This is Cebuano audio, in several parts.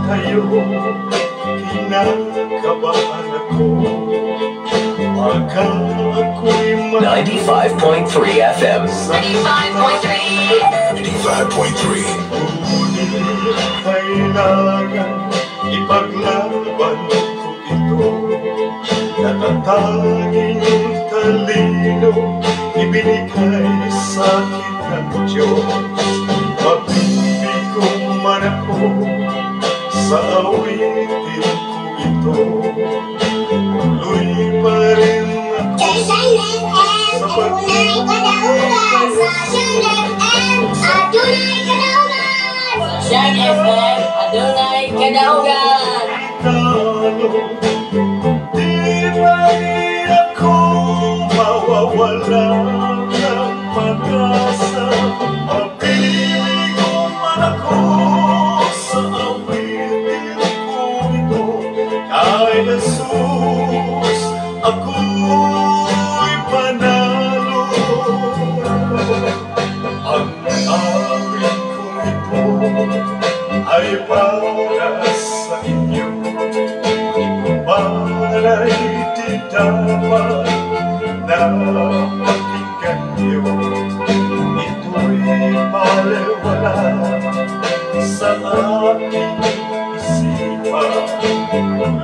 Tumatayo, kinakabahan ako. Baka ako'y 95.3 FM. 95.3. 95.3. Ngunit kailangan ipaglaban ko ito. Natatanging talino, ibinigay sa akin ng Diyos. Mabibigo man ako sa awitin ko ito. Tuloy pa rin ako Sa Shine FM, adunay kadaugan. Sa Shine FM, adunay kadaugan. Shine FM, adunay kadaugan. Talo. Di pa rin ako mawawala ng pag-asa. Mabibigo man ako sa awitin ko ito. Kay Jesus, ako'y panalo. Ang awit kong ito ay para sa inyo. Ito man ay di dapat na pakinggan niyo. Ito'y balewala sa aking isipan.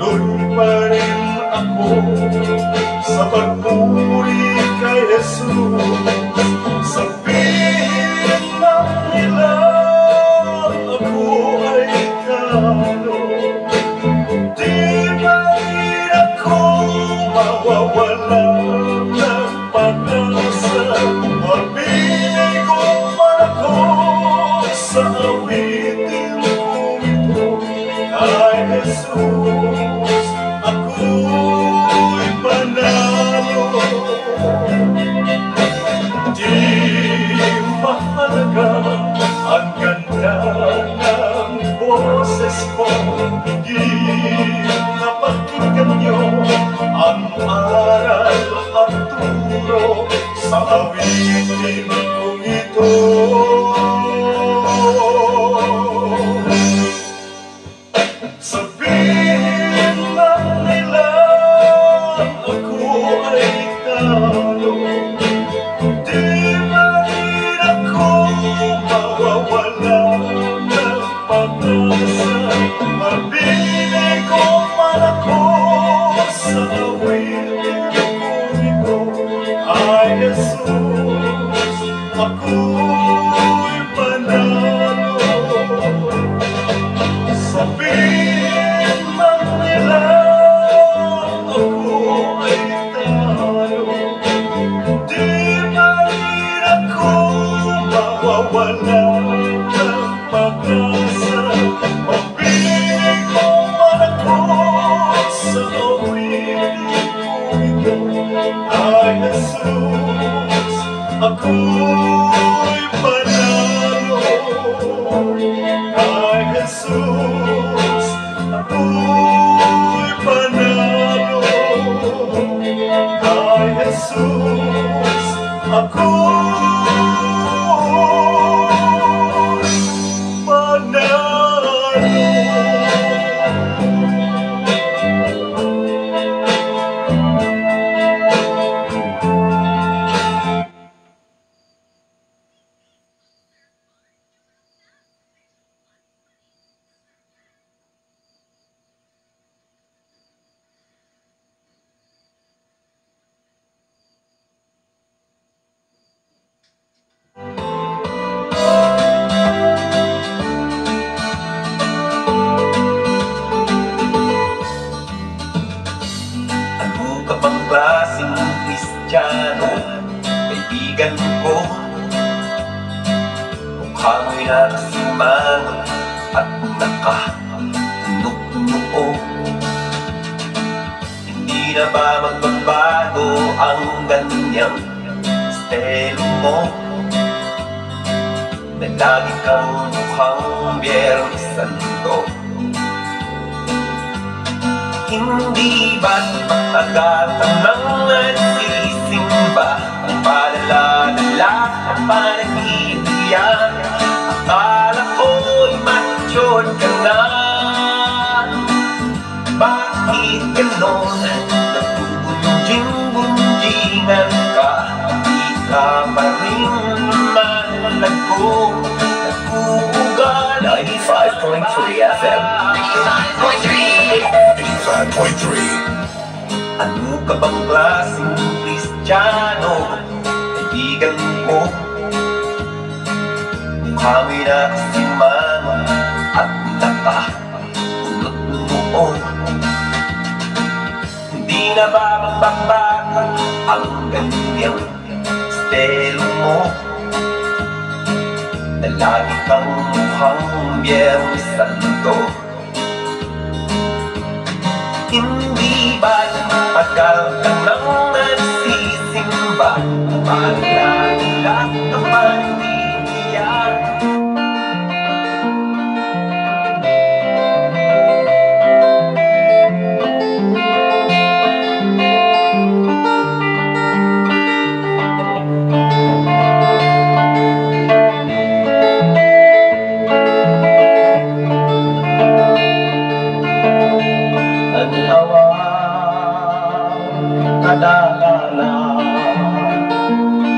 Tuloy pa rin ako sa pagpuri kay Jesus. Sabihin man nila ako ay talo, di pa rin ako mawawala ng pag-asa. Mabibigo man ako sa awitin kong ito. Kay Jesus, ako'y panalo. Di mahalaga ang ganda ng boses ko. Higit na pakinggan niyo ang aral at turo sa awitin kong ito. Sabihin man nila ako ay talo, di pa rin ako mawawala ng pag-asa. Mabibigo man ako sa awitin kong ito. Kay Jesus, ako'y panalo. Sabihin man nila ako ay talo, di pa rin ako mawawala ng pag-asa. Mabibigo man ako sa awitin kong ito. Kay Jesus, ako'y panalo. Kay Jesus, ako'y panalo. Kay Jesus, ako'y panalo. Ano ka bang klaseng Kristiyano, kaibigan ko? Mukha mo'y nakasimangot at nakatunok-noo. Hindi na ba magbabago ang ganyang estilo mo? Na lagi kang mukhang Biyernes Santo. Hindi ba't matagal ka nang nagsisimba? Ang palalala, ang panag-ibigan. Akala ko'y matured ka na. Ganon? Nagbubunjing-bunjingan ka, di ka pa rin lumalago. Nag-uugali 95.3 FM. 95.3. Ano ka bang klaseng Kristiyano, kaibigan ko? Mukhang nakasimangot at nakakulot noo. Hindi na ba magbabata ang ganyang estilo mo, na lagi kang mukhang Biyernes Santo? Hindi ba tagal ka nang nagsisimba? Bakit lahat naman hindi? Tanawa kadalala,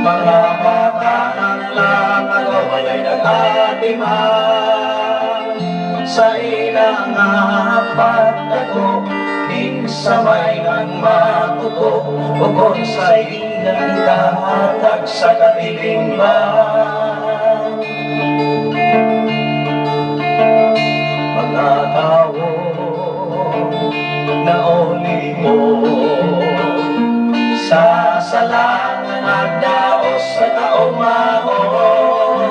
mga bata ng lakalo ay nagatiman sa ilang pagtago, kinsa may nang matuto ukon sa ilang ikahatag sa katilingban. Mga tao na olihon sa salangan at daos sa kaumahon,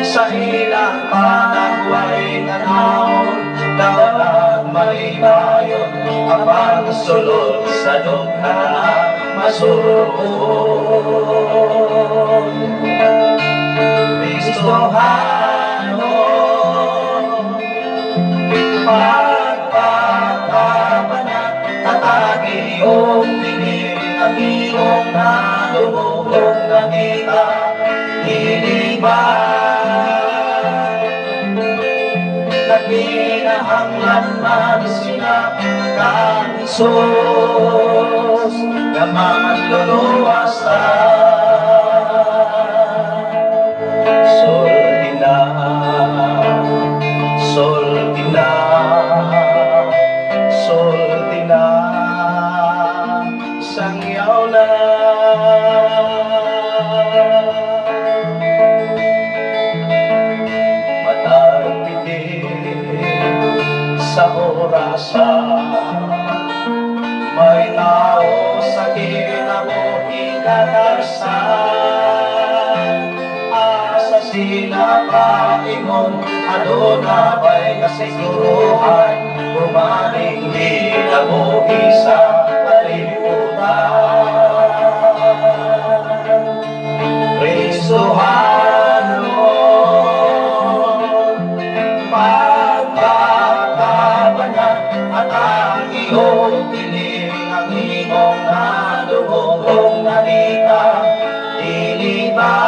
sa ilang panagway tanawon dalag may bayon apang sulod sa dughan masuroon. Kristohanon pagpapabana, tatagi iyong tinig ang iyong nalulong nakita, dili ba nagkinahanglan man sila kang Jesus nga manluluwas ta? Sulti na, sulti na, sulti na, sangyaw na. Matag sa orasa, may tao sa kinabuhi katarsa. Asa sila paingon, aduna ba'y kasiguruhan, humaning di nabuhi sa kalibutan? Kristohanon pagpapabana, at ang iyong piling ang imong nadungog nakita, dili ba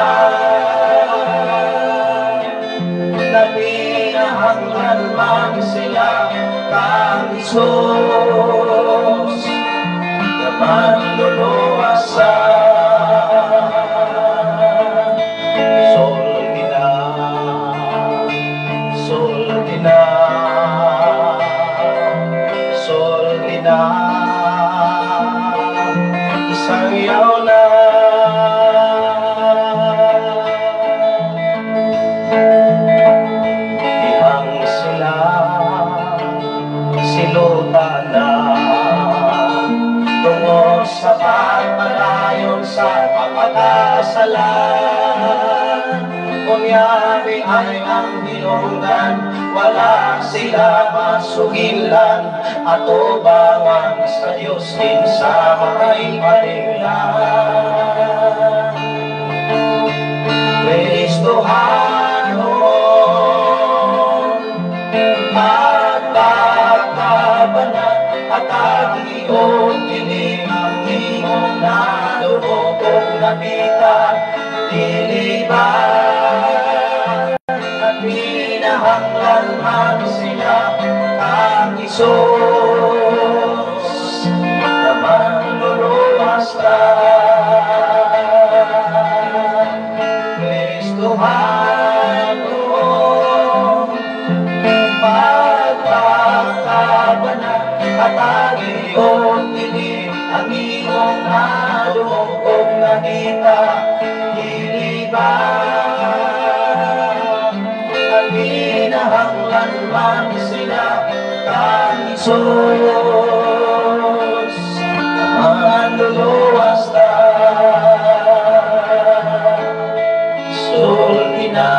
nagpinahanglan man sila kang Jesus nga manluluwas sa? Sulti na, sulti na, sulti na, isangyaw na. Ihang sila silutan na tungod sa pagpadayon sa pagkakasala. Kunyari ay ang hinungdan, wala sila masugilan, atubangan sa Diyos kinsa may padinglan. Kristohanon pagpapabana, at ang iyong tinig ang imong nadungog nakita, dili ba nagpinahanglan man sila kang Jesus Manluluwas ta. Kristohanon, pagpakabana, hatagi og dili ang imong nadungog og nakita. Dili ba ang kinahanglan man sila kang Jesus, Manluluwas ta. Sulti na,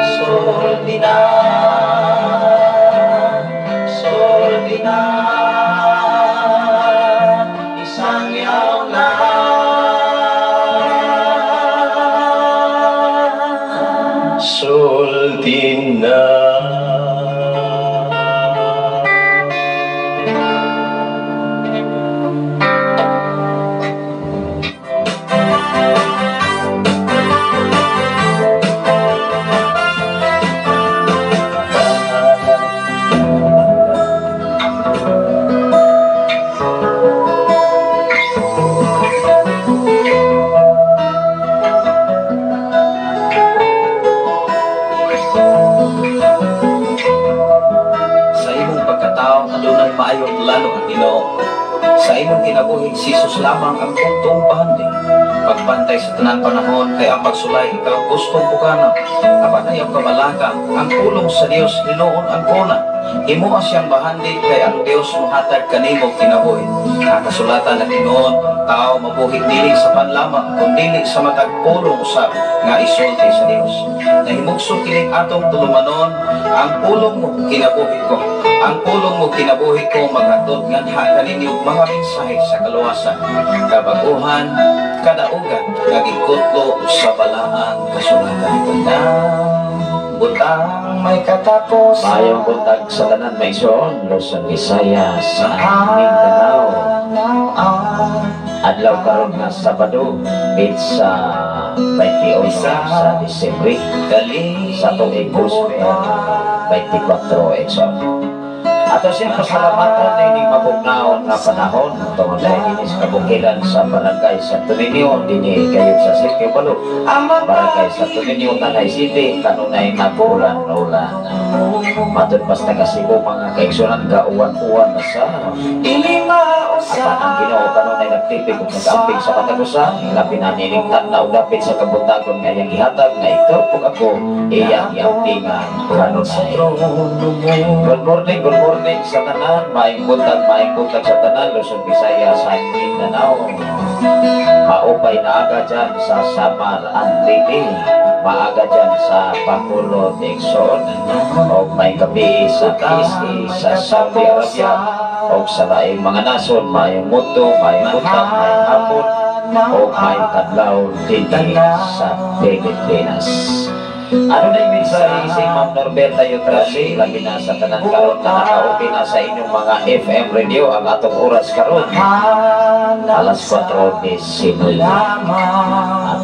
sulti na, sulti na, isang yaw na. Sulti na. Sa imong pagkatao, adunay maayong plano ang Ginoo. Sa imong kinabuhi, si Jesus lamang ang puntong bahandi. Pagbantay sa tanan panahon, kay ang pagsulay ikaw gustong bukana. Apan ayaw kabalaka, ang pulong sa Dios hinuon ang kuna. Himoa siyang bahandi, kay ang Dios mohatag kanimo kinabuhi. Ang kasulatan ng Ginoo, ang tao mabuhi dili sa panlamang, kundili sa matag pulong usab nga isulti sa Dios. Nahimugso kining atong tulumanon, ang pulong mo kinabuhi ko. Ang pulong mo kinabuhi ko maghatod nganha kaninyo mga mensahe sa kaluwasan, kabaguhan, kadaugan, nga gikutlo sa balaang kasulatan. Tanang butang may katapusan. Maayong buntag sa tanan maigsoon, Luzon, Visayas, Mindanao. Adlaw karon nga Sabado, petsa 21 sa Disyembre sa tuig 2024 igsoon. Ato siyang pasalamatan na ining mabugnaon nga panahon tungod kay dinhi sa kabukiran sa barangay Santo Niño dinhi kayod sa Sitio Balo, barangay Santo Niño, Tanay City, kanunay nag-ulan-ulan. Matud pas taga Cebu mga kaigsunan, kauwan-uwan na sa apan ang Ginoo kanunay nagtipig ug nag-amping sa matag usa, labi na nining tan-aw dapit sa kabuntagon nga iyang gihatag nga ikaw pug ako iyang giampingan kanunay. Good morning, good morning sa tanan, maayong buntag sa tanan, Luzon, Visayas, Mindanao. Maupay na aga dyan sa Samar and Leyte, maaga dyan sa Bacolod, Exxon, o may gabi sa KSA sa Saudi Arabia, o sa laing mga nason, maayong mundo, maayong buntag, maayong hapon, o maayong kadlaw dinhi sa Pilipinas. Ano na yung mensahe si Ma'am Norberta Yutrasi, labi na sa tanan karon na naka-open na sa inyong mga FM radio ang atong oras karon alas 4:19.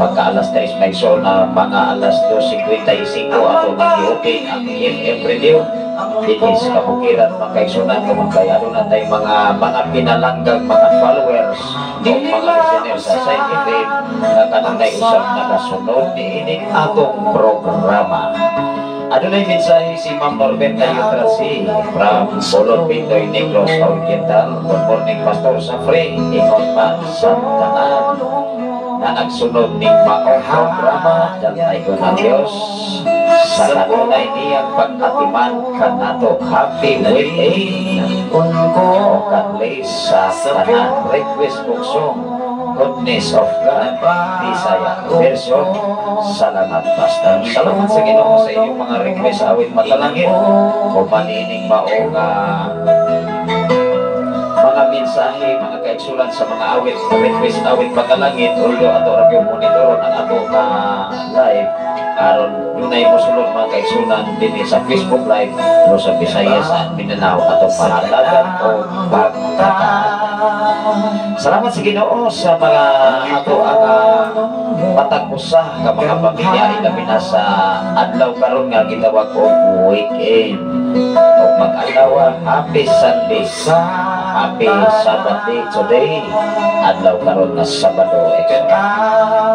Pagka alas 3 may so na mga alas 2:55 atong i-open ang FM radio dinhi sa kabukiran mga kaigsunan, kung kay ano na tayong mga pinalanggang mga followers o mga listeners sa Side FM na kanunay usab nakasunod niining atong programa. Ano na yung mensahe si Ma'am Norberta Yutrasi from Bolon, Pindoy, Negros Oriental. Good morning, Pastor Safre. Ingon man sa tanan na nagsunod ning maong programa, dahil ng Diyos sa kanunay niyang pag-atiman kanato. Happy weekend. O God bless sa tanan. Request og song, Goodness of God, Bisaya version. Salamat, Pastor. Salamat sa Ginoo sa inyong mga request awit matalangin. O manining maong mga mensahe, mga kaigsulan sa mga awit, request awit matalangin. Although ato ra gyud monitoron ang ato ka live aron dunay mosulod mga kaigsunan dinhi sa Facebook Live Luzon, Visayas at Mindanao ato pahatagan o pagtataan. Salamat sa Ginoo sa mga ato ang matag usa ka mga pamilya ilabi na sa adlaw karon nga gitawag og weekend. Og mag-adlaw, happy Sunday. Happy Sabbath day today. Adlaw karon nga Sabado, igsoon.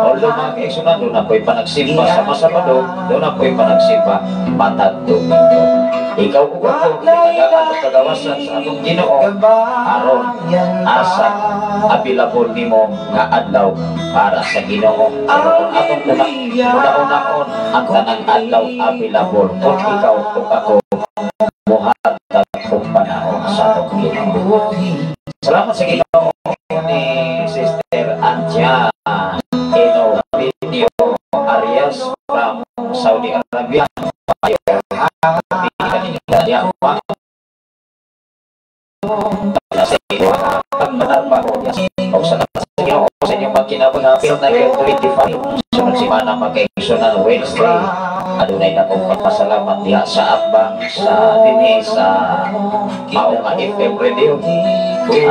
Although, mga kaigsunan, duna po'y panagsimba sa Masabado, duna po'y panagsimba matag Domingo. Ikaw ug ako, gitagaan og kagawasan sa atong Ginoo aron asa available nimo nga adlaw para sa Ginoo. Pero kung atong una una-unaon ang tanang adlaw available kung ikaw ug ako muhatag og panahon sa atong Ginoo. Salamat sa Ginoo ni Sister Anja Enovideo Arias from Saudi Arabia. Kanila ma sa pagpanarbaho o sa Ginoo sa inyong magkinabuhi. Happy na 25 sunod semana, mga kaigsunan, Wednesday, adunay akong pagpasalamat diha sa atbang sa dinhi sa mao nga FM radio,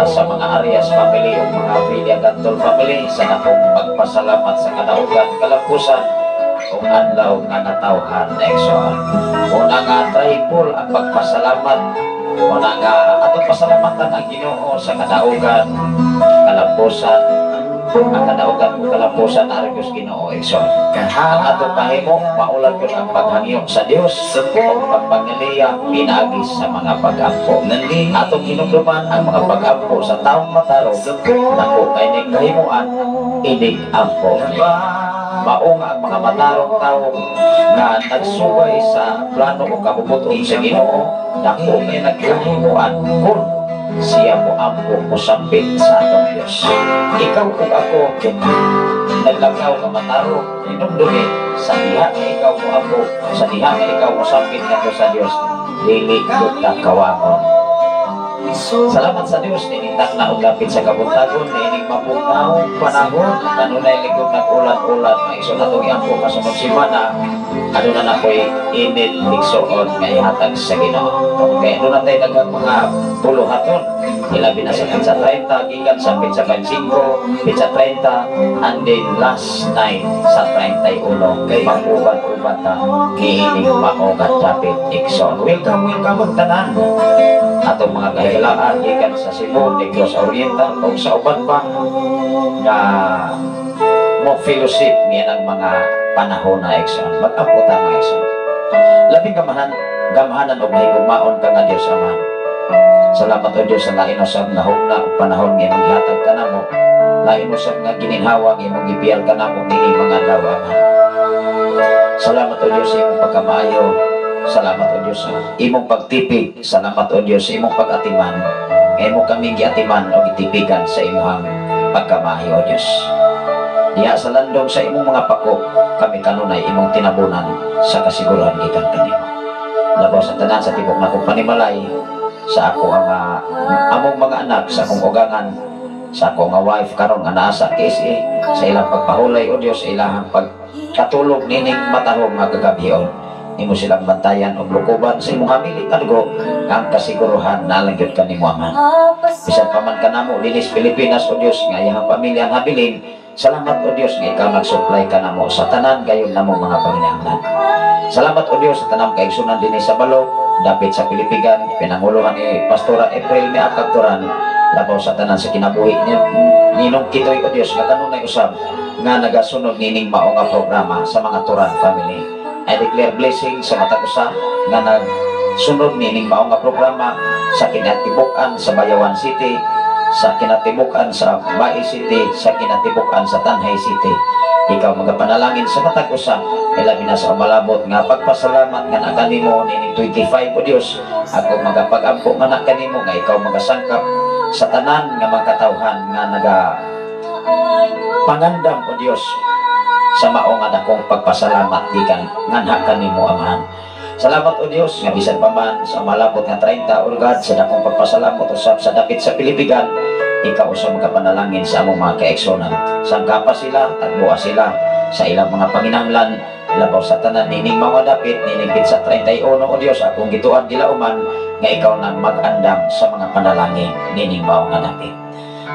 sa mga Arias family o mga Villa Gantol family sa akong pagpasalamat sa kadaugan, kalampusan ug adlaw nga natawhan, igsoon. Una nga triple ang pagpasalamat. Una nga atong pasalamatan ang Ginoo sa kadaugan, kalampusan, ang kadaugan ug kalampusan aron Diyos Ginoo, igsoon. Ang atong kahimo, maulag yun ang paghangyo sa Dios ug pagpangiliya pinaagi sa mga pag-ampo. Atong hinumduman ang mga pag-ampo sa taong matarong, dako kay ning kahimuan inig ampo. Mao nga ang mga matarong tawo nga nagsubay sa plano o kabubut-on sa Ginoo, dako kay nagkahimuan kung siya mo ampo o sampit sa atong Dios. Ikaw ug ako naglakaw nga matarong, hinumdumi sa diha nga ikaw mo ampo, sa diha nga ikaw mo sampit ngadto sa Dios, dili gyud ka kawangon. Salamat sa Dios nining takna og lapit sa kabuntagon niining mapugnaw panahon, kanunay ligon nag-ulan-ulan, mga igsoon. Atong iampo nga sunod semana aduna na ko'y init, igsoon, nga ihatag sa Ginoo. Kay aduna tay daghang mga buluhaton, ilabi na sa petsa 30 gikan sa petsa 25, petsa 30, and then last night sa 31 kay mag-uban-uban ta niining mao nga dapit, igsoon. Welcome, welcome ang tanan atong mga kahigalaan gikan sa Cebu, Negros Oriental ug sa uban pa nga mo fellowship niya ng mga panahon na, igsoon. Mag-ampo ta, mga igsoon. Labing gamahan, gamhanan og mahigugmaon ka nga Dios Ama. Salamat, o Dios, sa lain usab nga hugna ug panahon nga imong gihatag kanamo. Lain usab nga gininhawa nga imong gibiyal kanamo niini mga adlaw, Ama. Salamat, o Dios, sa imong pagkamaayo. Salamat, o Dios, sa imong pagtipig. Salamat, o Dios, sa imong pag-atiman. Nga imo kami giatiman o gitipigan sa imong pagkamaayo, o Dios. Diha sa landong sa imong mga pako, kami kanunay imong tinabunan sa kasiguruhan gikan kanimo. Labaw sa tanan sa tibok nakong panimalay, sa ako ang among mga anak, sa akong ugangan, sa ako nga wife karon nga naa sa KSA, sa ilang pagpahulay, o Dios, sa ilang pagkatulog nining matahom nga kagabhion. Imo silang bantayan og lukuban sa imong hamili nga dugo nga ang kasiguruhan naa lang gyud kanimo, Amahan. Bisan pa man kanamo dinhi sa Pilipinas, o Dios, nga iyang pamilya ang habilin, salamat, o Dios, nga ikaw nag-supply kanamo sa tanan gayon namong mga panginahanglan. Salamat, o Dios, sa tanang kaigsunan dinhi sa Balok, dapit sa Pilipigan, pinanguluhan ni Pastora April Miakag Turan, labaw sa tanan sa kinabuhi ni Ninong Kitoy, o Dios, nga kanunay usab nga nagasunod nining mao nga programa sa mga Turan family. I declare blessing sa matag usa nga nagsunod nining mao nga programa sa kinatibuk-an sa Bayawan City, sa kinatibuk-an sa Bais City, sa kinatibuk-an sa Tanjay City. Ikaw magapanalangin sa matag usa, ilabi na sa umalabot nga pagpasalamat nga naa kanimo nining 25, o Dios. Ako magapag-ampo nga naa kanimo nga ikaw magasangkap sa tanan nga mga katawhan nga naga pangandam, o Dios, sa mao nga dakong pagpasalamat gikan nganha kanimo, Amahan. Salamat, O Dios, nga bisan pa man sa malabot nga 30, O God, sa dakong pagpasalamat usab sa dapit sa Pilipigan, ikaw usab makapanalangin sa among mga kaigsunan. Sangkapa sila, tagboa sila sa ilang mga panginahanglan, labaw sa tanan nining mga dapit nining sa 31, O Dios, akong gituan gilauman nga ikaw nang mag-andam sa mga panalangin nining mao nga dapit.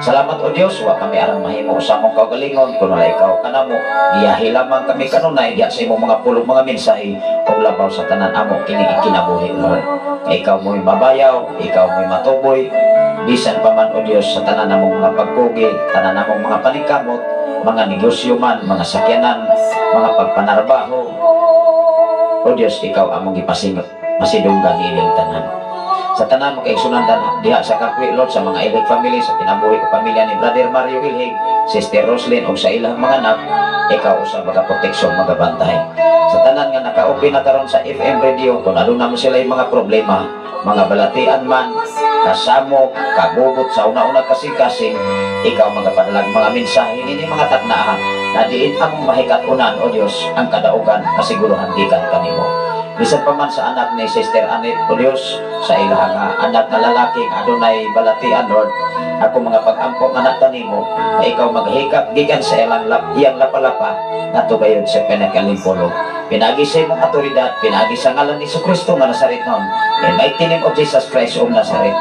Salamat o Dios, wa kami aron mahimo sa among kaugalingon kun wala ikaw kanamo. Giyahi lamang kami kanunay diha sa imong mga pulong, mga mensahe ug labaw sa tanan amo kini kinabuhi, Lord. Ikaw mo'y mabayaw, ikaw mo'y matuboy, bisan pa man o Dios sa tanan namong mga pagkugi, tanan namong mga paningkamot, mga negosyo man, mga sakyanan, mga pagpanarbaho. O Dios, ikaw among gipasingot, masidunggan ining tanan. Sa tanan mo kaigsunan diha sa Kapwi, Lord, sa mga Ilhig family, sa kinabuhi o pamilya ni Brother Mario Ilhig, Sister Roslyn, o sa ilang mga anak, ikaw usab magaproteksyon, magabantay. Sa tanan nga naka-open na karon sa FM radio, kung aduna mo sila yung mga problema, mga balatian man, kasamok, kagugot sa una-una kasing-kasing, ikaw magapadalag mga mensahe nini mga tagnaa na diin among mahikat-unan, O Dios, ang kadaugan, kasiguruhan gikan kanimo. Bisan pa man sa anak ni Sister Annette, O Dios, sa ilahang anak na lalaki nga adunay balatian, Lord, ako mga pag-ampo nga anak kanimo, na ikaw maghikap gikan sa ilang iyang lapalapa ngadto gayon sa pinakalimpulong. Pinagi sa imong autoridad, pinagi sa ngalan ni Kristo nga Nazaretnon, in mighty name of Jesus Christ of Nazareth,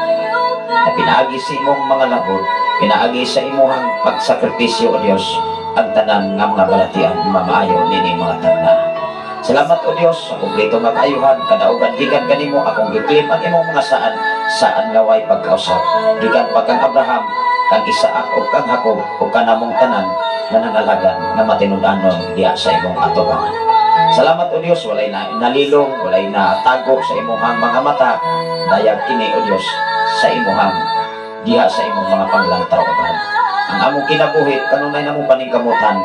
na pinaagi sa imong mga labor, pinaagi sa imong pagsakripisyo, O Dios, ang tanan nga mga balatian mamaayo nining mga tagna. Salamat o Dios sa kumpleto nga kaayuhan, kadaugan gikan kanimo akong gi-claim ang imong mga saan, saan nga way pagkausap. Gikan pa kang Abraham, kang Isaac ug kang Jacob ug kanamong tanan nga nangalagan nga matinud-anon diha sa imong atubangan. Salamat o Dios, walay na nalilong, walay na tago sa imong mga mata. Dayag kini o Dios sa imong diha sa imong mga panglantaw, Abraham. Ang among kinabuhi kanunay namong paningkamutan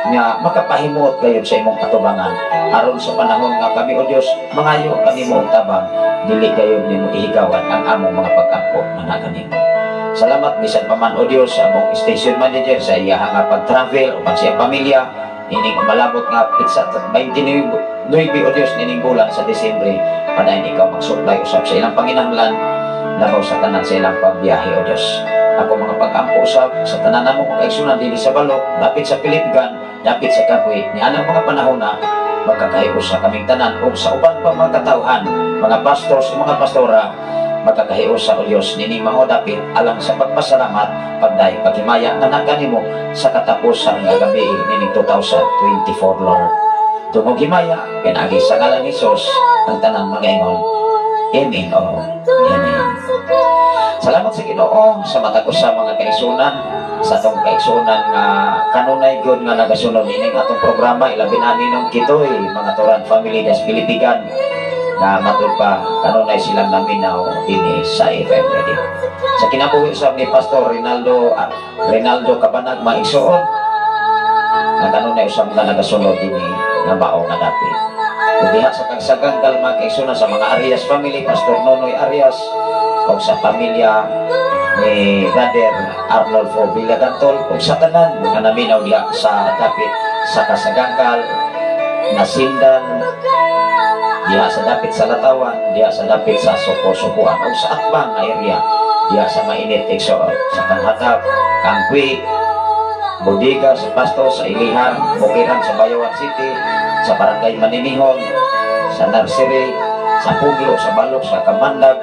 nga makapahimuot gayud sa imong atubangan aron sa panahon nga kami o Dios mangayo kanimo og tabang, dili gayud nimo ihigawan ang among mga pag-ampo nga kanimo. Salamat bisan pa man o Dios sa among station manager sa iya nga pag-travel uban sa iyang pamilya ining umalabot nga pitsa 29 o Dios nining bulan sa Disyembre, padayon ikaw mag-supply usab sa ilang panginahanglan labaw sa tanan sa ilang pagbiyahe o Dios. Ako mga pag-ampo usab sa tanan namong kaigsunan dinhi sa Balok, dapit sa Pilipgan, dapit sa Kahoy, ni anang mga panahon na magkakahiusa kaming tanan ug sa uban pa mga katawhan, mga pastors ug mga pastora, magkakahiusa o Dios nining mga dapit alang sa pagpasalamat, pagday, paghimaya nga nakanimo sa katapusan nga gabi nining 2024, Lord. Tungog himaya, pinaagi sa ngalan ni Jesus, ang tanan magaingon, Amen o Amen. Salamat sa Ginoo sa matag usa mga kaigsunan, sa atong kaigsunan nga kanunay gyud nga nagasunod nining atong programa, ilabi na ninong Kitoy, mga Turan family des Pilipigan na matud pa kanunay silang naminaw dinhi sa FM Radio. Sa kinabuhi usab ni Pastor Rinaldo Cabanag maigsuon nga kanunay usab nga nagasunod dinhi nga mao nga dapit. Ug diha sa Kagsaganggal mga kaigsunan sa mga Arias family, Pastor Nonoy Arias, o sa pamilya ni Brother Arnolfo Villagantol, o sa tanan nga naminaw diha sa dapit sa Kasagangkal, Nasindan, diha sa dapit sa Latawan, diha sa dapit sa Suko-Sukuan, o sa Atbang nga area, diha sa Mainit Igsoon, sa Kanghatap, Kangkwi, Bodega, sa Pasto, sa Ilihan, Bukiran, sa Bayawan City, sa Barangay Maninihon, sa Nursery, sa Puglo, sa Balok, sa Kamandag.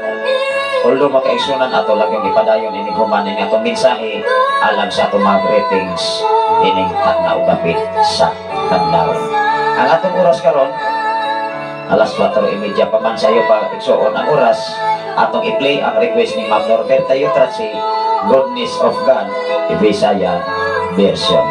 Although makaigsunan ato lang yung ipadayon ining human ining atong mensahe alang sa atong mga greetings ining tagna ug dapit sa kadlawon. Ang atong oras karon alas 4:30 pa man sayo pa igsuon ang oras, atong i-play ang request ni Ma'am Norberta Yutrachi, Goodness of God, Bisaya version.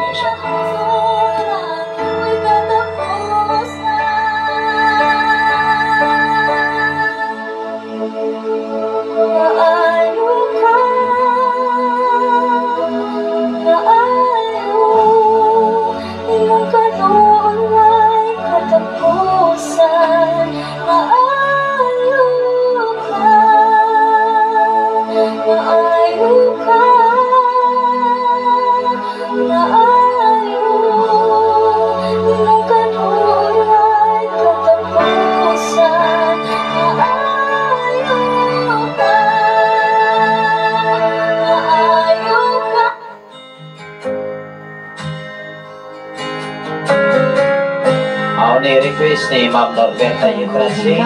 Request ni Ma'am Norberta Yutrachi,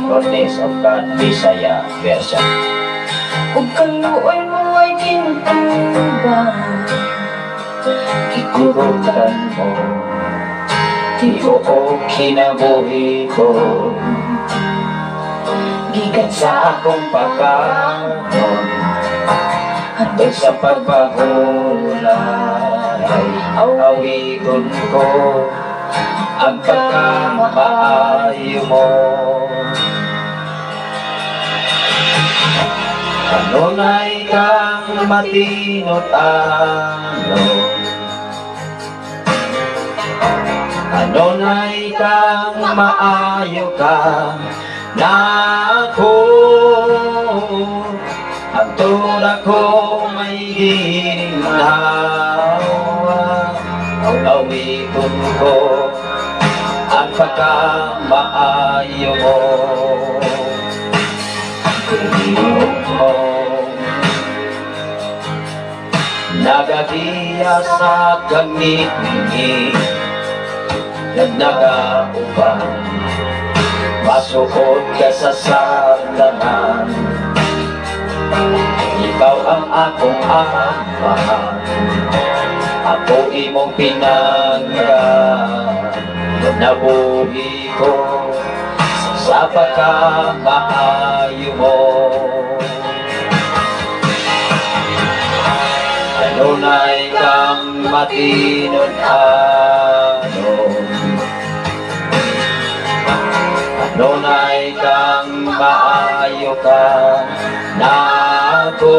Goodness of God, Bisaya version. Ug kaluoy mo Way gintuban, Gikurutan mo tibuok kinabuhi ko, gikan sa akong pagkaon hantod sa pagpahulay, awiton ko ang pagkamaayo mo. Kanunay kang matinut-anon, kanunay kang maayo ka nako, ang tura ko may ginhawa, awiton ko ang pagkamaayo mo. Nagagiya sa kangiti, nagaupan, masuot ka sa satanan. Ikaw ang akong amahan, ako imong pinangga, nabuhi ko sa pagkamaayo mo. Kanunay kang matinud-anon, kanunay kang maayo ka nako,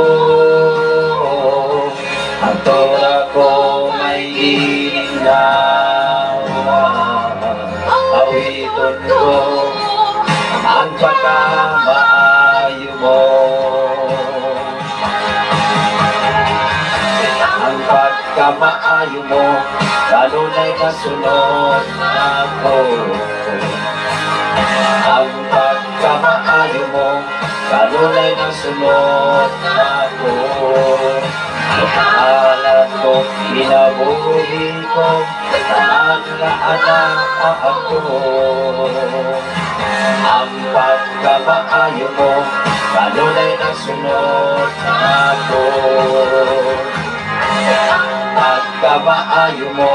ang tura ko may ginhawa, awiton ko ang pagkamaayo mo. Ang pagkamaayo mo, kanunay kasunod nako. Ang pagkamaayo mo, kanunay nasunod nako. Alam ko, kinabuhi ko, tanan nga anak ako. Ang pagkamaayo mo, kanunay nasunod nako. Pagkamaayo mo,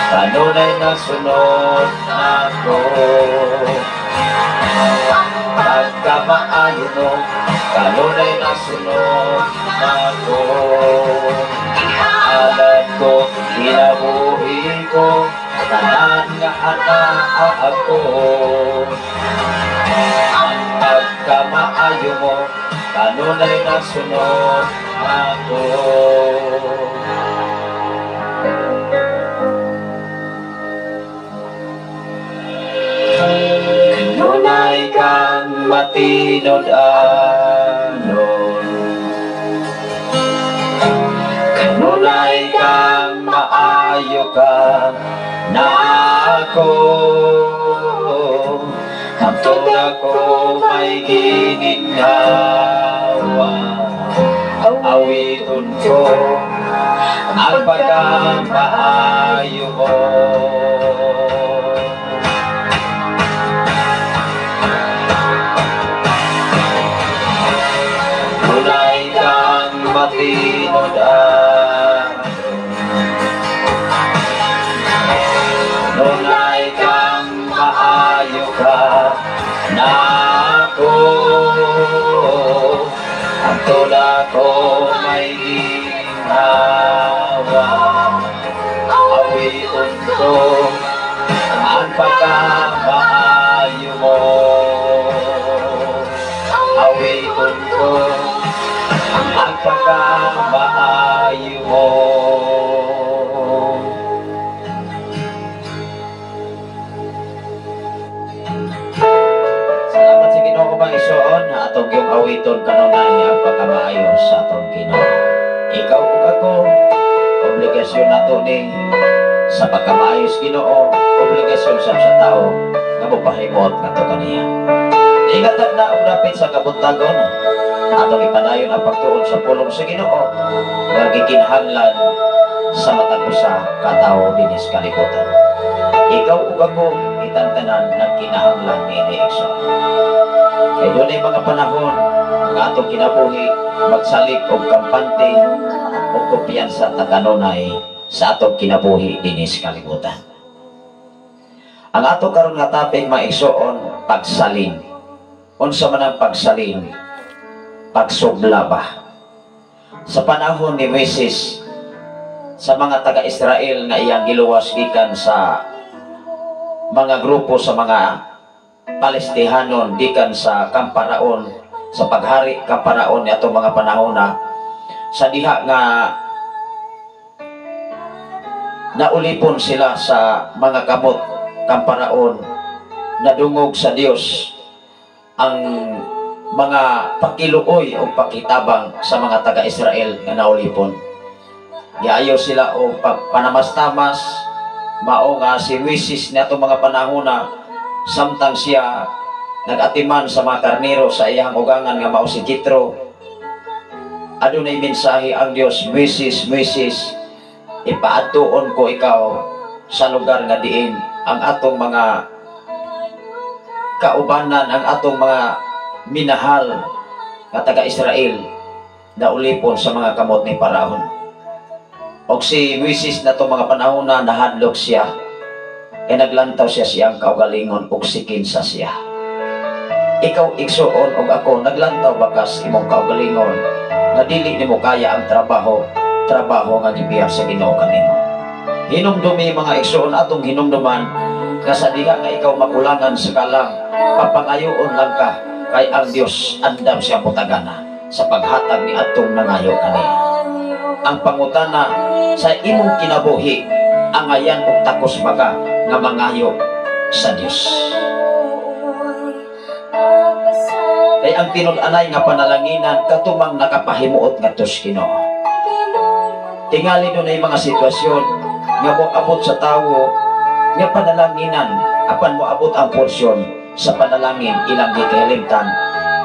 kanunay nasunod nako. Pagkamaayo mo, kanunay nasunod nako. Alam ko, kinabuhi ko, tanan nga anak ako. Ang pagkamaayo mo, kanunay nasunod nako. Kanunay kang matinud-anon, kanunay kang maayo ka nako, ang tura ko may gininhawa, awiton ko ang pagkamaayo mo. Kanunay kang matinud-anon, kanunay kang maayo ka nako, ang tula ko may ginhawa, awiton ko ang pagkamaayo mo. Awiton ko ang pagkamaayo mo. Salamat sa Ginoo ko bang isuon atong iyong awiton kanunay ang pagkamaayo sa atong Ginoo. Ikaw ug ako, obligasyon nato ni sa pagkamaayo sa Ginoo, obligasyon sab sa tao nga mopahimot ngadto kaniya. Ingatan na og dapit sa kabuntagon, atong ipadayon ang pagtuon sa pulong sa Ginoo nga gikinahanglan sa matag usa ka tawo dinhi sa kalibutan. Ikaw ug ako itantanan nagkinahanglan niini igsoon. Kay dunay mga panahon Ang atong kinabuhi magsalig og kampante o kumpiyansa ta kanunay sa atong kinabuhi dinhi sa kalibutan. Ang ato karon nga topic, mga igsoon, pagsalin. Unsa man ang pagsalin? Pagsubla ba? Sa panahon ni Moises, sa mga taga-Israel nga iyang giluwas gikan sa mga grupo sa mga Palestihanon, gikan sa Kamparaon, sa paghari Kamparaon ni atong mga panahon na sa diha nga naulipon sila sa mga kamot Kamparaon, nadungog sa Dios ang mga pakiluoy o pakitabang sa mga taga-Israel nga naulipon. Giayo sila og panamas-tamas, mao nga si Moises ni atong mga panahon na samtang siya nagatiman sa mga karnero sa iyang ugangan nga mao si Jethro, adunay mensahe ang Dios: "Moises, Moises, ipaadtuon ko ikaw sa lugar nga diin ang atong mga kaubanan, ang atong mga minahal nga taga-Israel na ulipon sa mga kamot ni Paraon." Og si Moises na mga panahon na nahadlok siya, kay naglantaw siya siyang kaugalingon og sikinsa siya. Ikaw, igsuon, og ako, naglantaw ba kas imong kaugalingon nga dili nimo kaya ang trabaho trabaho nga gibiyak sa Ginoo kanimo? Hinumdumi, mga igsuon, atong hinumduman nga sa diha nga ikaw makulangan sa kalam, papangayoon lang ka kay ang Dios andam siya mutagana sa paghatag ni atong nangayo kaniya. Ang pangutana sa imong kinabuhi, angayan og takos ba ka nga mangayo sa Dios? Kay ang tinud-anay nga panalanginan katumang nakapahimuot ngadto sa Ginoo. Tingali dunay mga sitwasyon nga moabot sa tawo nga panalanginan, apan moabot ang porsyon sa panalangin, ilang gikalimtan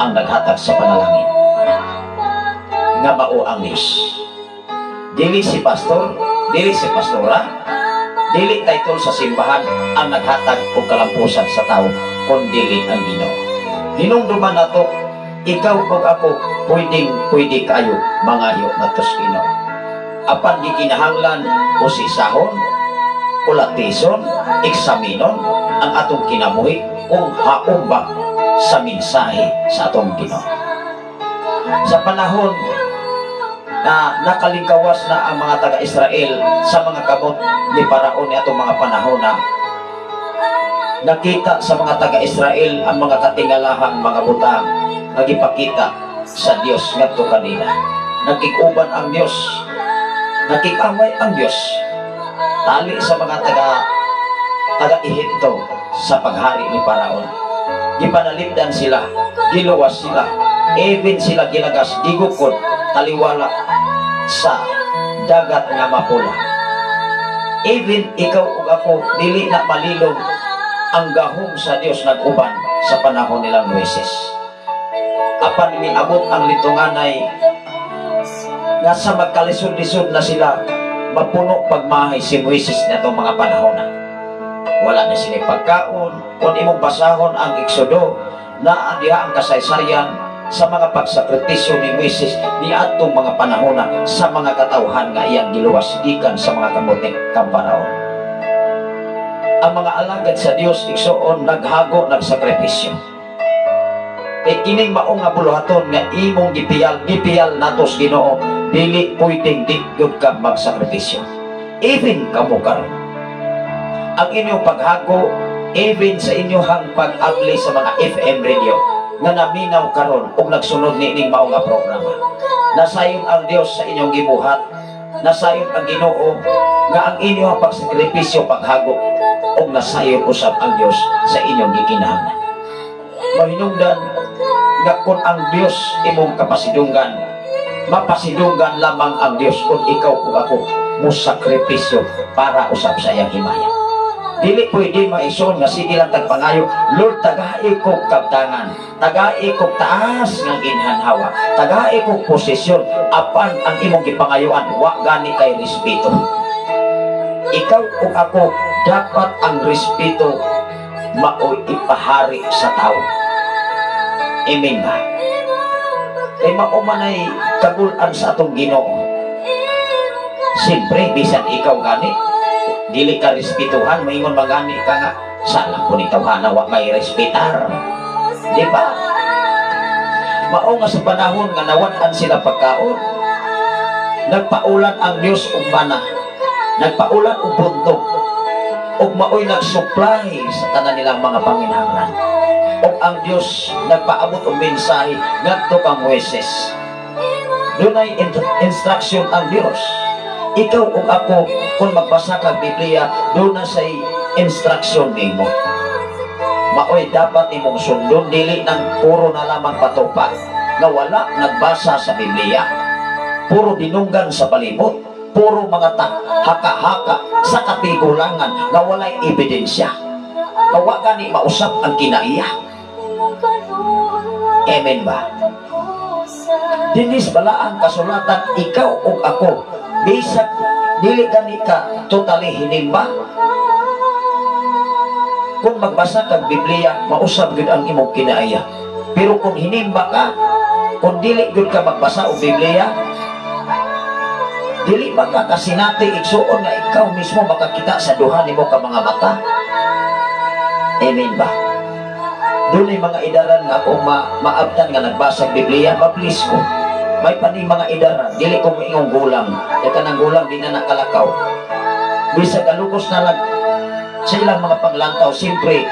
ang naghatag sa panalangin nga mao ang Dios. Dili si pastor, dili si pastora, dili title sa simbahan ang naghatag og kalampusan sa tawo, kun dili ang Ginoo. Hinumduman nato, ikaw ug ako, pwedeng pwede kayo mangayo ngadto sa Ginoo. Apan gikinahanglan usisahon, ulatison, eksaminon ang atong kinabuhi kung haom ba sa mensahe sa atong Ginoo. Sa panahon na nakalingkawas na ang mga taga-Israel sa mga kamot ni Paraon ni atong mga panahon na nakita sa mga taga-Israel ang mga katingalahang mga butang nga gipakita sa Dios ngadto kanila. Nagkig-uban ang Dios, nakig-away ang Dios tali sa mga taga Ehipto sa paghari ni Paraon. Gipanalipdan sila, giluwas sila, even sila gilagas, gigukod, taliwala sa Dagat nga Mapula. Even ikaw ug ako, dili na malilog ang gahom sa Dios nag-uban sa panahon nilang Moises. Apan miabot ang litunganay nga sa magkalisod-lisod na sila, mapuno pagmahay si Moises na itong mga panahon na. Wala na sila pagkaon. Kung imong basahon ang Exodo, naa diha ang kasaysayan sa mga pagsakripisyo ni Moises ni atong mga panahon na sa mga katawhan nga iyang giluwas gikan sa mga kamot ni Kamparaon. Ang mga alagad sa Dios, igsuon, naghago, nagsakripisyo. Kay kining mao nga buluhaton nga imong gipiyal, gipiyal natos Ginoo, dili pwedeng di gyud ka magsakripisyo. Even kamo karon. Ang inyong paghago, even sa inyong pag-abli sa mga FM radio nga naminaw karon ug nagsunod niining mao nga programa. Nasayon ang Dios sa inyong gibuhat, nasayon ang Ginoo nga ang inyong pagsakripisyo, paghago, ug nasayon usab ang Dios sa inyong gikinahanglan. Mahinungdan nga kung ang Dios imong kapasidunggan, mapasidunggan lamang ang Dios kung ikaw ug ako musakripisyo para usab sa iyang himaya. Dili pwede maison nga sige lang tagpangayo, "Lord, tagai ko kabtangan, tagai ko taas nga ginhanhawa, tagai ko posisyon," apan ang imong gipangayuan wa gani kay respeto. Ikaw ug ako, dapat ang respeto maoy ipahari sa tao. Amen ba? Kay mao man ay kagul-an sa atong Ginoo. Siyempre, bisan ikaw gani, dili ka respetuhan, moingon magani ka nga, salang po ni tawhana, wa may respetar. Di ba? Mao nga sa panahon nga nawad-an sila pagkaon, nagpaulan ang Diyos og mana, nagpaulan og buntog, ug maoy nag-supply sa tanan nilang mga panginahanglan. Ug ang Diyos nagpaabot og mensahe ngadto kang Moises. Dunay instruction ang Diyos. Ikaw ug ako, kung magbasa kag Biblia, duna say instruction nimo. Maoy dapat imong sundon, dili nang puro na lamang patupad nga wala nagbasa sa Biblia. Puro dinunggan sa palibot, puro mga haka-haka sa katigulangan nga walay ebidensya. Nga wa gani mausap ang kinaiya. Amen ba? Dinis balaang kasulatan, ikaw ug ako, bisag dili gani ka totally hinimba, kung magbasa kag Biblia, mausab gyud ang imong kinaiya. Pero kung hinimba ka, kung dili gyud ka magbasa og Biblia, dili ba ka kasinati, igsuon, nga ikaw mismo makakita sa duha nimo ka mga mata? Amen ba? Dunay mga idaran nga ako maabtan nga nagbasa og Biblia, maplis ko. May pani mga idaran, dili ko moingong gulang. Kaya kanang gulang di na nakalakaw. Bisag galugos na lang sa ilang mga panglantaw, siyempre,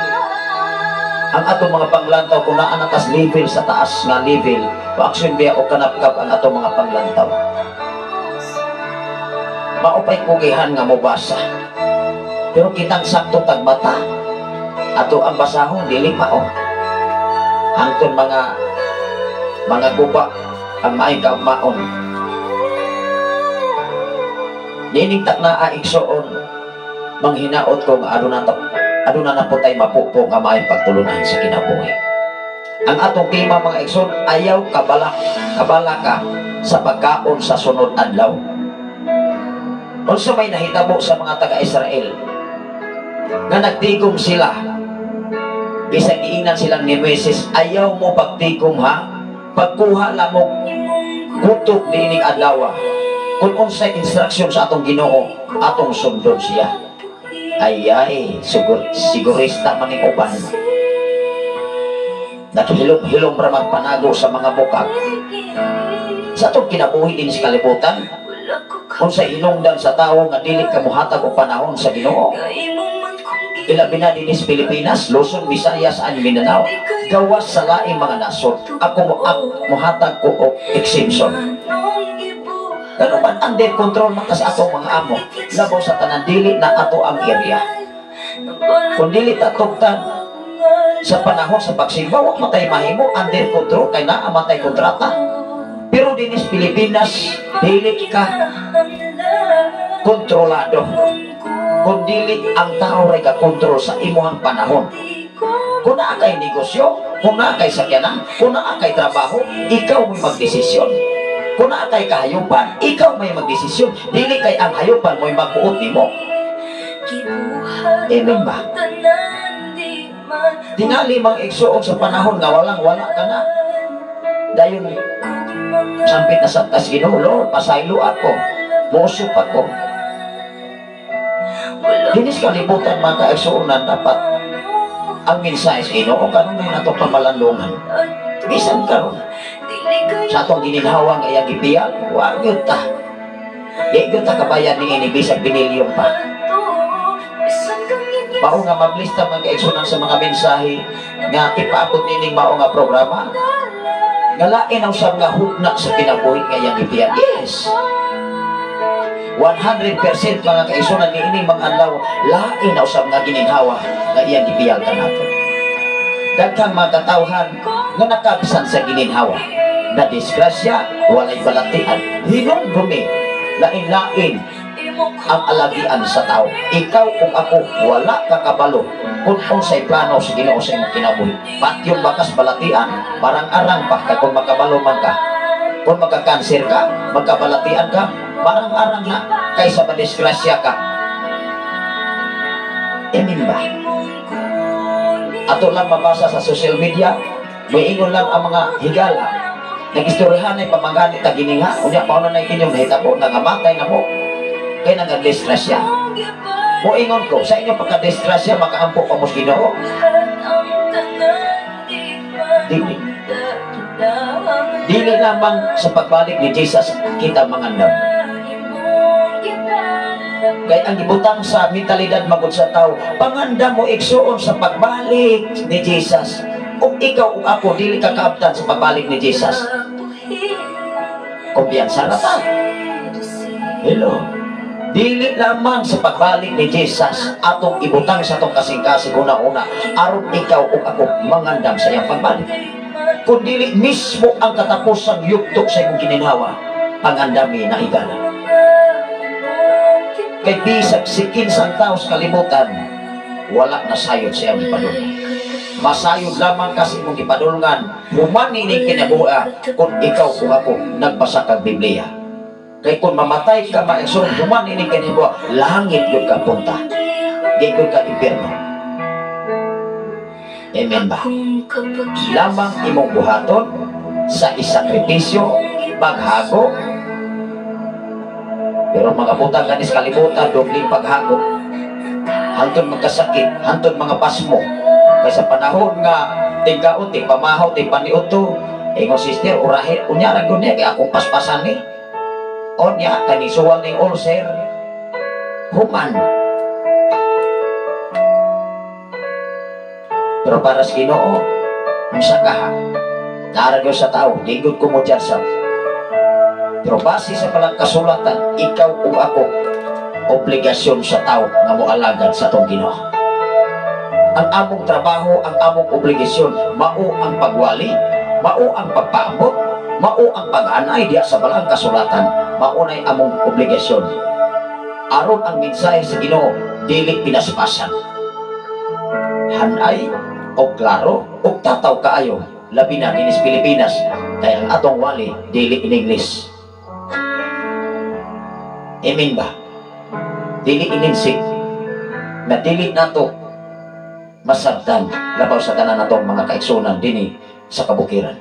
ang atong mga panglantaw, kung naa na tas level sa taas nga level, pa-action biya o kanapkap ang atong mga panglantaw. Maupay kugihan nga mobasa. Pero kitang sakto tag mata, ato ang basahon, dili mao. Hangtod mga guba ang maay kaugmaon. Nining taknaa, igsoon, manghinaot ko nga aduna na po tay mapupo nga maayong pagtulunan sa kinabuhi. Ang atong tema, mga igsoon, ayaw kabala ka sa pagkaon sa sunod adlaw. Unsa may nahitabo sa mga taga-Israel nga nagtigom sila, bisag giingnan silang ni Moises, "Ayaw mo pagtigom ha, pagkuha lang mo gutok niining adlaw. Kung unsay instruction sa atong Ginoo, atong sundon siya." Ay ay, sigurista man ning uban. Naghilom-hilom ra magpanago sa mga bukag. Sa atong kinabuhi din sa kalibutan, unsay hinungdan sa tawo nga dili ka mohatag og panahon sa Ginoo? Ilabi na dinhi sa Pilipinas, Luzon, Visayas, and Mindanao, gawas sa laing mga nasod. Ako mo mohatag ko og exemption. Gano man, under control man ta sa atong mga amo. Labaw sa tanan, dili na ato ang area. Kung dili ta tugtan sa panahon sa pagsimba, wa matay mahimo, under control kay naa matay kontrata. Pero dinhi sa Pilipinas, dili ka kontrolado. Kung dili ang tao ray ka kontrol sa imuhang panahon. Kung naa kay negosyo, kung naa kay sakyanan, kung naa kay trabaho, ikaw may magdesisyon. Kung naa kay kahayupan, ikaw may magdesisyon. Dili kay ang hayupan mo'y magbuot nimo. Amen ba? Tingali mang igsuon sa panahon nga walang wala ka na. Dayon, sampit na sa tas Ginoo, "Lord, pasaylo ako. Muusop ako." Dinis kalibutan, mga kaigsuonan, dapat ang mensahe sa Ginoo kanunay nato pamalandungan. Bisan karon sa atong gininhawa nga iyang gipiyal, wa gyud ta. Di gyud ta kabayan ni ini bisag binilyon pa. Mao nga mablis ta, mga kaigsuonan, sa mga mensahe nga ipaabot nining mao nga programa. Nga lain ang usab nga hugna sa kinabuhi nga iyang gipiyal. Yes. 100%, mga kaigsuonan, niining mga adlaw, lain na usab nga gininhawa nga iyang gipiyal kanato. Daghang mga katawhan nga nakabsan sa gininhawa. Na disgrasya, walay balatian. Hinumdumi, lain-lain ang alagian sa tao. Ikaw ug ako, wala ka kabalo kung unsay plano sa Ginoo sa imong kinabuhi. Patyon bakas balatian, parang arang pa kay kung makabalo man ka. Kung magka-cancer ka, magkabalatian ka, parang arang na kaysa madisgrasya ka. Amen ba? Ato lang mabasa sa social media, may ingon lang ang mga higala. Nagistoryahan ay pamangani ta gininga, unya mao na nay inyong nahitabo, nangamatay na mo. Kay nangadisgrasya. Moingon ko, sa inyong pagkadisgrasya, makaampo pa mo sa Ginoo. Dili. Dili lamang sa pagbalik ni Jesus kita mangandam. Kay ang gibutang sa mentalidad magud sa tao, pangandam mo, igsuon, sa pagbalik ni Jesus. Ug ikaw ug ako dili ka kaabtan sa pagbalik ni Jesus. Kumpiyansa na ta. Hello. Dili lamang sa pagbalik ni Jesus atong ibutang sa atong kasing-kasing una-una aron ikaw ug ako mangandam sa iyang pagbalik. Kung dili mismo ang katapusang yugto sa imong gininhawa, pangandami na, higala. Kay bisag si kinsang tao sa kalibutan, wala na sayod sa iyang gipadulngan. Masayod lamang kasi imong gipadulngan human ini kinabuhi kung ikaw kung ako nagbasa kag Biblia. Kay kung mamatay ka, maigsoon, human ini kinabuhi, langit yun ka punta. Di gyud ka impyerno. Amen ba? Lamang imong buhaton sa isakripisyo, maghago. Pero mga butang kanis kalibutan, dobling paghago. Hantod magkasakit, hantod mga pasmo. Kay sa panahon nga tingkaon, tingpamahaw, tingpaniudto, ingon sister, urahin, unya ra gyud niya kay akong paspasan ni. Onya, kanisuwal ning ulcer, human. Pero para sa Ginoo, unsa ka ha? Naara gyud sa tao, di gyud ko mo sa. Pero base sa palang kasulatan, ikaw ug ako, obligasyon sa tao nga moalagad sa atong Ginoo. Ang among trabaho, ang among obligasyon, mao ang pagwali, mao ang pagpaambot, mao ang pag-anay diha sa balang kasulatan, mao nay among obligasyon. Aron ang mensahe sa Ginoo dili pinaspasan. Hanay og klaro og tataw kaayo, labi na dinis Pilipinas, kay ang atong wali dili in English. Amen ba? Dili ininsik na dili nato masabtan labaw sa tanan natong mga kaigsunan dinhi sa kabukiran.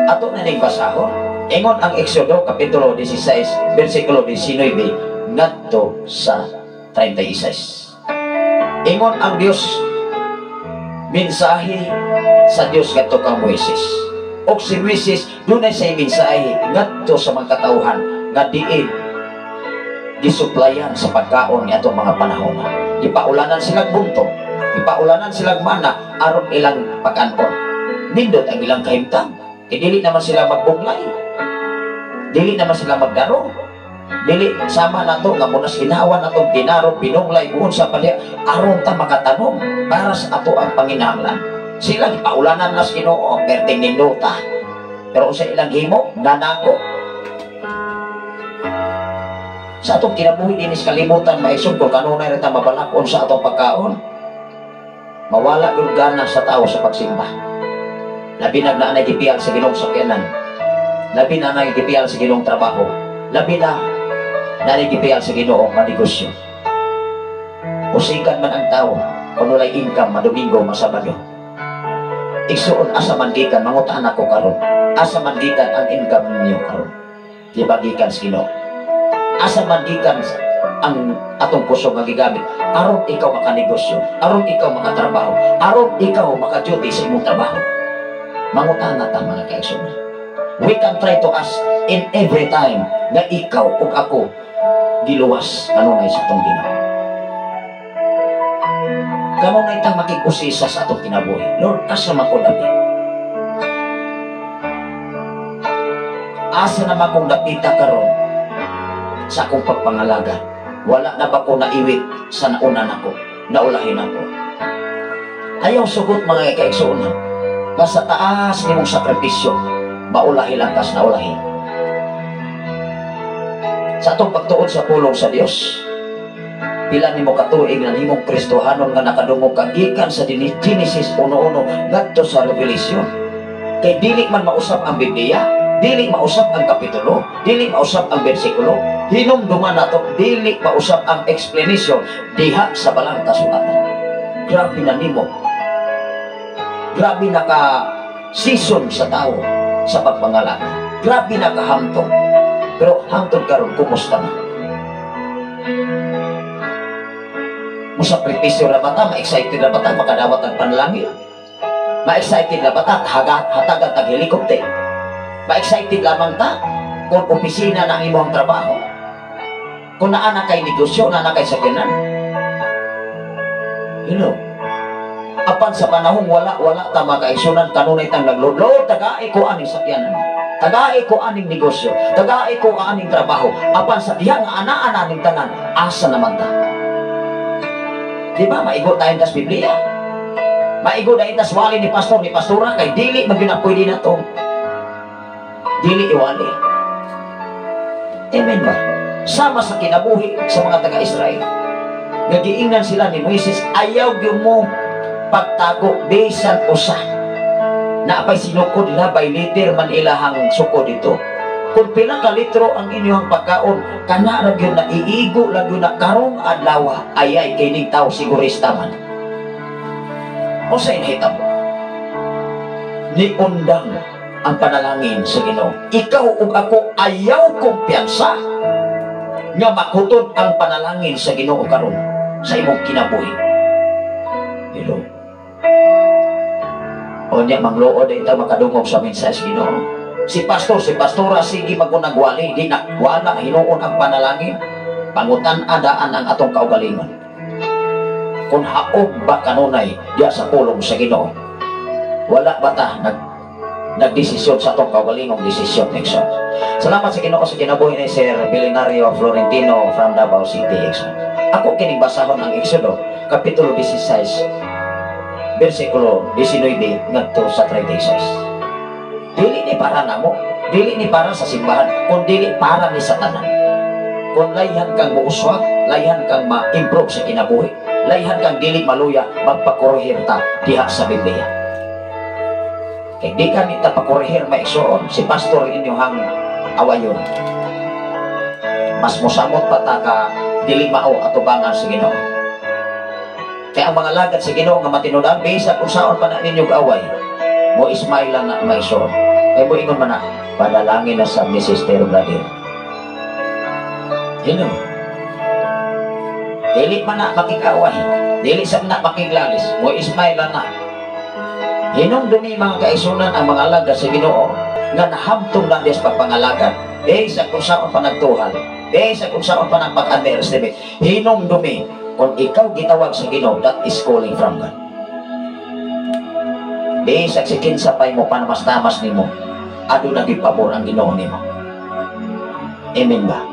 Ato na ning basahon. Ingon ang Exodo kapitulo 16 bersikulo 19 ngadto sa 36. Ingon ang Dios, mensahe sa Dios ngadto kang Moises. Og si Moises dunay say mensahe ngadto sa mga katawhan nga diin gisuplayan sa pagkaon ni atong mga panahon. Gipaulanan silang bunto, gipaulanan silang mana aron ilang pag-anon. Nindot ang ilang kahimtang. Kay dili naman sila magbuglay. Dili naman sila magdaro. Dili sama nato nga munas ginawa natong dinaro, pinunglay buon sa palya aron ta makatanom para sa ato ang panginahanglan. Sila gipaulanan nas Ginoo, perting nindota. Pero unsa ilang himo, nanako. Sa atong kinabuhi dinis kalibutan, maisog kung kanunay ra ta mabalakon sa atong pagkaon, mawala gyud gana sa tao sa pagsimba. Labi na naanay gipiyal sa Ginoong sakyanan, labi na naanay gipiyal sa Ginoong trabaho, labi na naanay gipiyal sa Ginoong manegosyo. Usikan man ang tao kung walay income madomingo, masabado. Igsuon, asa man gikan, mangutan ako karon, asa man gikan ang income ninyo karon? Di ba gikan sa Ginoo? Asa man gikan ang atong kusog nga gigamit aron ikaw makanegosyo, aron ikaw makatrabaho, aron ikaw maka-duty sa imong trabaho? Mangutana ta, mga kaigsuonan. We can try to ask in every time nga ikaw ug ako giluwas kanunay sa atong Ginoo. Kanunay ta makig-usisa sa atong kinabuhi. Lord, asa man ko dapit? Asa naman kong dapita karon sa akong pagpangalaga? Wala na ba ko naiwit sa nauna nako, naulahin ako? Ayaw sugot, mga kaigsuonan, nga sa taas nimong sakripisyo, maulahi lang kas naulahin. Sa atong pagtuod sa pulong sa Dios, pila nimo katuig na nimong Kristohanon nga nakadungog ka gikan sa Genesis 1:1 ngadto sa Revelation. Kay dili man mausap ang Biblia, dili mausap ang kapitulo, dili mausap ang bersikulo, hinumduman nato, dili mausap ang explanation diha sa balang kasulatan. Grabe na nimo. Grabe na ka season sa tao. sa pagpangalaga. Grabe na kahamtong. Pero hangtod karon kumusta na? Musakripisyo ra ba ta? Ma-excited ra ba ta? Makadawat ang panalangin? Ma-excited ra ba ta? Hatagan tag helikopter? Ma-excited lamang ta kung opisina na ang imong trabaho? Kung naa na kay negosyo, naa na kay sakyanan? You know, apan sa panahong wala ta makaigsunan, kanunay tang naglod, Lord, tagae ko aning sakyanan, tagae ko aning negosyo, tagae ko aning trabaho. Apan sa diha nga anaan aning tanan, asa naman ta? Di ba maigo tayo tas Biblia? Maigo dahil tas wali ni pastor, ni pastora, kay dili magyun na pwede na to. Dili iwali. Amen ba? Sama sa kinabuhi sa mga taga-Israel. Nagiingnan sila ni Moises, ayaw gyud mo pagtago bisan usa. Naapay sinukod nila by liter man ilahang sukod dito. Kung pila ka litro ang inyong pagkaon, kana ra gyud na iigo lang gyud na karong adlaw, ayay kining tao sigurista man. Unsay nahitabo? Niundang ang panalangin sa Ginoo. Ikaw ug ako ayaw kumpiyansa nga makutod ang panalangin sa Ginoo karon sa imong kinabuhi. Hello. O niya mangluod ay ta makadungog sa mensahe sa Ginoo. Si pastor, si pastora sige magunagwali, di na wala hinuon ang panalangin. Pangutan adaan ang atong kaugalingon. Kung haog ba kanunay diya sa pulong sa Ginoo? Wala ba ta nagdesisyon sa atong kaugalingong desisyon, Exxon? Salamat sa Ginoo sa kinabuhi ni Sir Billionario Florentino from Davao City, Exxon. Ako kining basahon ang Exodo, Kapitulo 16, versikulo 19 ngadto sa 36. Dili ni para namo, dili ni para sa simbahan, kun dili para ni sa tanan. Kung layhan kang muuswag, layhan kang ma-improve sa kinabuhi, layhan kang dili maluya, magpakorehir ta diha sa Biblia. Kay di kami ta pakorehir maigsoon, si pastor inyohang awayon. Mas mosamot pa ta ka dili mao atubangan sa Ginoo. Kaya ang mga lagad sa Ginoo nga matinud-an, bisag unsaon pa na ninyo away, mo ismail lang na maigsoon. Kay mo ingon man na, panalangin na sa ni sister brother. Hello. Dili man na makikaway, dili sa na makiglalis, mo ismail lang na. Hinumdumi mga kaisunan ang mga alagad sa Ginoo nga nahamtong na des pagpangalagad, bisag kung saan pa nagtuhal, bisag kung saan pa nagpag-underestimate. Hinumdumi kung ikaw gitawag sa Ginoo, that is calling from God. Bisag si kinsa pay mo panamas-tamas nimo, aduna gyud pabor ang Ginoo nimo. Amen ba?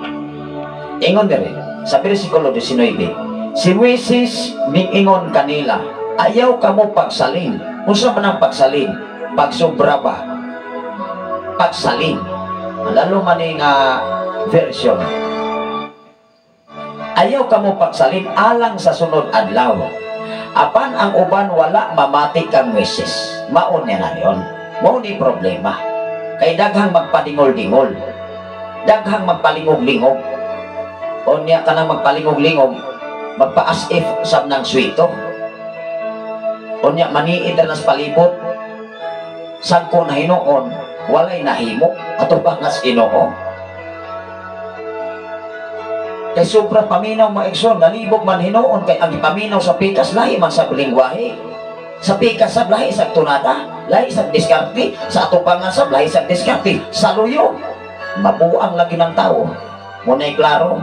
Ingon diri sa bersikulo 19, si Moises mingingon kanila, ayaw kamo pagsalin. Unsa man ang pagsalin? Pagsobra ba? Pagsalin. Lalo man ni nga version. Ayaw kamo pagsalin alang sa sunod adlaw. Apan ang uban wala mamati kang Moises. Maon niya na yun. Mao ni problema. Kay daghang magpadingol-dingol. Daghang magpalingog-lingog. O niya ka nang magpalingog-lingog, magpa-as if sab ng swito. O niya maniid na sa palibot, sangko na hinuon, walay nahimo, atubang nga sa Ginoo. Kay sobra paminaw maigsoon, nalibog man hinuon, kay ang paminaw sa pikas, lahi man sa lingwahe. Sa pikas sab lahi sa tunada, lahi sa diskarte, sa atubangan sab lahi sa diskarte, sa luyo, mabuang lagi ng tao. Muna'y klaro.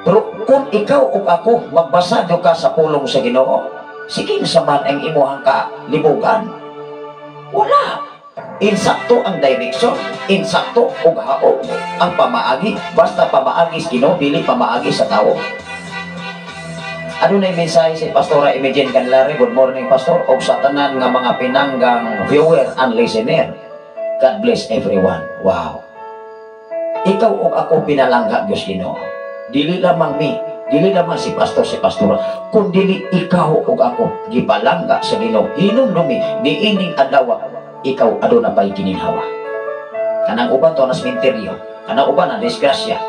Pero kung ikaw o ako magbasa ka sa pulong sa Ginoo, sige sa man ang imuhang kalibugan. Wala. Insakto ang direction, insakto og haog ang pamaagi, basta pamaagi sa Ginoo, dili pamaagi sa tao. Adunay mensahe si Pastora Imagine Canlare. Good morning, Pastor, og sa tanan nga mga pinanggang viewer and listener. God bless everyone. Wow. Ikaw og ako pinalangga Dios Ginoo. Dili lamang mi, dili lamang si pastor, si pastora, kun dili ikaw og ako gipalangga sa Ginoo. Hinumdumi niining adlaw ikaw aduna pay gininhawa. Kanang uban to na sementeryo, kanang uban na disgrasya,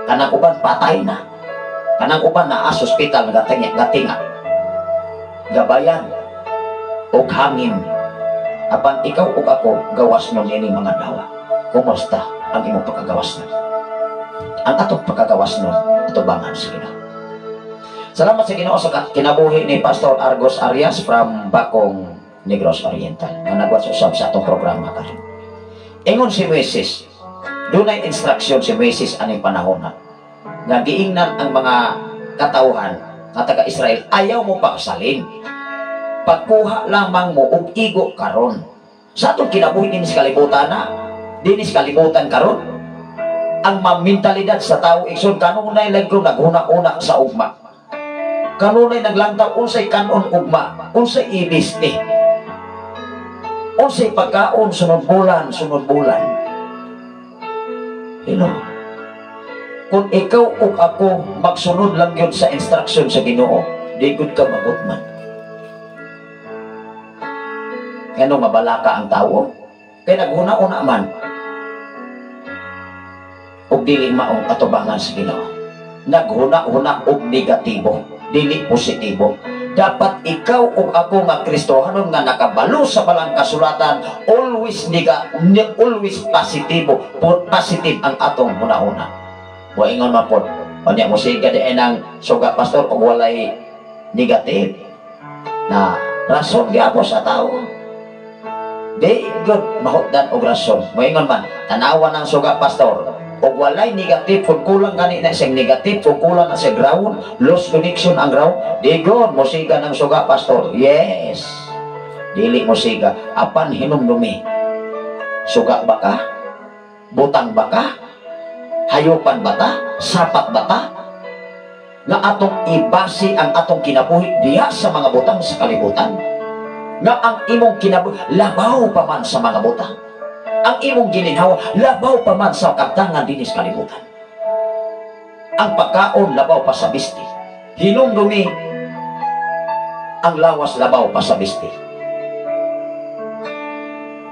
kanang uban patay na, kanang uban naa sa ospital gatinga, gatinga, gabayan og hangin. Apan ikaw ug ako gawas nun ini mga adlaw. Kumusta ang imong pagkagawas nun? Ang atong pagkagawas nun, atubangan sa Ginoo. Salamat sa Ginoo sa kinabuhi ni Pastor Argos Arias from Bakong, Negros Oriental, nga nagwatch usab sa atong programa karon. Ingon si Moises, dunay instruction si Moises aning panahon na nga giingnan ang mga katawhan nga taga Israel, ayaw mo pagsalin. Pagkuha lamang mo og igo karon. Sa atong kinabuhi dinis kalibutan na, dinis kalibutan karon, ang mentalidad sa tao igsoon kanunay lang ko naghuna-una sa ugma. Kanunay naglantaw unsay kanon ugma, unsay ibiste. Unsay pagkaon sunod bulan, sunod bulan. Hello. Kung ikaw ug ako magsunod lang yun sa instruction sa Ginoo, di gud ka magutman. Ngano mabalaka ang tao? Kay naghuna-una man ug dili maong atubangan sa Ginoo. Naghuna-una og negatibo, dili positibo. Dapat ikaw ug ako nga Kristohanon nga nakabalo sa balang kasulatan, always always positibo, positive ang atong hunahuna. Wa ingon man pod, unya mo siga di nang suga pastor og walay negative na rason gyapon sa tao. Di gud mahutdan og rason. Moingon man, tanawa ng suga pastor og walay negative, kung kulang gani na siyang negative, kung kulang na siya ground, lost connection ang ground, di gud mosiga ng suga pastor. Yes. Dili mosiga apan hinumdumi. Suga ba ka? Butang ba ka? Hayupan ba ta? Sapat ba ta? Nga atong ibase ang atong kinabuhi diha sa mga butang sa kalibutan. Nga ang imong kinabuhi labaw pa man sa mga butang. Ang imong gininhawa labaw pa man sa kabtangan dinis kalibutan. Ang pagkaon labaw pa sa bisti. Hinumdumi ang lawas labaw pa sa bisti.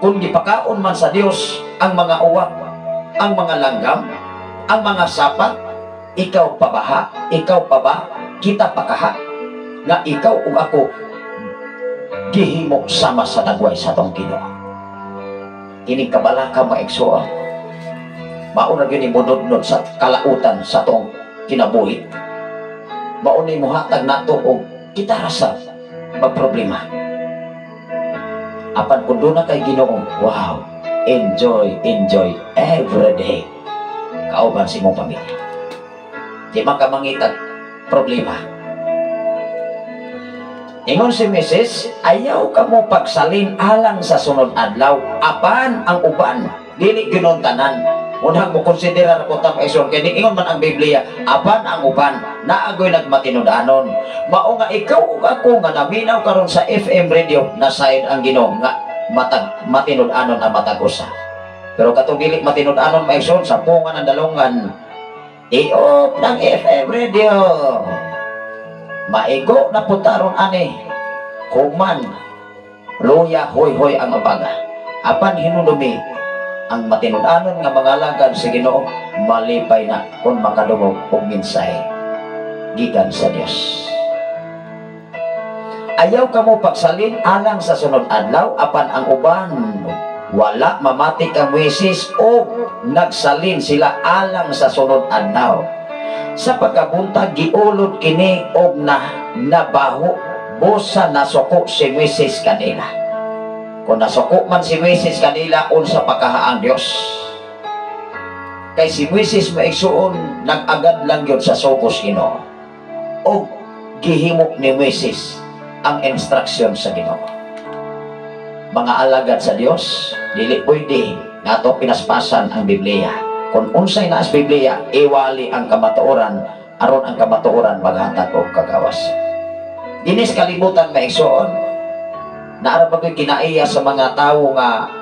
Kung gipakaon man sa Dios ang mga uwak, ang mga langgam, ang mga sapat, ikaw pa baha, ikaw pa ba, kita pa kaha, nga ikaw ug ako gihimo sama sa dagway sa atong Ginoo. Kining kabalaka mga igsoon, mao na gyud ni munudnod sa kalautan sa atong kinabuhi. Mao ni mohatag nato og kita rasa magproblema. Apan kung doon na kay Ginoo, wow, enjoy, enjoy every day. Kauban sa imong pamilya. Di man ka mangitag problema. Ingon si Mrs., ayaw ka mo pagsalin alang sa sunod adlaw, apan ang uban, dili ginon tanan. Unang mo konsiderar ko tang igsoon, kay ingon man ang Biblia, apan ang uban, naagoy nagmatinud-anon. Mao nga ikaw ug ako nga naminaw karon sa FM radio, nasayod ang Ginoo nga matag matinud-anon ang matag usa. Pero katong dili matinud-anon mga igsoon, sa punga ng dalungan, i-off ng FM radio. Maigo na putaron ani, human, luya, hoy-hoy ang abaga. Apan hinunumi, ang matinud-anon nga mga alagad sa Ginoo, malipay na kung makadungog og mensahe gikan sa Dios. Ayaw kamo pagsalin alang sa sunod adlaw, apan ang uban wala mamati kang Moises o nagsalin sila alang sa sunod adlaw. Sa pagkabuntag giulod kini og na nabaho busa nasuko si Moises kanila. Kung nasuko man si Moises kanila, unsa pakahaang Dios? Kay si Moises maigsuon nag-agad lang yun sa sugos Ginoo. Og gihimo ni Moises ang instruction sa Ginoo. Mga alagad sa Dios, dili pwede nga ato pinaspasan ang Biblia. Kung unsay naas Biblia, iwali ang kamatuoran aron ang kamatuoran maghatag og kagawas. Dinis kalibutan maigsuon, naara ba ko'y kinaiya sa mga tawo nga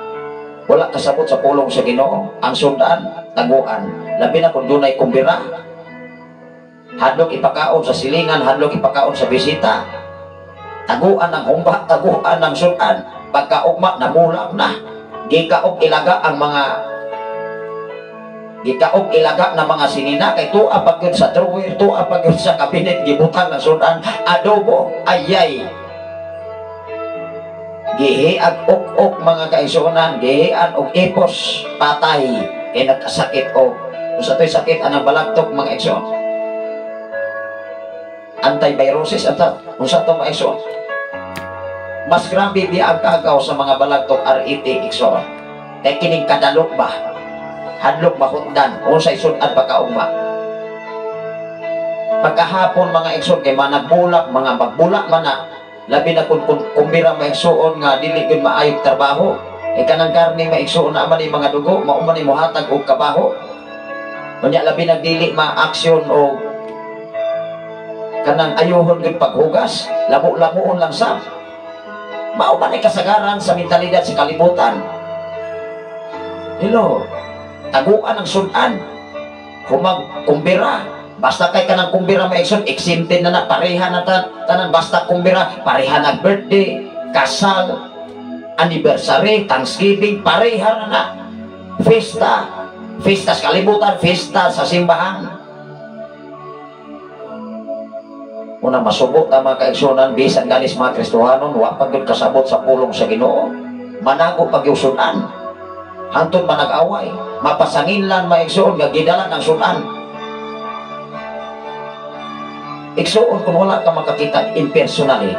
wala kasabot sa pulong sa Ginoo, ang sundan, taguan, labi na kung dunay kumbira, hadlok ipakaon sa silingan, hadlok ipakaon sa bisita, taguan ang humba, taguan ang sudan, pagkaugma, namulak na, gikaog ilaga ang mga gikaog ilaga na mga sinina, kay tuwa pag yun sa drawer, tuwa pag yun sa kabinet, gibutang ng sudan, adobo, ayay. Gihiag ok-ok, mga kaigsuonan, gihian og ipos, patay kay nagkasakit og unsa to'y sakit anang balagtok, mga igsoon, antivirosis ata, unsa to, mga igsoon. Mas grabe biya ang kaagaw sa mga balagtok RET, igsoon, kay kining kadalok ba, hadlok mahutdan unsay sud-an pagkaugma, pagkahapon, mga igsoon, kay managbulak, mga magbulak man na, labi na kung kumbira, mga igsoon, nga dili gyud maayog trabaho e kanang karne, mga igsoon, na man ni mga dugo, mao man ni mohatag og kabaho. Unya labi nag dili ma-aksyon o kanang ayuhon gyud paghugas, labo-labuon lang sa mao man ni kasagaran sa mentalidad sa kalibutan. Hello, taguan ang sudan humag kumbira. Basta kay kanang kumbira, mga igsoon, exempted na na, pareha na tanan basta kumbira, pareha na birthday, kasal, anniversary, Thanksgiving, pareha na na. Fiesta, fiesta sa kalibutan, fiesta sa simbahan. Una masubo ta, mga kaigsunan, bisan ganis mga Kristohanon, wa pa gyud kasabot sa pulong sa Ginoo. Manago pag sudan. Hantod manag-away, mapasanginlan, mga igsoon, nga gidala ng sudan. Igsoon, kung wala ka makakita in personally,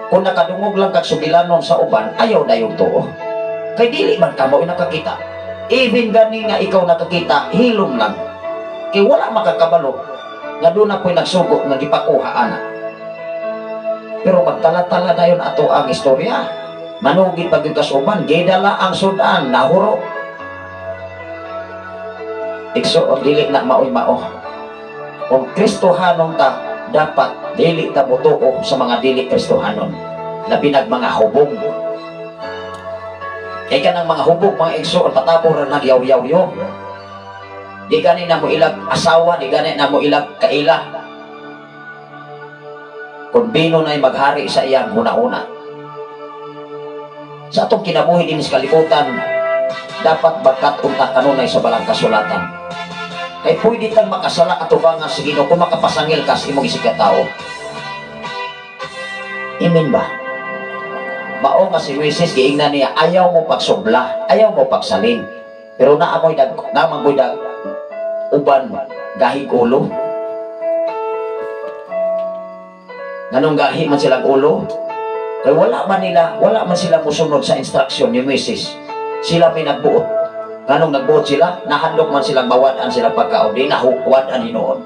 kung nakadungog lang kag sugilanon sa uban, ayaw dayong tuo. Kay dili man ka mo nakakita. Even gani nga ikaw nakakita, hilom lang. Kay wala makakabalo nga doon na po'y nagsugo nga gipakuha ana. Pero magtala-tala dayon ato ang istorya. Manugid pag yung kasuban, gidala ang sudan, nahuro. Igsoon, dili na maoy mao. Kung Kristohanon ta, dapat dili ta motuo sa mga dili Kristohanon. Labi nag mga hubog. Kay kanang mga hubog, mga igsoon, patabor ra nagyaw-yaw. Di gani na mo ilag asawa, di gani na mo ilag kaila. Kung bino na'y maghari sa iyang huna-huna. Sa atong kinabuhi din sa kalibutan, dapat bagkat unta kanunay sa balang kasulatan. Kay pwede kang makasala atubangan sa Ginoo kung makapasangil ka sa imong isig tao. Imin ba? Mao nga si Moises giingnan niya, ayaw mo pagsubla, ayaw mo pagsalin. Pero naamoy dag, namanggoy dag uban gahig ulo. Nganong gahi man silang ulo? Kay wala man nila, wala man sila musunod sa instruction ni Moises. Sila may nagbuot. Nganong nagbuot sila, nahadlok man silang mawad-an silang pagkaon, di nahuwad-an hinuon.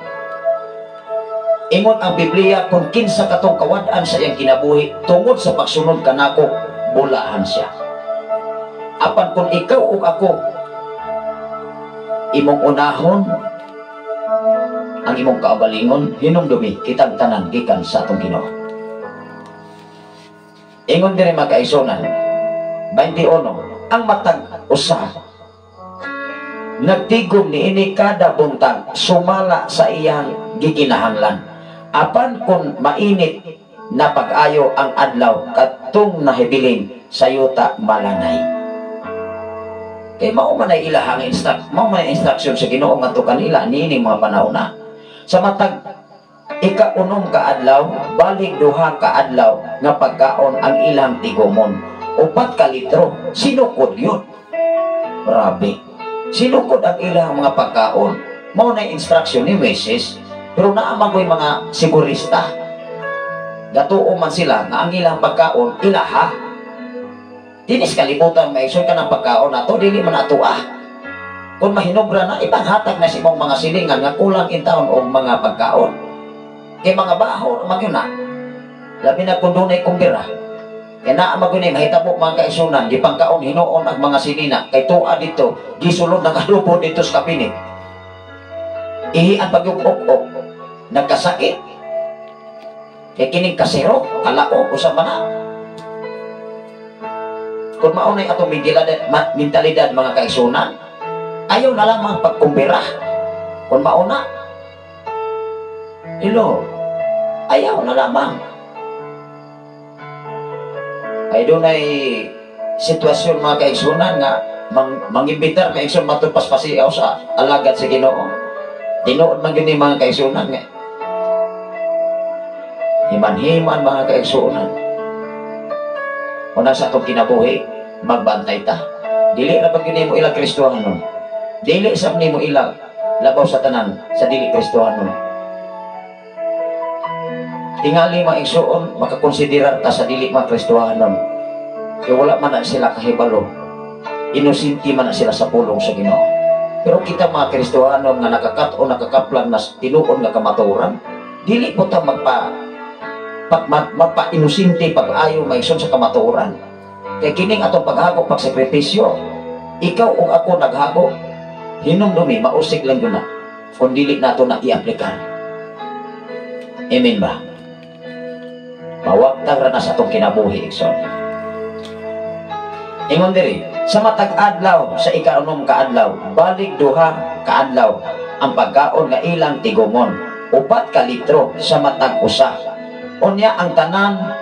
Ingon ang Biblia, kung kinsa katong kawad-an sa iyang kinabuhi, tungod sa pagsunod kanako, bulahan siya. Apan kung ikaw ug ako, imong unahon ang imong kaugalingon, hinumdumi kitang tanan gikan sa atong Ginoo. Ingon diri, mga kaigsunan, 21, ang matag usa nagtigom niini kada buntag sumala sa iyang gikinahanglan. Apan kung mainit na pag-ayo ang adlaw, katong nahibilin sa yuta malanay. Kay mao man ay ilahang instruct, mao man ay instruction sa Ginoo ngadto kanila niining mga panahon na. Sa matag ikaunom ka adlaw, balik duha ka adlaw nga pagkaon ang ilang tigomon. 4 ka litro, sinukod yun. Grabe. Sinukod ang ilang mga pagkaon. Mao na instruction ni Moises, pero naa man ko'y mga sigurista. Gatuo man sila nga ang ilang pagkaon ilaha. Dinis kalibutan, maigsoon, ka ng pagkaon nato, dili man ato ah. Kung mahinobra na, ipanghatag na sa imong mga silingan nga kulang in taon og mga pagkaon. Kay mga baho man yun na. Labi na kung dunay kumbira. Kay naa man gyud mahitabo, mga kaigsunan, gipangkaon hinuon ang mga sinina kay tuwa dito, gisulod ng adobo dito sa kabinet. Ihian pag yung ok-ok, nagkasakit. Kay kining kasero, kalao, usa man na. Kung maunay atong mentalidad, mga kaigsunan, ayaw na lamang pagkumbira. Kung mauna, hello, ayaw na lamang. Ay doon ay sitwasyon, mga kaigsunan, nga mangimbitar kaigsoon matod paspasiaw sa alagad sa Ginoo. Tinuod man gyud ni, mga kaigsunan, nga himan-himan, mga kaigsunan. Una sa atong kinabuhi, magbantay ta. Dili ra ba gyud nimo ila Kristohanon? Dili sab nimo ila labaw sa tanan sa dili Kristohanon. Tingali mga igsuon, makakonsiderar ta sa dili mga Kristohanon. Kaya wala man na sila kahibalo. Inosente man na sila sa pulong sa Ginoo. Pero kita mga Kristohanon nga nakakat-o nakakaplan na tinuod nga kamatuoran, dili po ta magpa-inosente pag-ayo maigsoon sa kamatuoran. Kay kining atong paghago pagsakripisyo, ikaw ug ako naghago, hinumdumi mausig lang yun na kung dili nato na i-aplikar. Amen ba? Mawagtang ra na sa atong kinabuhi, igsoon. Ingon diri, sa matag adlaw sa ikaunom ka adlaw, balig 2 ka adlaw ang pagkaon nga ilang tigumon, 4 ka litro sa matag usa. Unya ang tanan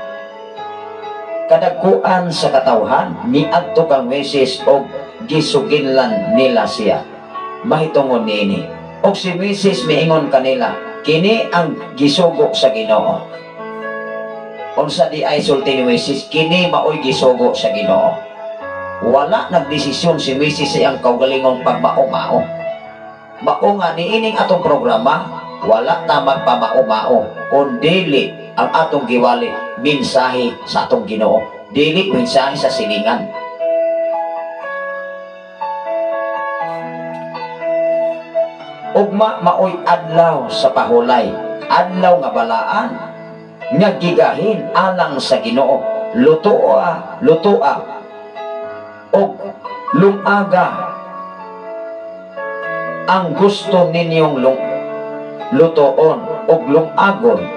kadagkuan sa katawhan miadto kang Moises og gisuginlan nila siya mahitungod niini. Og si Moises miingon kanila, kini ang gisugo sa Ginoo. Unsa di ay sulti ni Moises, kini maoy gisugo sa Ginoo. Wala nagdesisyon si Moises sa iyang kaugalingong pagmao-mao. Mao nga niining atong programa, wala ta magpamao-mao, kun dili ang atong giwali mensahe sa atong Ginoo, dili mensahe sa silingan. Ugma maoy adlaw sa pahulay, adlaw nga balaan nga gigahin alang sa Ginoo. Lutoa, lutoa og lumaga ang gusto ninyong lutoon og lumagon.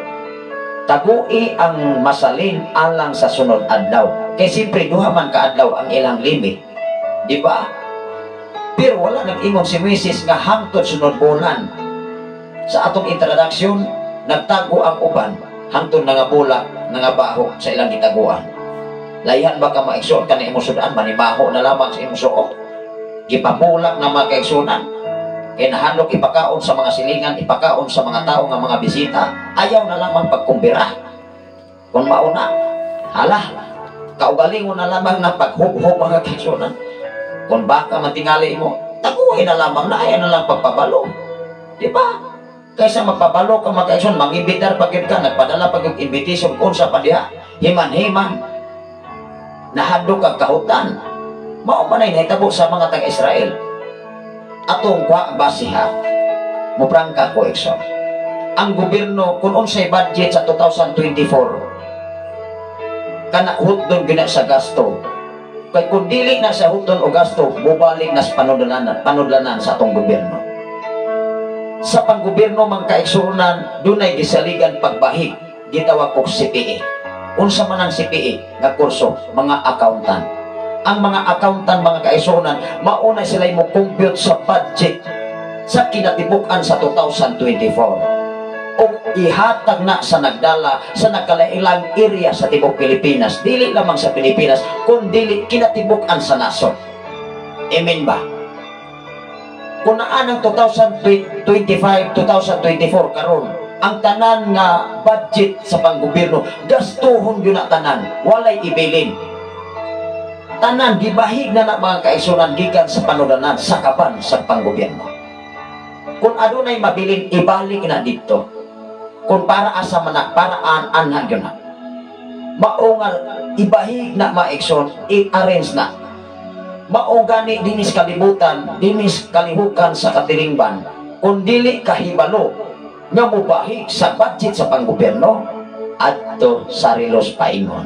Tagui ang masalin alang sa sunod adlaw. Kay siyempre duha man ka adlaw ang ilang limit, di ba? Pero wala nag-ingon si Moises nga hangtod sunod bulan. Sa atong introduction, nagtago ang uban hangtod nangabulak, nangabaho sa ilang gitaguan. Layhan ba ka maigsoon ka na imong sudan, manibaho na lamang sa imong suot. Gipamulak na mga kaigsunan. Kaya nahandok ipakaon sa mga silingan, ipakaon sa mga tao nga mga bisita, ayaw na lamang pagkumbira. Kung mauna, hala, kaugalingon na lamang na paghubhob mga kaigsunan. Kung baka mantingali mo, taguhin na lamang na, ayaw na lang pagpabalo. Di ba? Kaysa magpabalo ka mga kaigsoon, mangibitar pag yun ka, nagpadala pag yung invitation, unsa pa diha, himan-himan, nahadlok ang kahutan. Mao man ay nahitabo sa mga taga-Israel. Atong kwa basiha, muprangka ko igsoon. Ang gobyerno kung unsay budget sa 2024, kana hutdon gyud sa gasto. Kay kung dili na sa hutdon o gasto, mobalik na sa panudlanan sa atong gobyerno. Sa panggobyerno man kaigsuonan, dunay gisaligan pagbahig, gitawag og CPA. Unsa man ang CPA nga kurso? Mga accountant. Ang mga accountant mga kaigsuonan, mauna sila mo compute sa budget sa kinatibuk-an sa 2024. Og ihatag na sa nagdala sa nagkalailang area sa tibok Pilipinas, dili lamang sa Pilipinas, kun dili kinatibuk-an sa nasod. Amen ba? Kung naan ang 2025, 2024 karon, ang tanan nga budget sa panggobyerno, gastuhon yun na tanan, walay ibilin. Tanan, gibahig na na mga kaigsunan gikan sa panudanan, sa kaban sa panggobyerno. Kung adunay mabilin, ibalik na dito. Kung para asa man na, para anhan yun na. Mao nga, ibahig na maigsoon, i-arrange na. Mao gani dinis kalibutan, dinis kalihukan sa katilingban, kung dili kahibalo nga mubahig sa budget sa panggobyerno, adto sa relos paingon.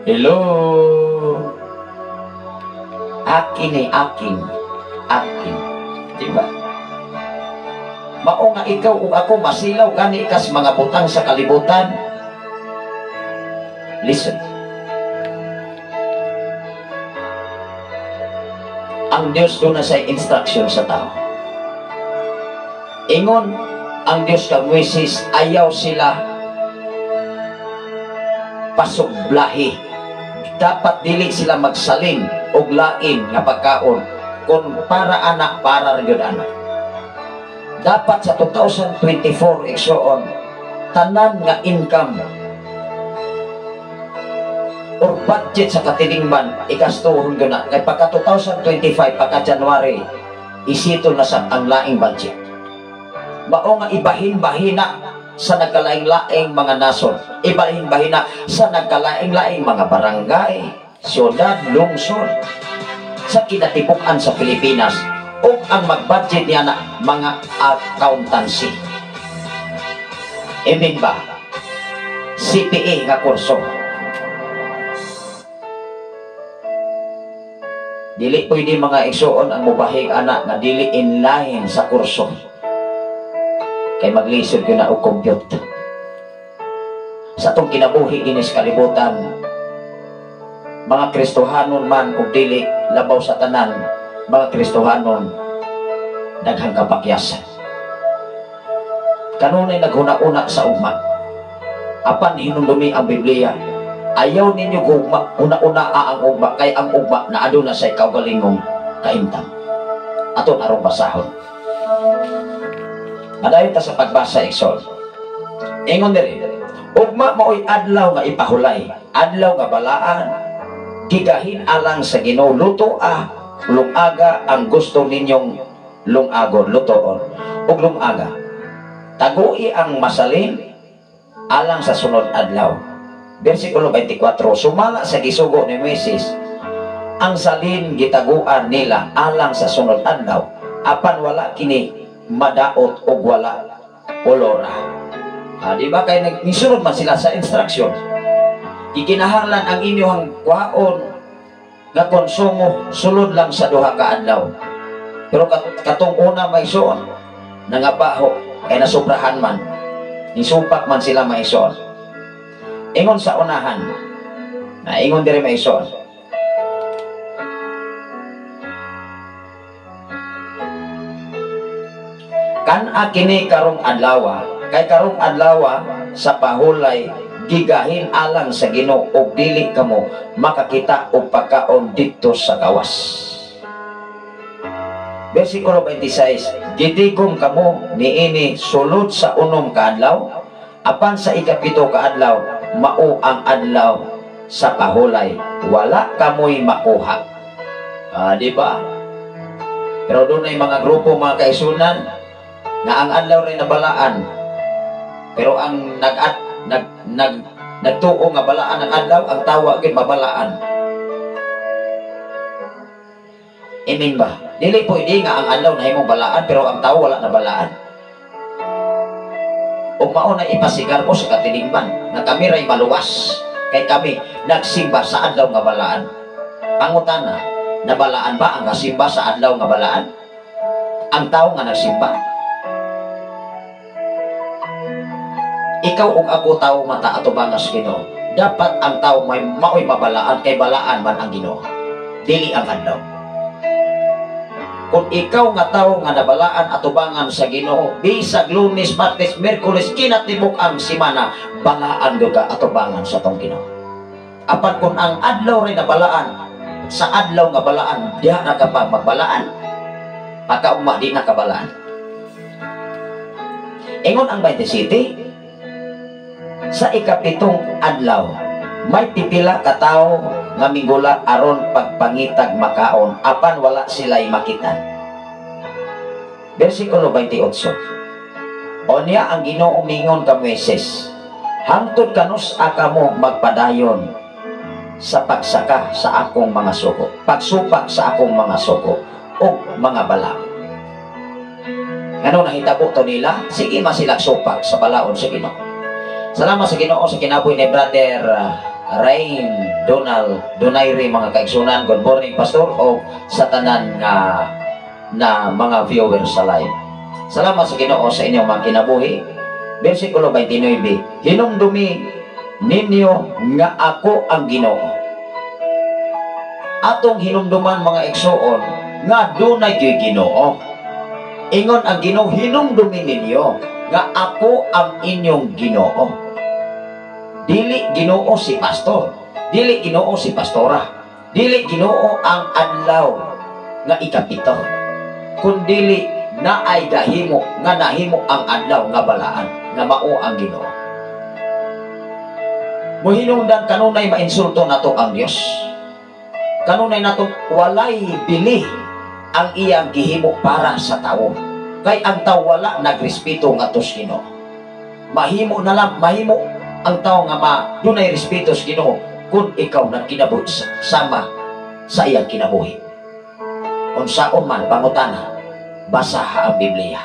Hello. Akin ni akin, akin. Diba? Mao nga ikaw ug ako masilaw gani kas mga butang sa kalibutan. Listen. Ang Dios doon na sa instruction sa tao. Ingon ang Dios kang Moises, ayaw sila pasublahi. Dapat dili sila magsalin og lain nga pagkaon kung para anak, para gyud anak. Dapat sa 2024 igsoon, tanan nga income or budget sa katilingban igastuhon gyud na kay pagka 2025, pagka January, isitol na sa ang laing budget. Mao nga ibahin-bahina sa nagkalaing-laing mga nasod, ibahin-bahina sa nagkalaing-laing mga barangay, syudad, lungsod sa kinatibuk-an sa Pilipinas, ug ang mag-budget niya na mga accountancy. Amen ba? CPA nga kurso. Dili pwede mga igsuon ang mubahig ana nga dili in line sa kurso. Kay maglisod gyud na og compute. Sa atong kinabuhi dinhi sa kalibutan, mga Kristohanon man og dili, labaw sa tanan mga Kristohanon, daghang kapakyasan. Kanunay naghuna-una sa ugma. Apan hinumdumi ang Biblia, ayaw ninyo gugma, una-una ang ugma, kay ang ugma na aduna sa kaugalingong kahimtang. Aton arong basahon. Madayon ta sa pagbasa, Exol. Ingon diri, ugma maoy adlaw nga ipahulay, adlaw nga balaan, gigahin alang sa Ginoo, luto a lungaga ang gusto ninyong lungagon, lutoon ug lungaga. Tagui ang masalin alang sa sunod adlaw. Versikulo 24, sumala sa gisugo ni Moises, ang salin gitaguan nila alang sa sunod adlaw, apan wala kini madaot og wala olora. Di ba kay nagsunod man sila sa instruction? Gikinahanglan ang inyong kuhaon nga konsumo sulod lang sa duha ka adlaw. Pero katong una may suon, nangabaho kay nasubrahan man, nisupak man sila maisuon. Ingon sa unahan, na ingon diri maisuon. Kan-a kini karong adlawa, kay karong adlawa sa pahulay gigahin alang sa Ginoo og dili kamo makakita og pagkaon didto sa gawas. Versikulo 26, gitigom kamo niini sulod sa unom kaadlaw, apan sa ikapito kaadlaw mao ang adlaw sa pahulay, wala kamoy makuha. Di ba? Pero dunay mga grupo mga kaisunan na ang adlaw rin nabalaan, pero ang nagtuo nga balaan ang adlaw, ang tawa gyud mabalaan. Amen ba? Dili pwede nga ang adlaw nahimong balaan pero ang tao wala na balaan. Ug mao na ipasigar ko sa katilingban nga kami ray maluwas kay kami nagsimba sa adlaw nga balaan. Pangutana, nabalaan ba ang nasimba sa adlaw nga balaan? Ang tao nga nagsimba. Ikaw ug ako tao mata atubangas Ginoo. Dapat ang tao may maoy mabalaan kay balaan man ang Ginoo. Dili ang adlaw. Kung ikaw nga tao nga nabalaan atubangan sa Ginoo, bisag Lunes, Martes, Miyerkules, kinatibok ang simana, balaan gyud ka atubangan sa tong Ginoo. Apan kung ang adlaw ray nabalaan, sa adlaw nga balaan, diha na ka pa magbalaan. Pagkaugma di na kabalaan. Ingon ang 27, sa ikapitong adlaw, may pipila ka tawo nga minggula aron pagpangitag makaon, apan wala sila'y makita. Versikulo 28. Onya ang Ginoo mingon ka Moises, hangtod kanus aka mo magpadayon sa pagsaka sa akong mga suko, pagsupak sa akong mga suko ug mga balaod. Ngano nahitabo to nila? Sige man sila supak sa balaod sa Ginoo. Salamat sa Ginoo sa kinabuhi ni Brother Rain Donald Donaire, mga kaigsunan. Good morning, Pastor, o sa tanan nga na mga viewers sa live. Salamat sa Ginoo sa inyong mga kinabuhi. Versikulo 29, hinumdumi ninyo nga ako ang Ginoo. Atong hinumduman mga igsuon nga dunay gyud Ginoo. Ingon ang Ginoo, hinumdumi ninyo nga ako ang inyong Ginoo. Dili Ginoo si pastor, dili Ginoo si pastora, dili Ginoo ang adlaw nga ikapito, kundili naay gahimo nga nahimo ang adlaw nga balaan nga mao ang Ginoo. Muhinungdan kanunay mainsulto nato ang Dios. Kanunay nato walay bili ang iyang gihimo para sa tawo. Kay ang tao wala nagrespeto ngadto sa Ginoo. Mahimo na lang, mahimo ang tao nga ma dunay respeto sa Ginoo kung ikaw nagkinabuhi sama sa iyang kinabuhi. Unsaon man pangutana, basaha ang Biblia.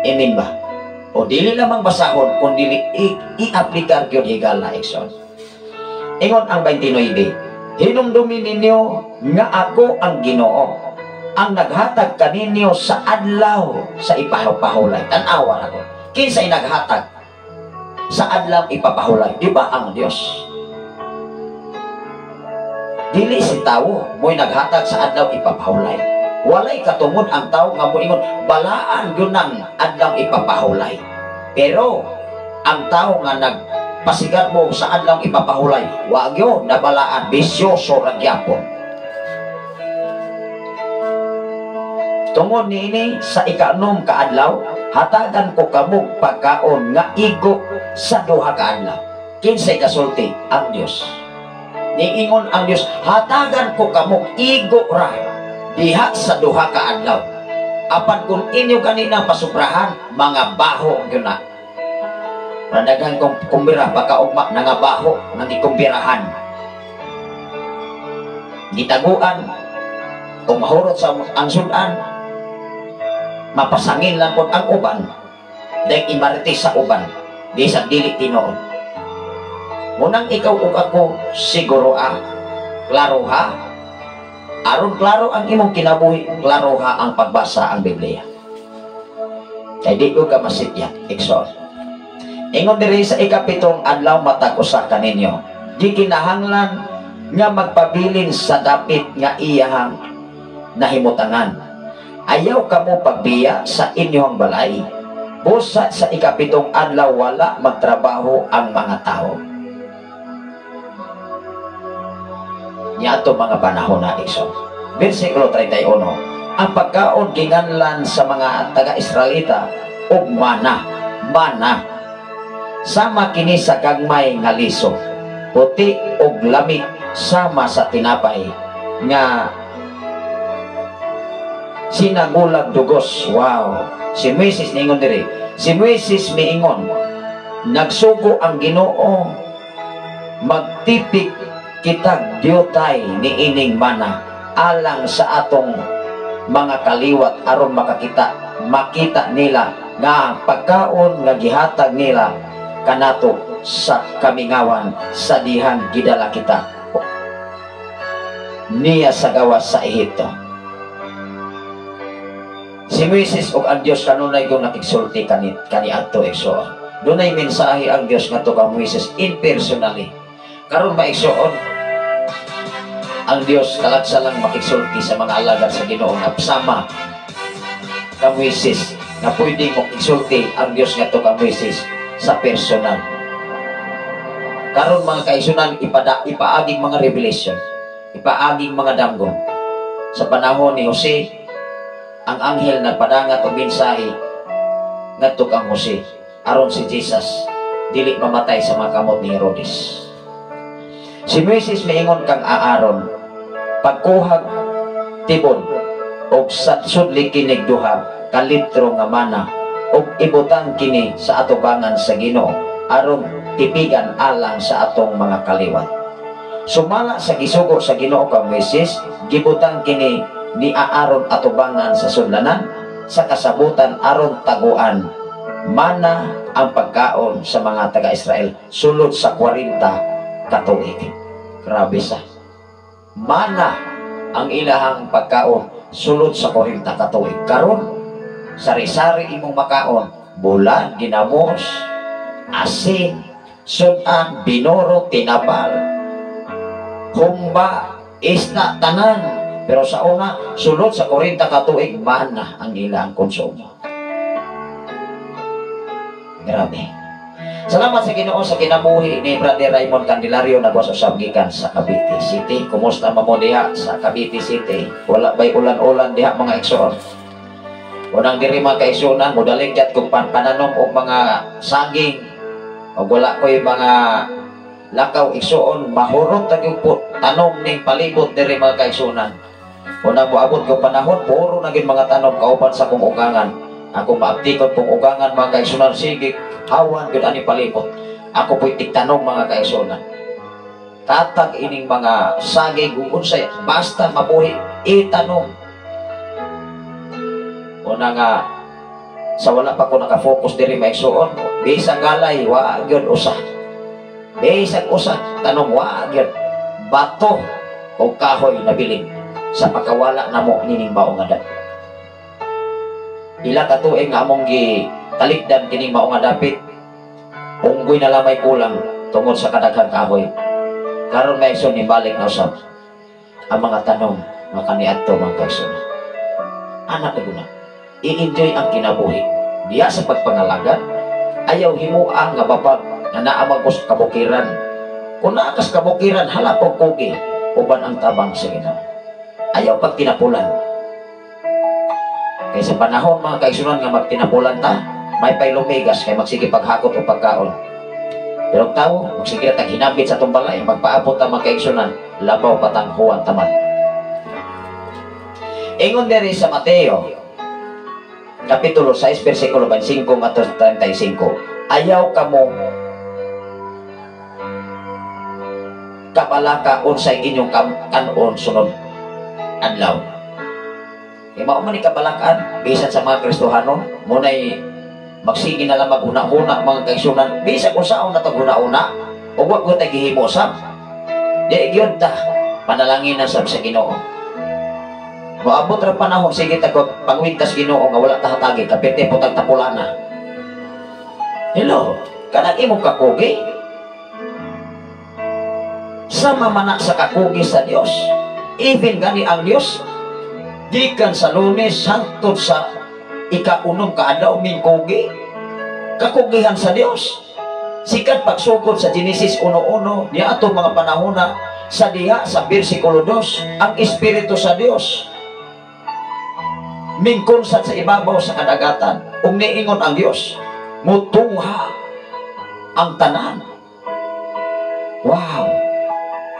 Amen ba? O dili lamang basahon kun dili i-aplikar gyud higala, igsoon. Ingon ang 29, "Hinumdumi ninyo nga ako ang Ginoo, ang naghatag kaninyo sa adlaw sa ipahupahulay." Tan-awa ako. Kinsay naghatag sa adlaw ipapahulay? Di ba ang Dios? Dili si tawo mo'y naghatag sa adlaw ipapahulay. Walay katungod ang tao nga moingon balaan gyud nang adlaw ipapahulay. Pero ang tao nga nagpasigar mo sa adlaw ipapahulay, wa gyud nabalaan, bisyoso ra gyapon. Tungod niini sa ikaanom ka adlaw, hatagan ko kamog pagkaon nga igo sa duha ka adlaw. Kinsay kasulti? Ang Dios. Niingon ang Dios, hatagan ko kamog igo ra diha sa duha ka adlaw. Apan kung inyo kanina pasubrahan, mga baho gyud na. Randagan kong kumbira pagkaugma nangabaho nang gikumbirahan. Gitaguan o mahurot sa ang sudan, mapasangin lang kon ang uban, dahil imarti sa uban, di sa dili tinuod. Munang ikaw ug ako siguro a, klaro ha. Aron klaro ang imong kinabuhi, klaro ha ang pagbasa ang Biblia. Kay di ko ka masitya, igsoon. Ingon diri sa ikapitong adlaw matag usa kaninyo, gikinahanglan nga magpabilin sa dapit nga iyahang nahimutangan. Ayaw kamo pagbiya sa inyong balay. Busa sa ikapitong adlaw wala magtrabaho ang mga tao. Niadto mga panahon na, igsoon. Versikulo 31, ang pagkaon ginganlan sa mga taga-Israelita og mana, mana. Sama kini sa gagmay nga liso, puti og lamig sama sa tinapay nga sinagulag dugos. Wow. Si Moises niingon diri. Si Moises miingon, nagsugo ang Ginoo magtipik kitag diutay niining mana alang sa atong mga kaliwat aron makakita, makita nila nga pagkaon nga gihatag nila kanato sa kamingawan sa dihang gidala kita niya sa gawas sa Ehipto. Si Moises ug ang Dios kanunay kung nakigsulti kaniadto, igsoon. Dunay mensahe ang Dios ngadto kang Moises impersonally. Karon ba, igsoon, ang Dios talagsa lang makigsulti sa mga alagad sa Ginoo nga sama kang Moises, nga pwede makigsulti ang Dios ngadto kang Moises sa personal. Karon mga kaigsunan, ipaaging mga revelation, ipaaging mga damgo. Sa panahon ni Jose, ang anghel nagpadangat og mensahe ngadto kang Jose aron si Jesus dili mamatay sa mga kamot ni Herodes. Si Moises miingon kang Aaron, pagkuhag tibod og sadsudli kinig duha ka litro nga mana og ibutang kini sa atubangan sa Ginoo aron tipigan alang sa atong mga kaliwat. Sumala sa gisugo sa Ginoo kang Moises, gibutang kini ni Aaron atubangan sa sudlanan sa kasabutan aron taguan mana ang pagkaon sa mga taga-Israel sulod sa 40 katuig. Grabe sa mana ang ilahang pagkaon sulod sa 40 katuig. Karon sari-sari imong makaon, bulan, ginamos, asin, sudan, binoro, tinapal, humba, isda, tanan. Pero sa una, sulod sa 40 katuig, mana ang ilang konsumo. Grabe. Salamat sa Ginoo sa kinabuhi ni Brother Raymond Candelario nagwas usab gikan sa Cavite City. Kumusta man mo diha sa Cavite City? Wala ba'y ulan-ulan diha mga igsoon? Unang diri mga kaigsuonan, modalig kat kung pananom og mga saging. Og wala ko'y mga lakaw, igsuon, mahurot na gyud po tanom ning palibot diri, mga kaigsuonan. Una moabot ko panahon, puro na gyud mga tanom kauban sa akong ugangan. Ako maaptikon pong ugangan, mga kaigsuonan, sige, hawan gyud ani palibot. Ako po'y tigtanom, mga kaigsuonan. Tatag ining mga saging ug unsay basta mabuhi itanom. Una nga sa wala pa ko nakafocus diri, maigsuon, bisag galay wa gyud usa. Bisag usa tanom wa gyud. Bato o kahoy na bilin sa pagkawala namo nining mao nga dapit. Ila ka tuig nga among gi talikdan kining mao nga dapit, unggoy na lamay kulang tungod sa kadaghang kahoy. Karon, may igsoon, nibalik na usab ang mga tanom nga kaniadto, mga kaigsoon. Anak na, i-enjoy ang kinabuhi. Diya sa pagpangalagan, ayaw himua nga babag nga naa man kos kabukiran. Kung naa kas kabukiran, hala og kugi uban ang tabang sa Ginoo. Ayaw pagtinapulan. Kay sa panahon, mga kaigsunan, nga magtinapulan ta, may pay lumigas kay magsige paghakot og pagkaon. Pero ang tao, magsige na tag hinambit sa atong balay, magpaabot ta, mga kaigsunan, labaw patang huwan taman. Ingon diri sa Mateo, Kapitulo 6, versikulo 25 ngadto 35, ayaw kamo kabalaka unsay inyong kanon sunod adlaw. Kay mao man ni kabalakan bisan sa mga Kristohanon, munay magsige na lang maghuna-huna, mga kaigsunan, bisan kung saon na tag huna-huna ug wa gyud tay gihimo sab. Di gyud ta panalangin na sab sa Ginoo. Moabot ra panahon sige ta pangwintas Ginoo nga wala ta hatagi, kapite po tag tapulana. Hello, kanang imong kakugi sama man na sa kakugi sa Dios. Even gani ang Dios gikan sa Lunes hangtod sa ikaunom ka adlaw mingkugi. Kakugihan sa Dios. Sikat pagsugod sa Genesis 1:1 niya ato mga panahona sa diha sa versikulo 2, ang Espiritu sa Dios mingkunsat sa ibabaw sa kadagatan ug niingon ang Dios, "Mutungha ang tanan." Wow,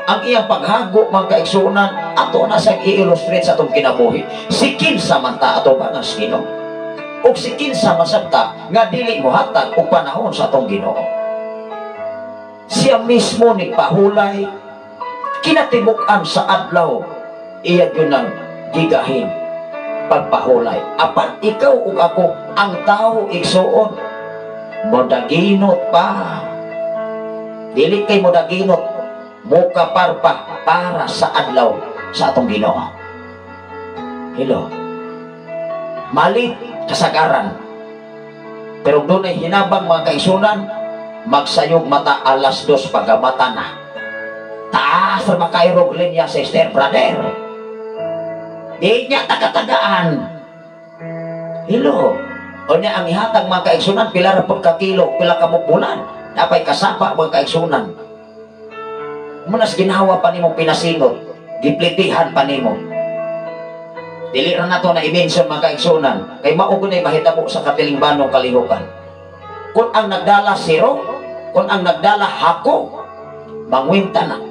ang iyang paghago, mga kaigsunan, ato na siyang i-illustrate sa atong kinabuhi. Si kinsa man ta ato ba nga Ginoo ug si kinsa man sabta nga dili mo hatag og panahon sa atong Ginoo? Siya mismo ni pahulay kinatibuk-an sa adlaw, iya gyud nang gigahin pagpahulay. Apan ikaw ug ako, ang tao, igsuon, modaginot pa, dili kay modaginot, mukapar pa para sa adlaw sa atong Ginoo. Hello, malit kasagaran, pero dunay hinabang, mga kaigsunan. Magsayog mata alas 2, pagkamata na, taas ra makairog linya, sister, brother, di niya takatagaan. Hello, o niya ang ihatag, mga kaigsunan, pila ra pud ka kilo, pila ka bulan, napay kasapa, mga kaigsunan. Munas ginawa pa nimo, pinasingot, giplitihan pa nimo. Dili ra nato na i-mention, mga kaigsunan, kay mao gud mahitabo sa katilingbanong kalihukan. Kung ang nagdala zero, kung ang nagdala hako, mangwinta na.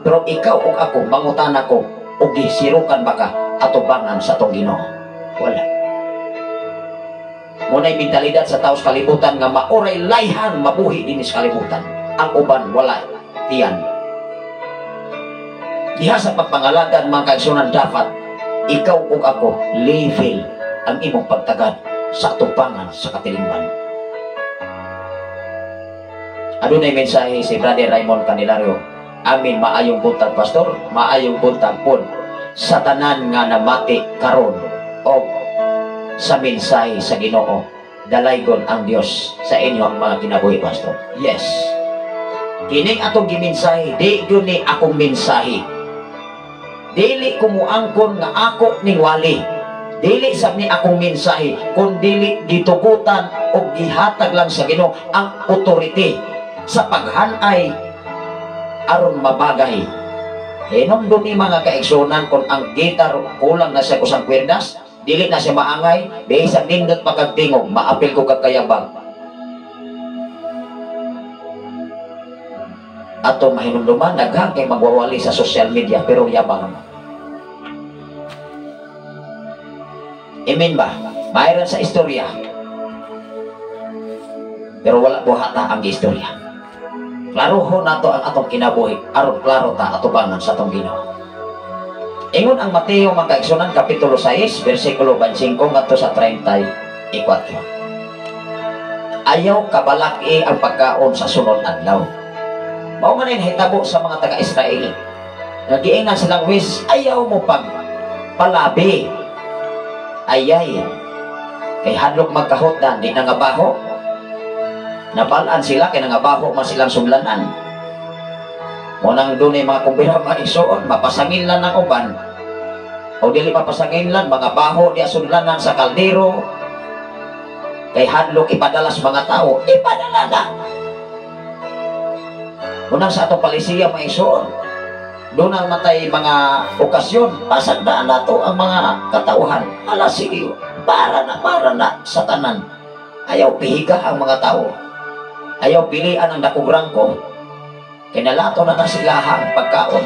Pero ikaw ug ako, mangutana ko, ug gisirukan ba ka atubangan sa atong Ginoo? Wala. Muna'y mentalidad sa taos kalibutan nga maoray layhan mabuhi dinhi sa kalibutan. Ang uban wala tiyan. Diha sa pagpangalagan, mga kaigsunan, dapat ikaw ug ako level ang imong pagtagad sa atubangan sa katilingban. Adunay mensahe si Brother Raymond Candelario. Amin, maayong buntag, pastor, maayong buntag pod sa tanan nga namati karon og sa mensahe sa Ginoo. Dalaygon ang Dios sa inyo ang mga kinabuhi, pastor. Yes. Kining atong gimensahe, di gyud ni akong mensahe. Dili ko muangkon nga ako ning wali. Dili sab ni akong mensahe, kun dili gitugutan o gihatag lang sa Ginoo ang authority sa paghanay aron mabagay. Hinumdum ni, mga kaigsunan, kung ang gitar kulang na siya kusang kwerdas, dili na siya maangay, bisan nindot pa kag tingog, maapil ko kag kayabang. Ato mahinumduman, daghan kay magwawali sa social media pero yabang. Amen ba? Mayroon sa istorya. Pero wala buhata ang istorya. Klarohon nato ang atong kinabuhi aron klaro ta atubangan sa atong Ginoo. Ingon ang Mateo mga kaigsunan kapitulo 6 bersikulo 25 ngadto sa 34. Ayaw kabalaki ang pagkaon sa sunod adlaw. Mao man ang hitabo sa mga taga-Israel. Nagiingan silang wis, ayaw mo pag palabi. Ayay. Kay hadlok magkahotdan, di nangabaho. Nabalaan sila kay nangabaho man silang sumlanan. Mo nang dunay mga kumbira mga igsoon, mapasanginlan ang uban. O dili mapasanginlan, mga baho di sudlanan sa kaldero. Kay hadlok ipadalas mga tao, ipadala na. Unang sa atong palisiya mga igsoon, doon ang matay mga okasyon, pasagdaan nato ang mga katauhan. Ala sige, para na sa tanan. Ayaw pihiga ang mga tao. Ayaw pilian ang dakong rangko. Kinalato na na sila ang pagkaon.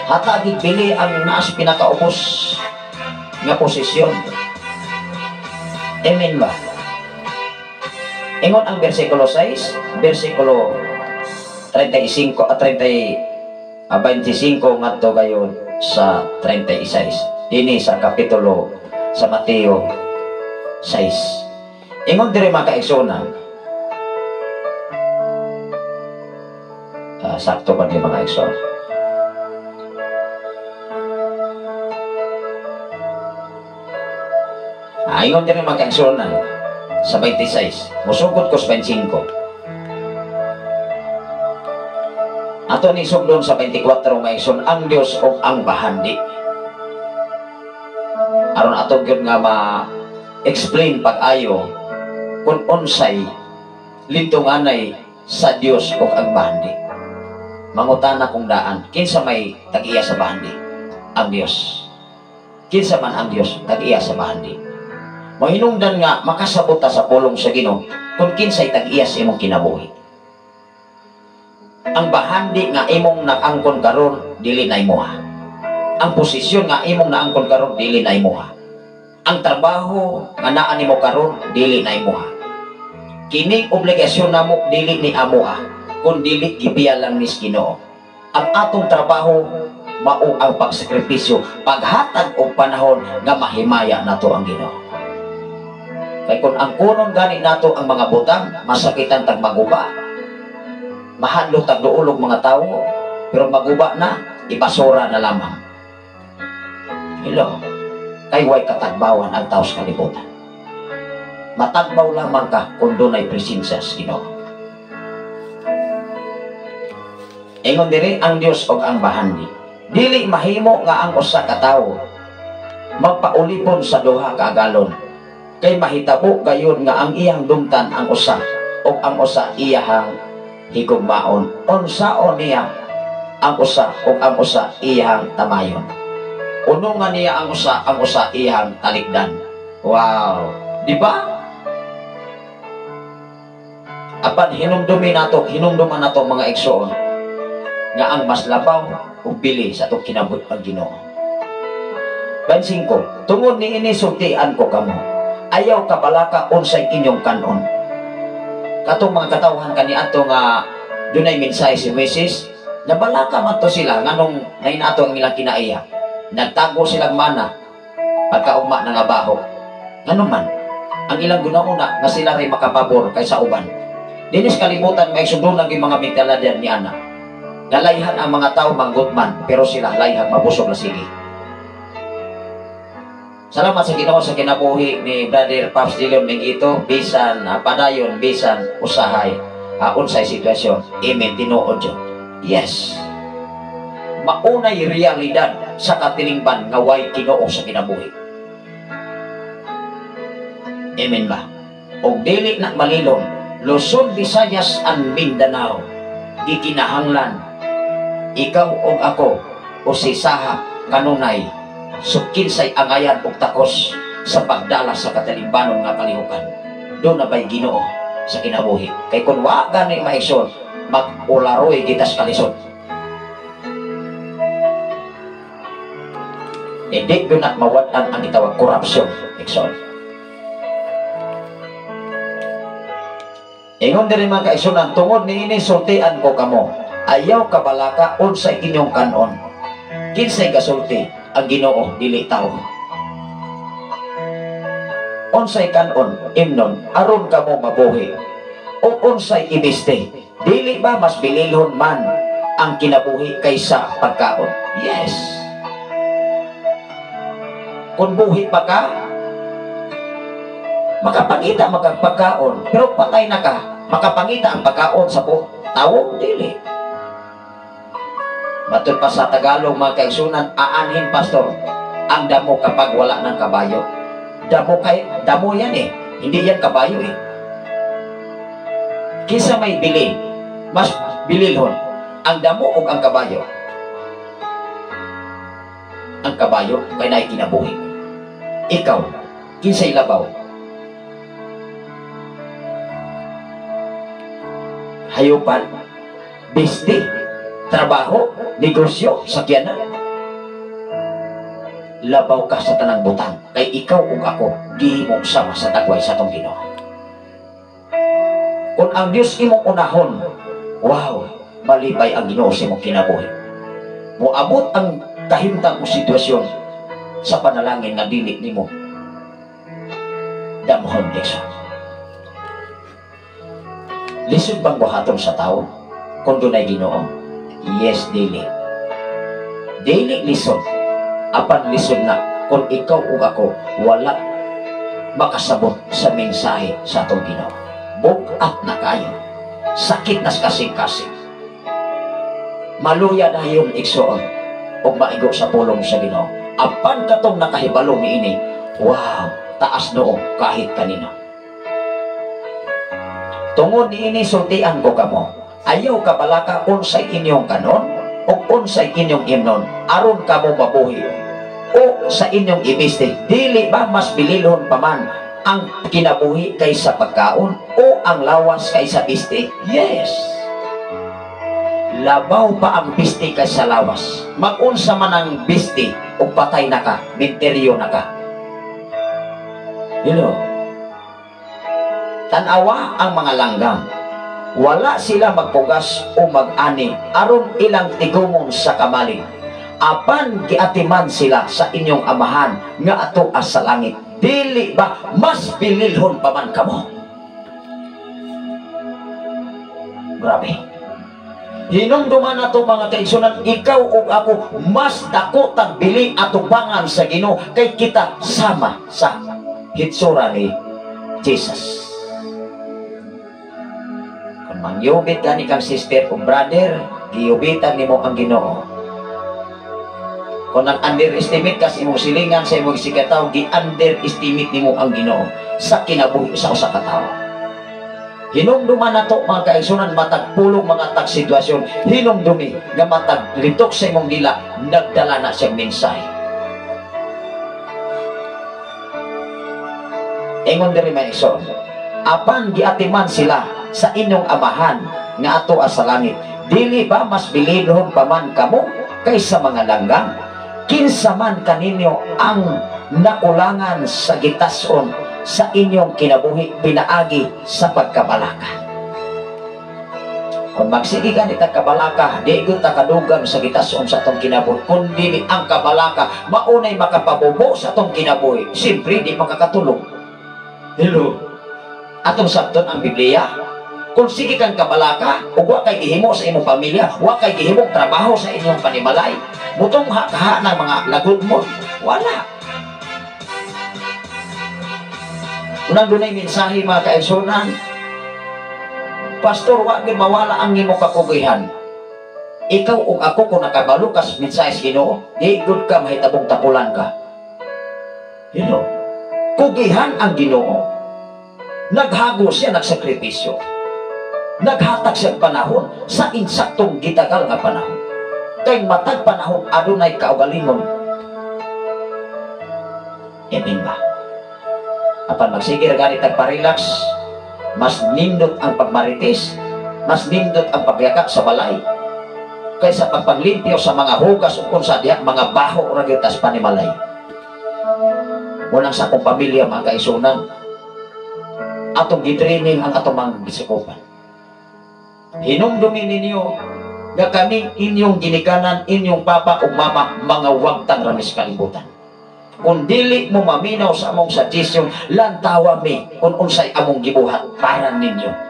Hatagig pili ang naas pinakaubos nga posisyon. Amen ba? Ingon ang bersikulo 6, bersikulo 35 at 25 ngadto gayon sa 36. Dini sa kapitulo sa Mateo 6. Ingon diri mga kaigsuonan. Sakto ba di mga igsoon? Ingon diri mga kaigsuonan sa 26. Musugod ko sa 25. Ato ni sugdon sa 24 mga igsoon, ang Dios ug ang bahandi. Aron ato gyud nga ma-explain pag-ayo kung unsay lintunganay sa Dios ug ang bahandi. Mangutana kung daan, kinsa may tag-iya sa bahandi? Ang Dios. Kinsa man ang Dios tag-iya sa bahandi. Mahinungdan nga makasabot ta sa pulong sa Ginoo kung kinsay tag-iya sa imong kinabuhi. Ang bahandi nga imong naangkon karon dili na imuha. Ang posisyon nga imong naangkon karon dili na imuha. Ang trabaho nga naa nimo karon dili na imuha. Kining obligasyon namo dili ni amoa, kun dili gibiya lang ni Ginoo. Ang atong trabaho mao ang pagsakripisyo, paghatag og panahon nga mahimaya nato ang Ginoo. Kay kun ang kunon gani nato ang mga butang, masakitan tag maguba. Mahadlok tag duolog mga tawo, pero maguba na, ibasura na lamang. Hello, kay way katagbawan ang tao sa kalibutan. Matagbaw lamang ka kung dunay presensya sa Ginoo. Ingon diri ang Dios og ang bahandi. Dili mahimo nga ang usa ka tawo magpaulipon sa duha ka agalon. Kay mahitabo gayon nga ang iyang dumtan ang usa og ang usa iyahang higugmaon. Unsaon niya ang usa ug ang usa iyang tamayon. Unungan niya ang usa iyang talikdan. Wow, di ba? Apan hinumduman nato mga igsoon nga ang mas labaw ug bili sa atong kinabuhi ang Ginoo. 25, tungod niini sultian ko kamo, ayaw kabalaka unsay inyong kanon. Katong mga katawhan kaniadto nga dunay mensahe si Moises, nabalaka man to sila nganong nainato ang ilang kinaiya. Nagtago silang mana pagkaugma na nga baho. Ngano man ang ilang gunauna nga sila ray makapabor kaysa uban. Dinis kalibutan may sundon lang yung mga mentalidad ni ana. Nalayhan ang mga tao manggutman, pero sila layhan mabusog na sige. Salamat sa Ginoo sa kinabuhi ni Brother Pops De Leon Mengito, bisan padayon, bisan usahay, unsay sitwasyon. Amen, tinuod yun. Yes. Maunay realidad sa katilingban nga way Ginoo sa kinabuhi. Amen ba? Og dili na malilong, Luzon, Visayas, and Mindanao, gikinahanglan ikaw og ako o si Saha kanunay so kinsay angayan og takos sa pagdala sa katalimbanon nga kalihukan. Doon na ba'y Ginoo sa kinabuhi? Kay kun wa gani maigsoon, Mag-ularoy kita sa kalisod. Hindi ko na mawad-an ang itawag korupsyon. Igsoon. Ingon diri mga kaigsunan, tungod niini sultian ko kamo, ayaw kabalaka unsay inyong kanon. Kinsay gasulti ang Ginoo dili tawo. Unsay kanon imnon aron kamo mabuhi, o unsay ibiste, dili ba mas bililhon man ang kinabuhi kaysa pagkaon? Yes. Kung buhi pa ka, makapangita makagpagkaon, pero patay na ka, makapangita ang pagkaon sa tawo, dili. Matud pa sa Tagalog mga kaigsunan, aanhin pastor ang damo kapag wala ng kabayo. Damo kay damo yan eh, hindi yan kabayo eh. Kinsa may bili, mas bililhon ang damo o ang kabayo? Ang kabayo kay naay kinabuhi. Ikaw, kinsay labaw? Hayupan, bisti, trabaho, negosyo, sakyanan. Labaw ka sa tanang butang, kay ikaw ug ako gihimong sama sa tagway sa atong Ginoo. Kung ang Dios imong unahon, wow, malipay ang Ginoo sa imong kinabuhi. Moabot ang kahimtang o sitwasyon sa panalangin nga dili nimo damhon Diyos. Lisod bang buhaton sa tao kung dunay Ginoo? Yes, dili. Dili lisod. Apan lisod na kung ikaw ug ako wala makasabot sa mensahe sa atong Ginoo. Bugat na kayo. Sakit na sa kasing-kasing. Maluya dayon igsoon ug maigo sa pulong sa Ginoo. Apan katong nakahibalo niini, wow, taas noo kahit kanino. Tungod niini sultian ko kamo, ayaw kabalaka unsay inyong kanon o unsay inyong imnon aron kamo mabuhi, o sa inyong ibiste, dili ba mas bililhon pa man ang kinabuhi kaysa pagkaon o ang lawas kaysa biste? Yes. Labaw pa ang biste kaysa lawas. Magunsa man ang biste o patay na ka, minteryo na ka. Hello. Tanawa ang mga langgam. Wala sila magpugas o mag-ani aron ilang tigumon sa kamalig. Apan giatiman sila sa inyong amahan nga ato as sa langit. Dili ba mas bililhon pa man kamo? Grabe. Hinumduman na ito mga kaigsunan, ikaw ug ako mas dako tag bili atubangan sa Ginoo kay kita sama sa hitsura ni Jesus. Kung mangyubit gani kang sister o brother, giyubitan nimo ang Ginoo. Kung nag-underestimate ka sa imong silingan, sa imong sikataw, gi-underestimate nimo ang Ginoo sa kinabuhi sa usa ka tawo. Hinumduman na to mga kaigsunan, matag pulong mga tag sitwasyon, hinumdumi nga matag litok sa imong dila, nagdala na siyang mensahe. Ingon diri mga igsoon, apan giatiman sila sa inyong amahan nga ato sa langit, dili ba mas bililhon pa man kamo kaysa mga langgam? Kinsa man kaninyo ang nakulangan sa gitason sa inyong kinabuhi pinaagi sa pagkabalaka. Kung magsige ka nitag kabalaka, di gyud ta kadugang sa gitason sa atong kinabuhi. Kung dili ang kabalaka maunay makapabubo sa atong kinabuhi, siyempre di makakatulog. Hello. Atong sabton ang Biblia. Kung sige kang kabalaka, ug wa kay gihimo sa imong pamilya, wa kay gihimong trabaho sa inyong panimalay, mutungha kaha ng mga lagod mo, wala. Unang dunay mensahe mga kaigsunan, Pastor, wa gyud mawala ang imong kakugihan. Ikaw ug ako kung nakabalo ka sa mensahe sa Ginoo, di gud ka mahitabong tapulan ka. Hello. Kugihan ang Ginoo. Naghago siya, nagsakripisyo. Naghatag siya panahon sa insaktong gitagal nga panahon. Kay matag panahon adunay kaugalingon. Amen ba? Apan magsige ra gani tag parelax, mas nindot ang pagmarites, Mas nindot ang pagyaka sa balay kaysa pagpaglimpyo sa mga hugas o kung sa diha, mga baho ra gyud tas panimalay. Munang sa akong pamilya, mga kaisunan, atong gitraining ang atong mga gisikopan. Hinumdumi ninyo nga kaming inyong ginikanan, inyong papa ug mama, mga wagtang ramis kalibutan. Kung dili mo maminaw sa among suggestion, lantawa mi kung unsay among gibuhat para ninyo.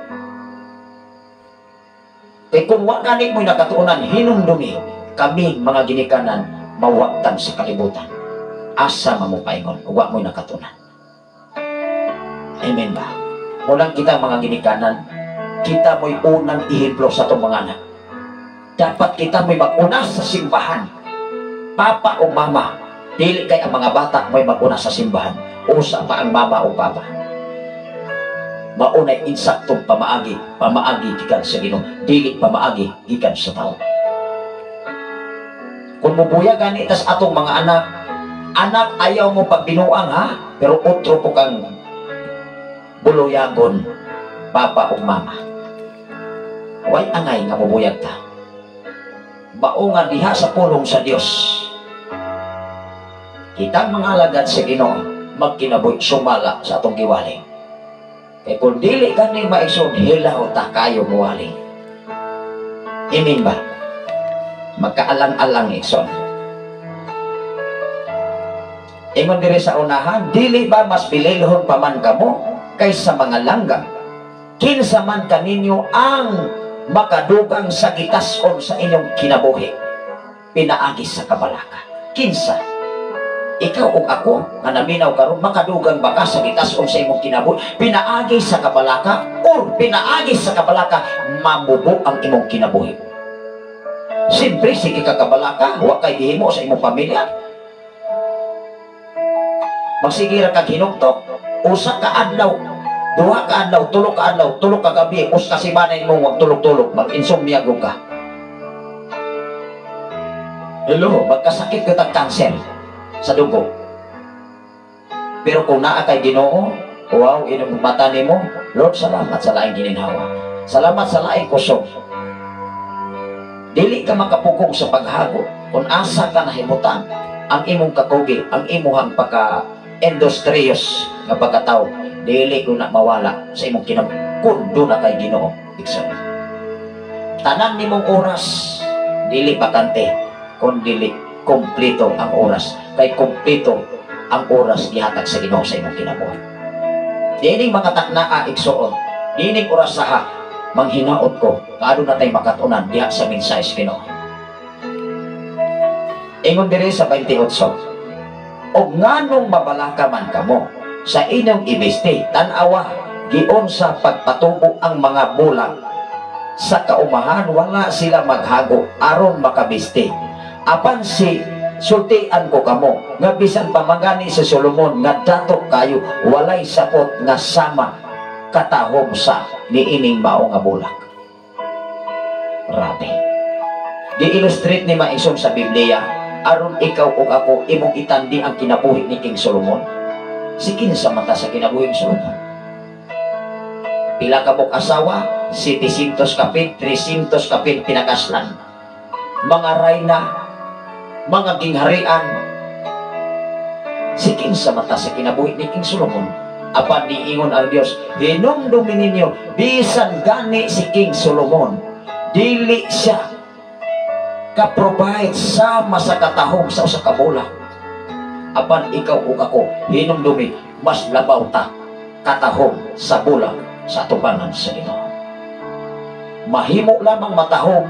Kay kung wa gani mo'y nakatuonan, hinumdumi kami mga ginikanan mawagtang sa kalibutan. Asa mamupaingon, wa mo'y nakatuonan. Amen ba? Unang kita mga ginikanan, kita mo'y unang ihemplo sa atong mga anak. Dapat kita mo'y mag-una sa simbahan. Papa o mama, dili kay ang mga bata mo'y mag-una sa simbahan. Usa pa ang mama o papa. Maunay insaktong pamaagi, pamaagi gikan sa Ginoo, dili pamaagi gikan sa tao. Kung mubuya gani tas atong mga anak, anak ayaw mo pagbinuang ha, pero otro po kang buluyagon, papa o mama. Way angay nga mubuyag ta. Mao nga diha sa pulong sa Dios. Kitang mga alagad sa Ginoo magkinabuhi sumala sa atong giwali. Kay kung dili gani maigsoon, hilaw ta kayo muwali. Amen ba? Magkaalang-alang igsoon. Ingon diri sa unahan, dili ba mas bililhon pa man kamo kaysa mga langgam? Kinsa man kaninyo ang makadugang sa gitason sa inyong kinabuhi pinaagi sa kabalaka? Kinsa? Ikaw ug ako nga naminaw karon, makadugang ba ka sa gitason sa imong kinabuhi pinaagi sa kabalaka, or pinaagi sa kabalaka mamubo ang imong kinabuhi? Siyempre, sige ka kabalaka, wa kay gihimo sa imong pamilya. Magsige ra kag hinugtok, usa ka adlaw, duha ka adlaw, tulo ka adlaw, tulo ka gabi, usa ka semana imong wag tulog-tulog, mag-insomnia gud ka. Hello, magkasakit ka tag kanser sa dugo. Pero kung naa kay Ginoo, wow, inom mata nimo, Lord, salamat sa laing gininhawa. Salamat sa laing kusog. Dili ka makapugong sa paghago kung asa ka nahimutan ang imong kakugi, ang imuhang pagka industrious nga pagkatao, dili ko na mawala sa imong kinabuhi kung doon na kay Ginoo. Igsoon, tanan nimong oras dili bakante, kun dili kompleto ang oras, kay kompleto ang oras gihatag sa Ginoo sa imong kinabuhi. Dining mga taknaa igsoon, dining orasaha, manghinaot ko nga aduna tay makatunan diha sa mensahe sa Ginoo. Ingon diri sa 28, og nganong mabalaka man kamo sa inyong ibisti, tan-awa gion sa pagpatubo ang mga bulak sa kaumahan, wala sila maghago aron makabisti. Apan si sultian ko kamo nga bisan pamangani si Solomon nga dato kayo, walay sapot nga sama katahom sa niining mao nga bulak. Grabe. Gi-illustrate ni Maison sa Biblia aron ikaw ug ako imong itandi ang kinabuhi ni King Solomon. Si kinsa mata sa kinabuhi ni Solomon? Pila ka buok asawa, 700 kapin, 300 kapin pinakaslan. Mga rayna, mga gingharian. Si kinsa mata sa kinabuhi ni King Solomon? Apan niingon ang Dios, hinumdumi ninyo, bisan gani si King Solomon, dili siya ka-provide sama sa katahom sa usa ka bulak. Apan ikaw ug ako, hinumdumi, mas labaw ta katahom sa bulak sa atubangan sa Ginoo. Mahimo lamang matahom,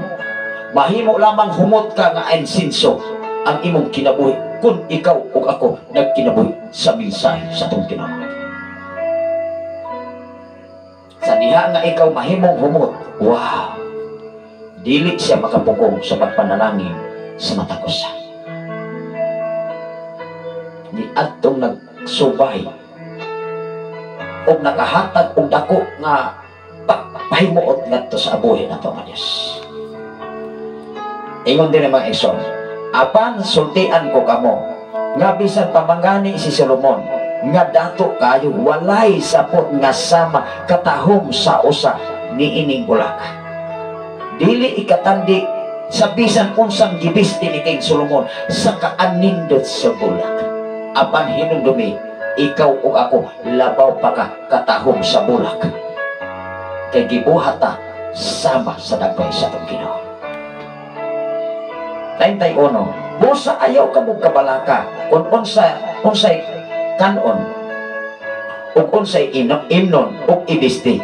mahimo lamang humot ka nga insinso ang imong kinabuhi kung ikaw ug ako nagkinabuhi sa mensahe sa atong Ginoo. Sa diha nga ikaw mahimong humot, wow, dili siya makapugong sa pagpanalangin sa matag usa. Ni adtong nagsubay og nakahatag og dako nga pagpahimuot ngadto sa abuhi nato nga Dios. Ingon din mga igsoon, apan sultian ko kamo nga bisan pamangani si Solomon nga dato kayo, walay sapot nga sama katahom sa usa niining bulaka. Dili ikatandi sa bisan unsang gibisti ni King Solomon sa kaanindot sa bulak. Apan hinumdumi, ikaw ug ako labaw pa ka katahom sa bulak. Kay gibuhat ta sama sa dagway sa atong Ginoo. 31. Busa ayaw kamo kabalaka kung unsay kanon ug unsay imnon ug ibisti.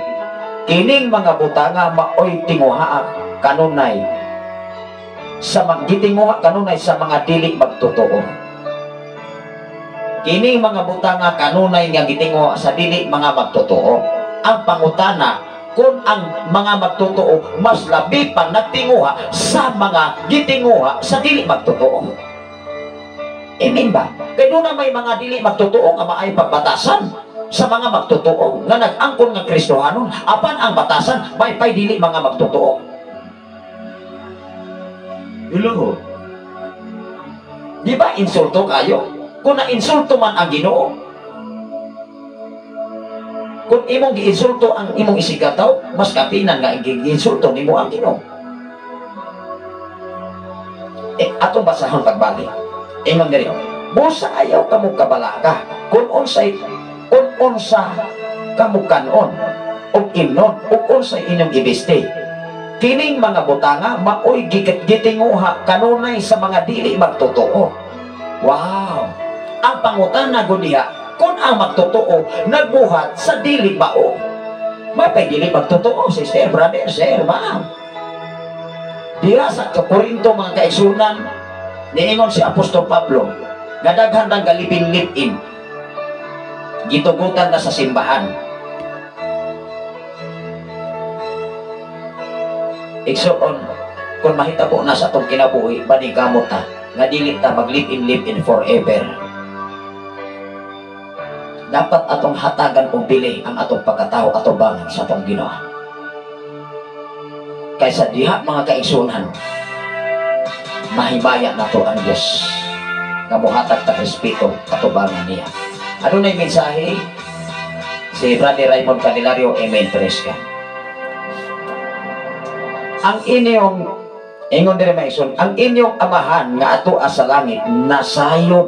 Kining mga butanga maoy tinguhaa kanunay sa gitinguha kanunay sa mga dili magtotoo. Kining mga butanga kanunay nga gitinguha sa dili mga magtotoo. Ang pangutana, kung ang mga magtotoo mas labi pang nagtinguha sa mga gitinguha sa dili magtotoo. Amen ba? Kaya doon na may mga dili magtotoo nga maay pagbatasan sa mga magtotoo nga nag-angkon nga Kristohanon, apan ang batasan may pay dili mga magtotoo. Hello. Di ba insulto kayo? Kung na-insulto man ang Ginoo, kung imong giinsulto ang imong isigataw, mas kapinan nga giinsulto nimo ang Ginoo. Eh, atong basahon pagbalik. Ingon diri, busa ayaw kamo kabalaka kung unsa kamo kanon ug imnon ug unsay inyong ibiste. Kining mga butanga maoy gitinguha kanunay sa mga dili magtotoo. Wow! Ang pangutana gud diha, kung ang magtotoo nagbuhat sa dili mao. May pay dili magtotoo, sister, brother, sir, ma'am. Diha sa Korinto mga kaigsunan, niingon si Apostol Pablo nga daghan nang galibin live-in, gitugutan na sa simbahan. Igsoon, kung mahitabo na sa atong kinabuhi, banigamot ta nga dili ta mag-live-in, live-in forever. Dapat atong hatagan og bili ang atong pagkatao atubangan sa atong Ginoo. Kaysa diha mga kaigsunan, mahimaya nato ang Dios nga mohatag ta respeto atubangan niya. Ano na yung mensahe? Si Brother Raymond Candelario, Amen. Preska. Ang inyong, ingon diri maigsoon, ang inyong amahan nga ato sa langit nasayod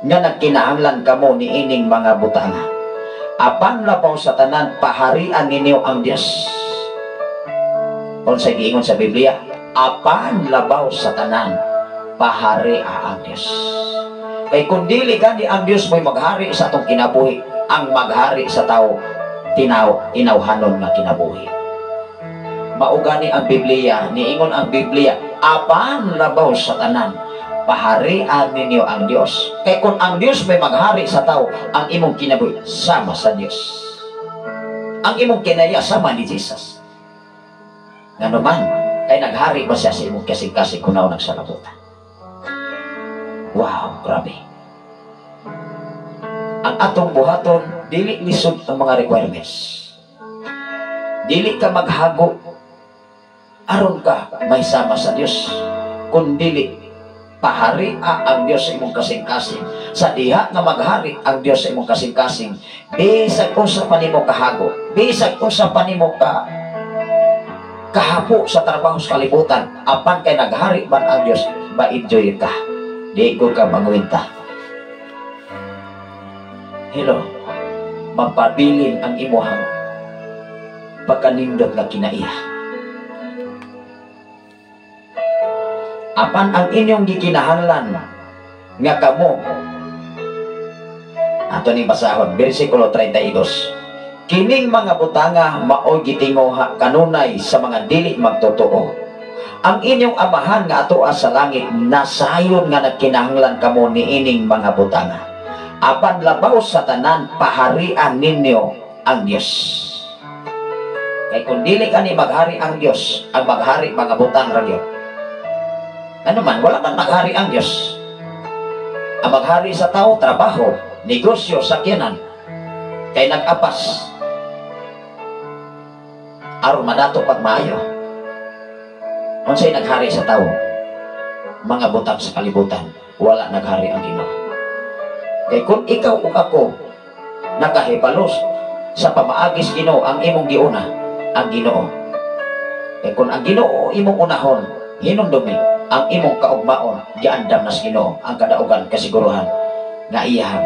nga nagkinahanglan kamo niining mga butanga. Apan labaw sa tanan, paharian ninyo ang Dios. Unsay giingon sa Biblia? Apan labaw sa tanan, paharia ang Dios. Kay kung dili gani ang Dios mo'y maghari sa atong kinabuhi, ang maghari sa tao tinaw inawhanon nga kinabuhi. Mao gani ang Biblia, niingon ang Biblia, apan labaw sa tanan, paharian ninyo ang Dios. Kay kung ang Dios may maghari sa tao, ang imong kinabuhi sama sa Dios. Ang imong kinaya sama ni Jesus. Ngano man, kay naghari ba siya sa imong kasing-kasing kunaw nagsalabutan. Wow, grabe. Ang atong buhaton, dili lisod ang mga requirements. Dili ka maghago aron ka may sama sa Dios. Kung dili pahari ang Dios sa imong kasing-kasing. Sa diha nga maghari ang Dios sa imong kasing-kasing, bisag unsa pa nimo kahago, bisag unsa pa nimo ka kahapo sa trabaho sa kalibutan, apan kay naghari man ang Dios, ma-enjoy ka. Di ko ka mangwinta. Hello, magpabilin ang imuhang pagkanindot nga kinaiya. Apan ang inyong gikinahanglan nga kamo, ato ning basahon, bersikulo 32. Kining mga butanga maoy gitinguha kanunay sa mga dili magtotoo. Ang inyong amahan nga atoa sa langit nasayon nga nagkinahanglan kamo niining mga butanga. Apan labaw sa tanan, paharian ninyo ang Dios. Kay kung dili kani maghari ang Dios, ang maghari mga butang ra gyud. Ano man, wala man maghari ang Dios. Ang maghari sa tao, trabaho, negosyo, sakyanan. Kay nag-apas aron madato pag maayo. Unsay naghari sa tao? Mga butang sa kalibutan, wala naghari ang Ginoo. Kay kung ikaw ug ako nakahibalos sa pamaagis Ginoo ang imong giuna, ang Ginoo, Kay kung ang Ginoo imong unahon, hinumdumi ang imong kaugmaon, giandam na sa Ginoo ang kadaugan kasiguruhan nga iyahang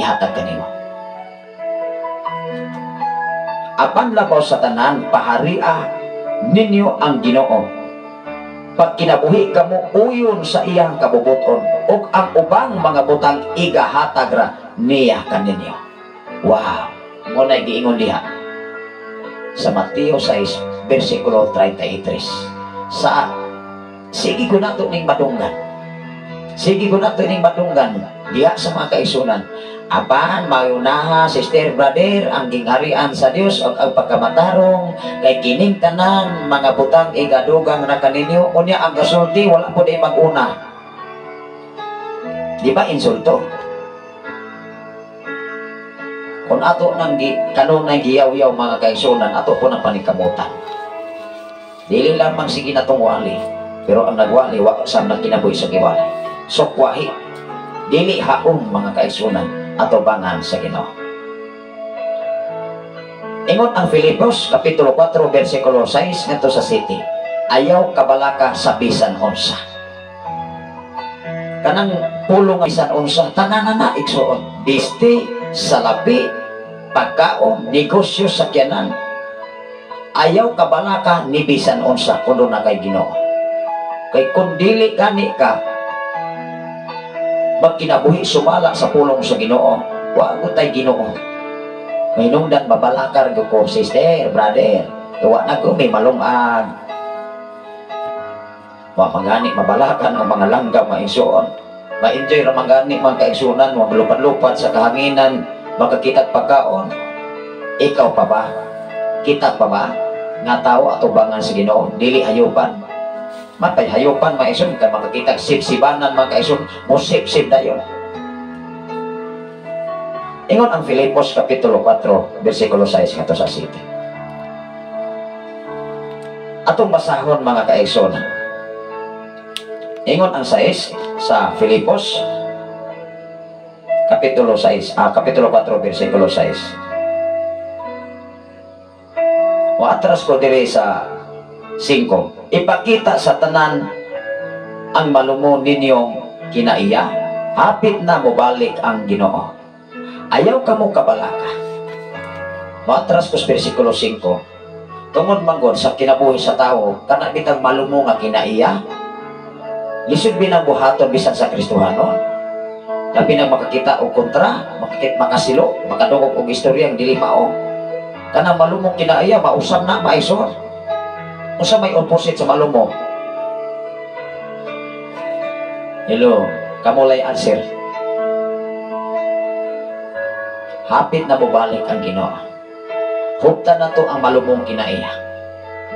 ihatag kanimo. Apan labaw sa tanan, paharia ninyo ang Ginoo. Pagkinabuhi kamo uyon sa iyang kabubuton, ug ang ubang mga butang igahatag ra niya kaninyo. Wow, ngunay giingon diha sa Mateo 6 versikulo 33. Sa sige ko nato ning madunggan. Sige ko nato ning madunggan diha sa mga kaisunan. Apan mayunaha, sister, brother, ang gingharian sa Dios ug ang pagkamatarong, kay kining tanan mga butang igadugang na kaninyo. Unya ang gasulti wala po day maguna. Di ba insulto? Kung ato nang kanunay giyaw-yaw mga kaisunan, ato po nang panikamutan. Dili lamang sige natong wali, pero ang nagwali wa sa nagkinabuhi sa giwali. Sukwahi, dili haom mga kaisunan, ato bangan sa Ginoo. Ingon ang Filipos kapitulo 4 versikulo 6 ngadto sa city. Ayaw kabalaka sa bisan unsa. Kanang pulong nga bisan unsa, tanan na igsuon. Bisti, salapi, pagkaon, negosyo, sakyanan. Ayaw kabalaka ni bisan unsa kuno na kay Ginoo. Kay kun dili gani ka magkinabuhi sumala sa pulong sa Ginoo, wa ko tay Ginoo. May nungdan mabalakar gyud ko, sister, brother. Wa na ko may malungag. Wa mangani mabalakan ang mga langgam maigsuon. Ma-enjoy ra mangani mga kaigsunan, maglupad-lupad sa kahanginan, makakitag pagkaon. Ikaw pa ba? Kita pa ba nga tao atubangan sa Ginoo, dili hayupan? Matay hayupan maigsoon kay makakitag sipsibanan mga kaigsoon, mo sip-sip dayon. Ingon ang Filipos kapitulo 4 versikulo 6 ngadto sa 7. Atong basahon mga kaigsoon. Ingon ang 6 sa Filipos kapitulo 6, kapitulo 4 versikulo 6. Waatras ko diri sa 5. Ipakita sa tanan ang malumo ninyong kinaiya, hapit na mobalik ang Ginoo. Ayaw kamo kabalaka. Waatras ko sa versikulo 5. Tungod manggod sa kinabuhi sa tao, kana bitang malumo nga kinaiya, lisod binang buhaton bisan sa Kristohanon. Labi na makakita og kontra, makakit makasilo, makadungog og istoryang dili mao. Kanang malumong kinaiya, mausam na, maisor. Unsa may opposite sa malumo? Hello, kamulay answer. Hapit na mobalik ang Ginoo. Huptan na to ang malumong kinaiya.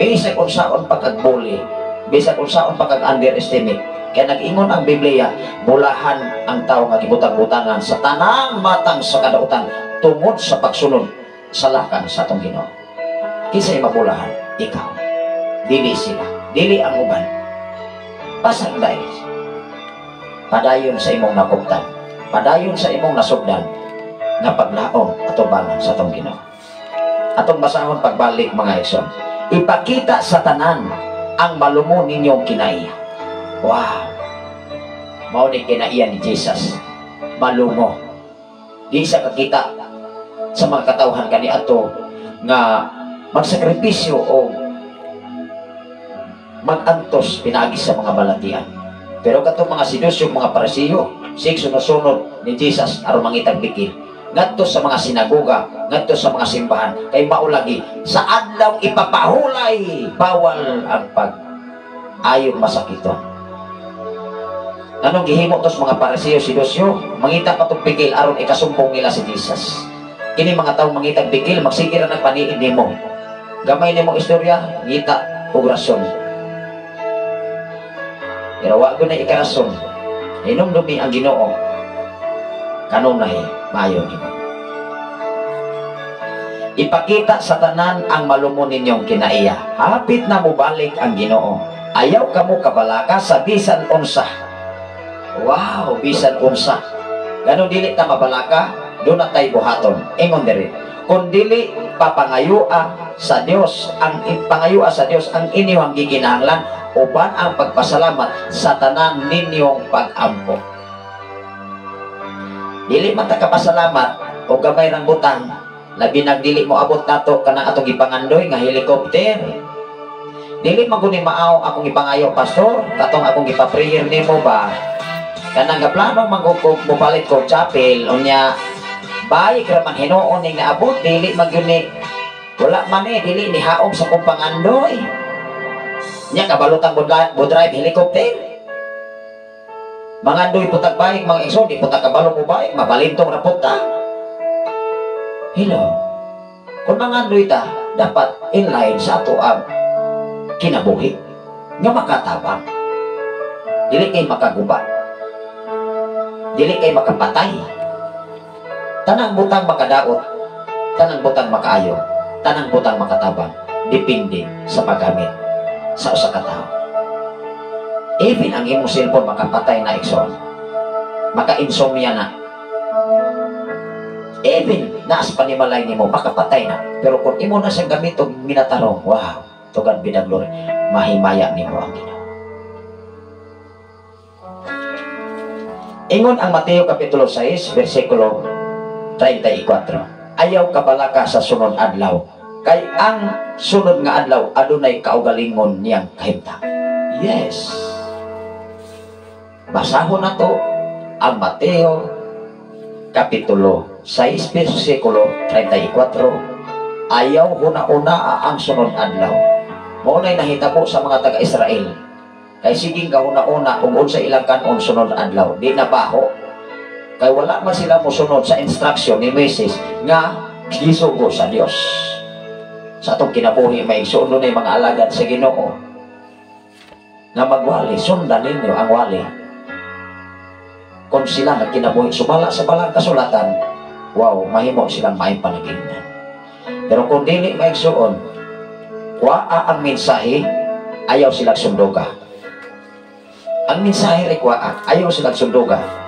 Bisag unsaon pagkagbuli, bisag unsaon pagkag-underestimate. Kaya nag-ingon ang Biblia, bulahan ang tao nga gibutang-butangan sa tanang matang sa kadautan tungod sa pagsunod sa lakang sa atong Ginoo. Kinsay mabulahan? Ikaw. Dili sila. Dili ang uban. Pasag dahil. Padayon sa imong nakuptan. Padayon sa imong nasugdan nga paglaom atubangan sa atong Ginoo. Atong basahon pagbalik mga igsoon. Ipakita sa tanan ang malumo ninyong kinaiya. Wow! Mao ni kinaiya ni Jesus. Malumo. Di sa kakita sa mga katawhan kaniadto nga magsakripisyo o magantos pinaagi sa mga balatian. Pero katong mga Sidusyo, mga Parisiyo, sig sunod-sunod ni Jesus aron mangitag bikil ngadto sa mga sinagoga, ngadto sa mga simbahan, kay maulagi sa adlaw ipapahulay bawal ang pag ayong masakiton. Anong gihimo tos mga Parisiyo, Sidusyo? Mangita pa tong bikil aron ikasumbong nila si Jesus. Kini mga tawo mangitag bikil, magsige ra nagpaniid nimo. Gamay nimo istorya, ngita og rason. Pero wa gyud na ikarason. Hinumdumi ang Ginoo kanunay maayo nimo. Ipakita sa tanan ang malumo ninyong kinaiya. Hapit na mobalik ang Ginoo. Ayaw kamo kabalaka sa bisan unsa. Wow, bisan unsa. Ganon dili ta mabalaka, doon na tayo buhaton. Ingon diri. Kung dili papangayua sa Dios ang pangayua sa Dios ang inyong gikinahanglan uban ang pagpasalamat sa tanan ninyong pag-ampo. Dili man ta kapasalamat o gamay rang butang, labi nag dili mo abot nato kanang atong gipangandoy nga helicopter. Dili man guni maaw akong ipangayo, pastor, katong akong gipa-prayer nimo ba? Kanang gaplano man ko mopalit ko chapel unya bayik ra man hinuon ning naabot, dili man gyud ni wala man eh, dili ni haom sa kong pangandoy. Nya kabalutang mo drive helicopter. Mangandoy putag bayik mga igsoon, di putag kabalo mo bayik, mabalintong ra pud ta. Hello. Kung mangandoy ta, dapat inline sa ato ang kinabuhi nga makatabang. Dili kay makaguba. Dili kay makapatay. Tanang butang makadaot, tanang butang makaayo, tanang butang makatabang, depende sa paggamit sa usa ka tawo. Even ang imong cellphone makapatay na, igsoon. Maka-insomnia na. Even naas panimalay nimo makapatay na. Pero kung imo na siyang gamit og minatarong, wow, to God be the glory, mahimaya nimo ang Ginoo. Ingon ang Mateo Kapitulo 6, versikulo 34. Ayaw kabalaka sa sunod adlaw, kay ang sunod nga adlaw adunay kaugalingon niyang kahimtang. Yes. Basahon na to ang Mateo Kapitulo 6, versikulo 34. Ayaw huna-una ang sunod adlaw. Mao nay nahitabo sa mga taga-Israel. Kay siging kahuna-una kung unsa ilang kanon sunod adlaw, di na baho. Kay wala man sila mosunod sa instruction ni Moises nga gisugo sa Dios. Sa atong kinabuhi may igsoon dunay mga alagad sa Ginoo nga magwali, sundan ninyo ang wali. Kung sila nagkinabuhi sumala sa balang kasulatan, wow, mahimo silang maayong panagingnan. Pero kung dili maigsoon, waa ang mensahe, ayaw silang sunduga. Ang mensahe ray kuwaa, ayaw silang sunduga.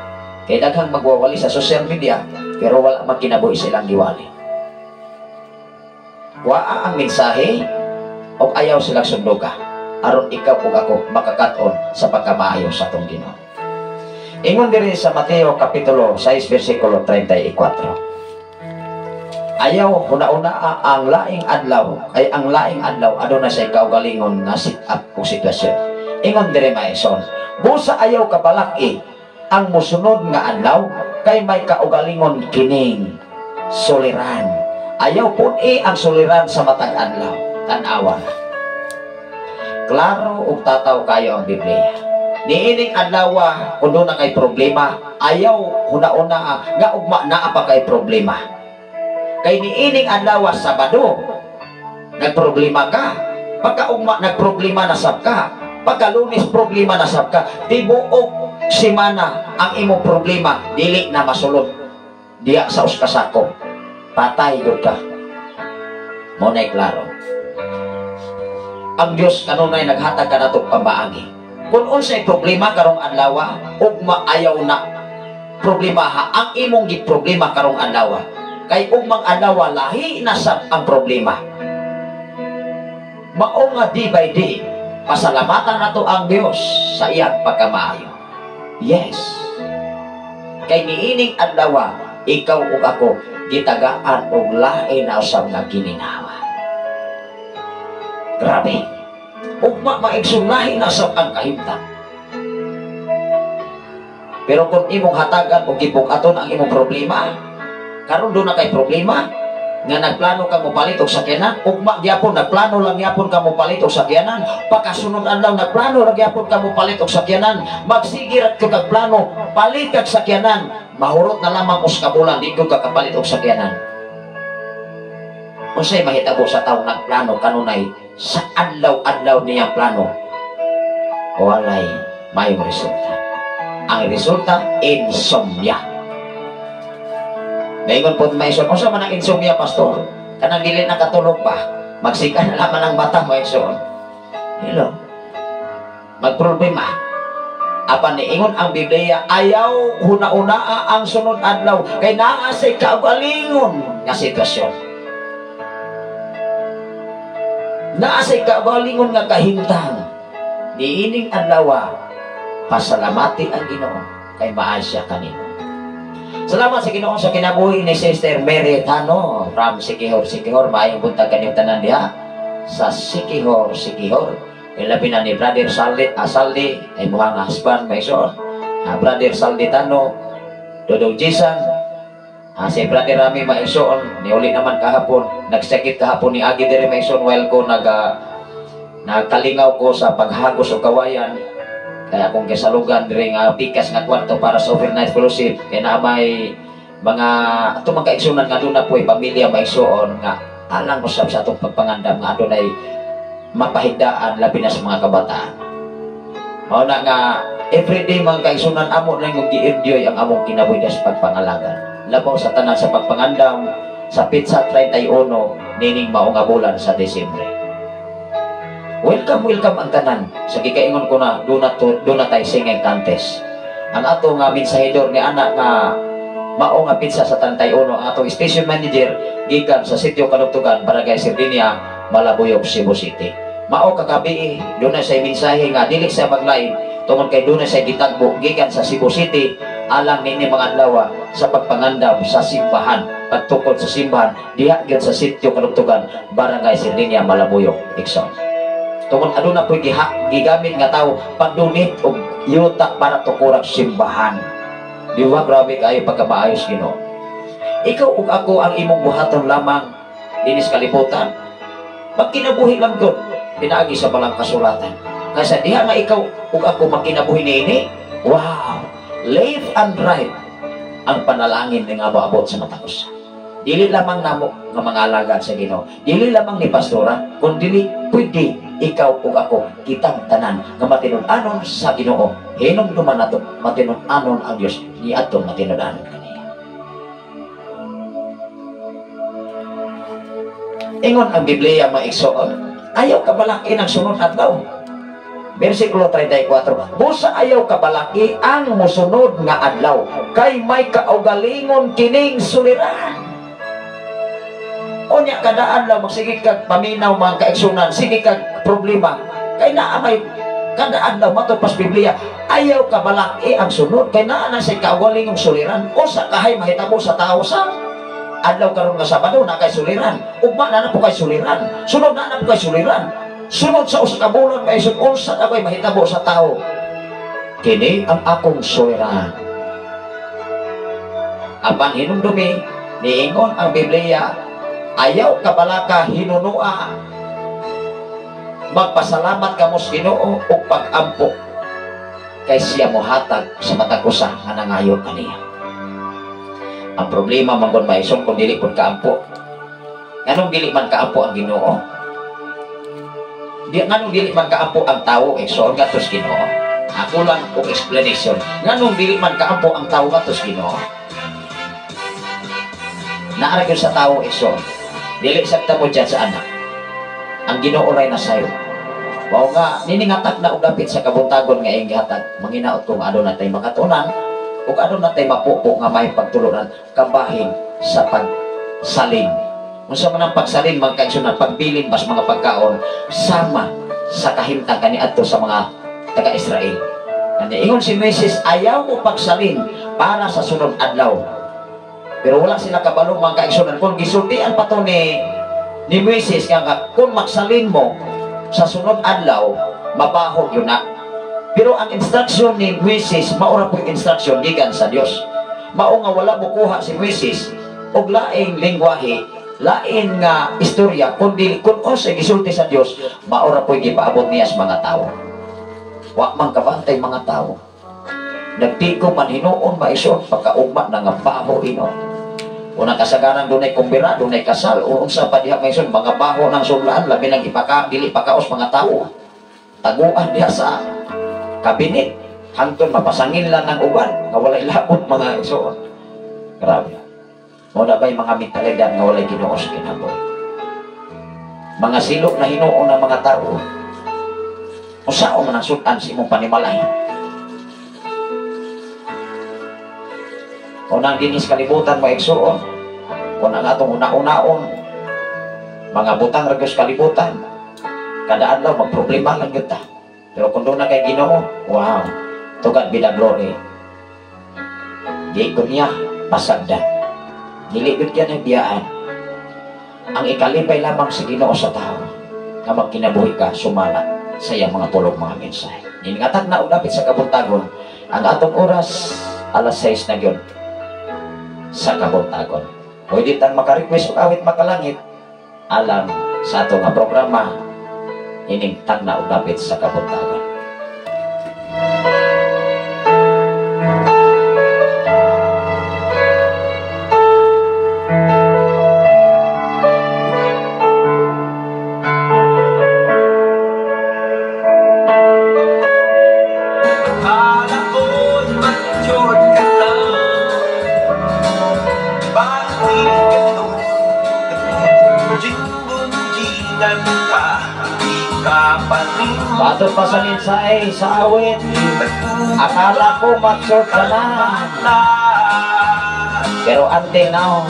Kay daghang magwawali sa social media, pero wala magkinabuhi sa ilang giwali. Kuwaa ang mensahe, o ayaw silang sunduga. Aron ikaw ug ako makakat-on sa pagkamaayo sa atong Ginoo. Ingon diri sa Mateo Kapitulo 6, versikulo 34. Ayaw huna-una ang laing adlaw, ay ang laing adlaw aduna sa kaugalingon nga sit up kung sitwasyon. Ingon diri maison, busa ayaw kabalaki ang musunod nga adlaw kay may kaugalingon kining suliran. Ayaw pun-i ang suliran sa matag adlaw. Tan-awa na. Klaro ug tataw kayo ang Biblia. Niining adlaw kung doon na kay problema, ayaw huna-una nga ugma naa pa kay problema. Kay niining adlaw Sabado, nagproblema ka. Pagkaugma nagproblema na sab ka. Pagka Lunes problema na sab ka. Tibuok simana ang imong problema dili na masulod diya sa usa ka sako. Patay gud ka. Mo nay klaro. Ang Dios kanunay naghatag kanatong pamaagi. Kung unsay problema karong adlaw, ugma ayaw na problema ha ang imong giproblema karong adlaw. Kay ugmang adlaw lahi na sab ang problema. Mao nga day by day, pasalamatan nato ang Dios sa iyang pagkamaayo. Yes. Kay niining adlaw, ikaw ug ako gitagaan og lain na usab nga gininhawa. Grabe. Ugma maigsoon lahi na sab ang kahimtang. Pero kung imong hatagan o gibug-aton ang imong problema, karon doon na kay problema nga nagplano ka mopalit og sakyanan, ugma gyapon nagplano lang gyapon ka mopalit og sakyanan, pagkasunod adlaw nagplano ra gyapon ka mopalit og sakyanan, magsige ra kag plano palit kag sakyanan, mahurot na lamang us ka bulan di gyud ka kapalit og sakyanan. Unsay mahitabo sa tawo nagplano kanunay sa adlaw-adlaw niyang plano? Walay maayong resulta. Ang resulta, insomnia. Naingon po maison, unsa man ang insomnia, pastor? Kanang dili na katulog ba? Magsika na lamang ang mata mo, igsoon. Hello. Magproblema. Apan niingon ang Biblia, ayaw huna-una ang sunod adlaw kay naa say kaugalingon nga sitwasyon. Naa say kaugalingon nga kahimtang. Niining adlaw, pasalamati ang Ginoo kay maay siya kanimo. Salamat sa Ginoo sa kinabuhi ni Sister Mary Tano from Sikihor, Sikihor. Maayong buntag kaninyong tanan diha sa Sikihor, Sikihor. Ilabi na ni Brother Saldi, Saldi ay muhang husband may igsoon. Brother Saldi Tano, Dodong Jason, si Brother Rami maigsoon, niuli naman kahapon, nagsakit kahapon ni Agi diri maigsoon while ko nagkalingaw ko sa paghagos og kawayan. Kaya akong gisalugan diri nga pikas nga kwarto para sa overnight fellowship, kay naa may mga atong mga kaigsunan nga aduna po'y pamilya maigsoon nga alang usab sa atong pagpangandam nga adunay mapahigdaan labi na sa mga kabataan. Mao na nga everyday mga kaigsunan amo lang yung gi-enjoy ang among kinabuhi sa pagpangalagan. Labaw sa tanan sa pagpangandam sa petsa 31 nining mao nga bulan sa Desyembre. Welcome, welcome ang tanan. Sa gikaingon ko na, doon na tayo singing contest. Ang ato nga mensahedor ni anak nga mao nga petsa sa 31, ang atong station manager gikan sa Sitio Kanugtugan, Barangay Sardinia, Malabuyok, Cebu City. Mao kagabi, doon na siya mensahe nga dili siya mag-live tungod kay doon na siya gitagbo gikan sa Cebu City alang nini mga adlaw sa pagpangandam sa simbahan, pagtukod sa simbahan diha gyud sa Sitio Kanugtugan, Barangay Sardinia, Malabuyok, Igsoon. Tungod aduna po'y gigamit nga tao pag-donate og yuta para tukurang simbahan. Di ba grabe kayo pagkamaayos Ginoo? Ikaw ug ako ang imong buhaton lamang dinis kalibutan. Magkinabuhi lang gyud pinaagi sa balang kasulatan. Kaysa diha nga ikaw ug ako magkinabuhi niini, wow, left and right ang panalangin nga moabot sa matag usa. Dili lamang namo nga mga alagad sa Ginoo, dili lamang ni pastora, kun dili pwede ikaw ug ako kitang tanan nga matinud-anon sa Ginoo. Hinumduman nato matinud-anon ang Dios niadtong matinud-anon kaniya. Ingon ang Biblia mga igsoon, ayaw kabalaki ang sunod adlaw. Versikulo 34, busa ayaw kabalaki ang mosunod nga adlaw, kay may kaugalingon kining suliran. Unya kada adlaw magsige kag paminaw mga kaigsunan, sige kag problema, kay naa may kada adlaw matud pas Biblia, ayaw kabalaki ang sunod kay naa na say kaugalingong suliran. Usa kahay mahitabo sa tao sa adlaw karon nga Sabado na kay suliran, ugma na na po kay suliran, sunod na na po kay suliran, sunod sa usa ka bulan kay unsa ka mahitabo sa tao. Kini ang akong suliran. Apan hinumdumi niingon ang Biblia, ayaw kabalaka hinunua, magpasalamat kamo sa Ginoo ug pag-ampo kay siya mohatag sa matag usa nga nangayo kaniya. Ang problema man gud maison kung dili pud kaampo. Nganong dili man kaampo ang Ginoo? Nganong dili man kaampo ang tawo igsoon ngadto sa Ginoo? Ako lang og explanation. Nganong dili man kaampo ang tawo ngadto sa Ginoo? Naa ra gyud sa tawo igsoon. Dili sabta mo dyan sa anak. Ang Ginoo ray nasayo. Mao nga niningatag na og dapit sa kabuntagon nga iyang gihatag, manginaot kung aduna tay makatunan ug aduna tay mapupo nga may pagtulunan kabahin sa pagsalin. Unsa man ang pagsalin mga kaigsunan, pagbilin bas mga pagkaon sama sa kahimtang kaniadto sa mga taga-Israel. Kanya ingon si Moises, ayaw mo pagsalin para sa sunod adlaw. Pero wala sila kabalo mga kaigsunan kung gisultian pa to ni Moises nga kung magsalin mo sa sunod adlaw mabaho yun na. Pero ang instruction ni Moises maura po yung instruction gikan sa Dios. Mao nga wala mokuha si Moises og laing lengguwahe, lain nga istorya kundi kung unsay gisulti sa Dios maura po gipaabot niya sa mga tawo. Wa man kabantay mga tawo. Nagtigo man hinuon maison pagkaugma na nga baho ino. Unang kasagaran dunay kumbira, dunay kasal, unsa pa diha maison mga baho ng sudlaan labi nang ipaka dili pakaos mga tawo. Taguan diha sa kabinet hangtod mapasangil lang ng uban nga walay labot mga igsoon. Grabe. Mao na ba'y mga mentalidad nga walay Ginoo sa kinabuhi? Mga silok na hinuon ng mga tao. Unsaon man ang sud-an sa imong panimalay? Unang dinis kalibutan mo igsoon, kung ang atong una-unaon, mga butang ra gyud sa kalibutan. Kada adlaw magproblema lang gyud ta. Pero kung doon na kay Ginoo, wow, to God be the glory. Di ko niya pasagdan. Dili gyud yan ang biyaan. Ang ikalipay lamang sa Ginoo sa tao nga magkinabuhi ka sumala sa iyang mga pulong mga mensahe. Ningatag na og dapit sa kabuntagon ang atong oras alas 6 na gyud sa kabuntagon. Pwede tang maka-request og awit makalangit alang sa atong nga programa ining tagna og dapit sa kabuntagon. Akala ko'y matured ka na. Bakit ganun? Nagbubuljing-buljingan ka, di ka pa rin Bato pa sa mensahe sa awit, akala ko mature ka na. Pero until now,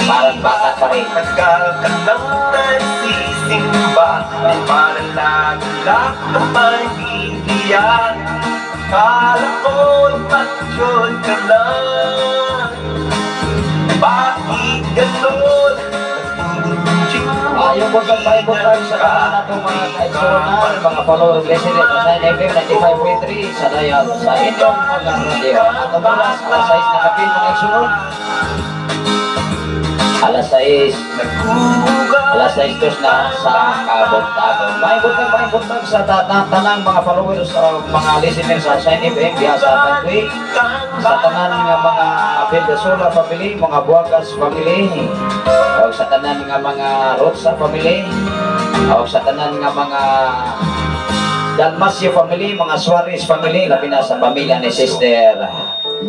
parang bata pa rin. Tagal ka nang nagsisimba, may pananalak na may bibigyan. Akala ko'y matured ka na. Bakit ganun? Ayaw ko kang paibutang sa tanan natong mga kaigsuonan, mga follower of listener sa Shine FM 95.3 sa dial sa inyong mga radio. Atong oras, alas 6 na kapin mga igsuon. Alas 6, alas 6:02 na sa kabuntagon. Paibutang sa tanang mga followers o mga listeners sa Shine FM diha sa Tagui, sa tanan nga mga Vildasola family, mga Buagas family, o sa tanan nga mga Rotsa family, o sa tanan nga mga Dalmasio family, mga Suarez family, labi na sa pamilya ni Sister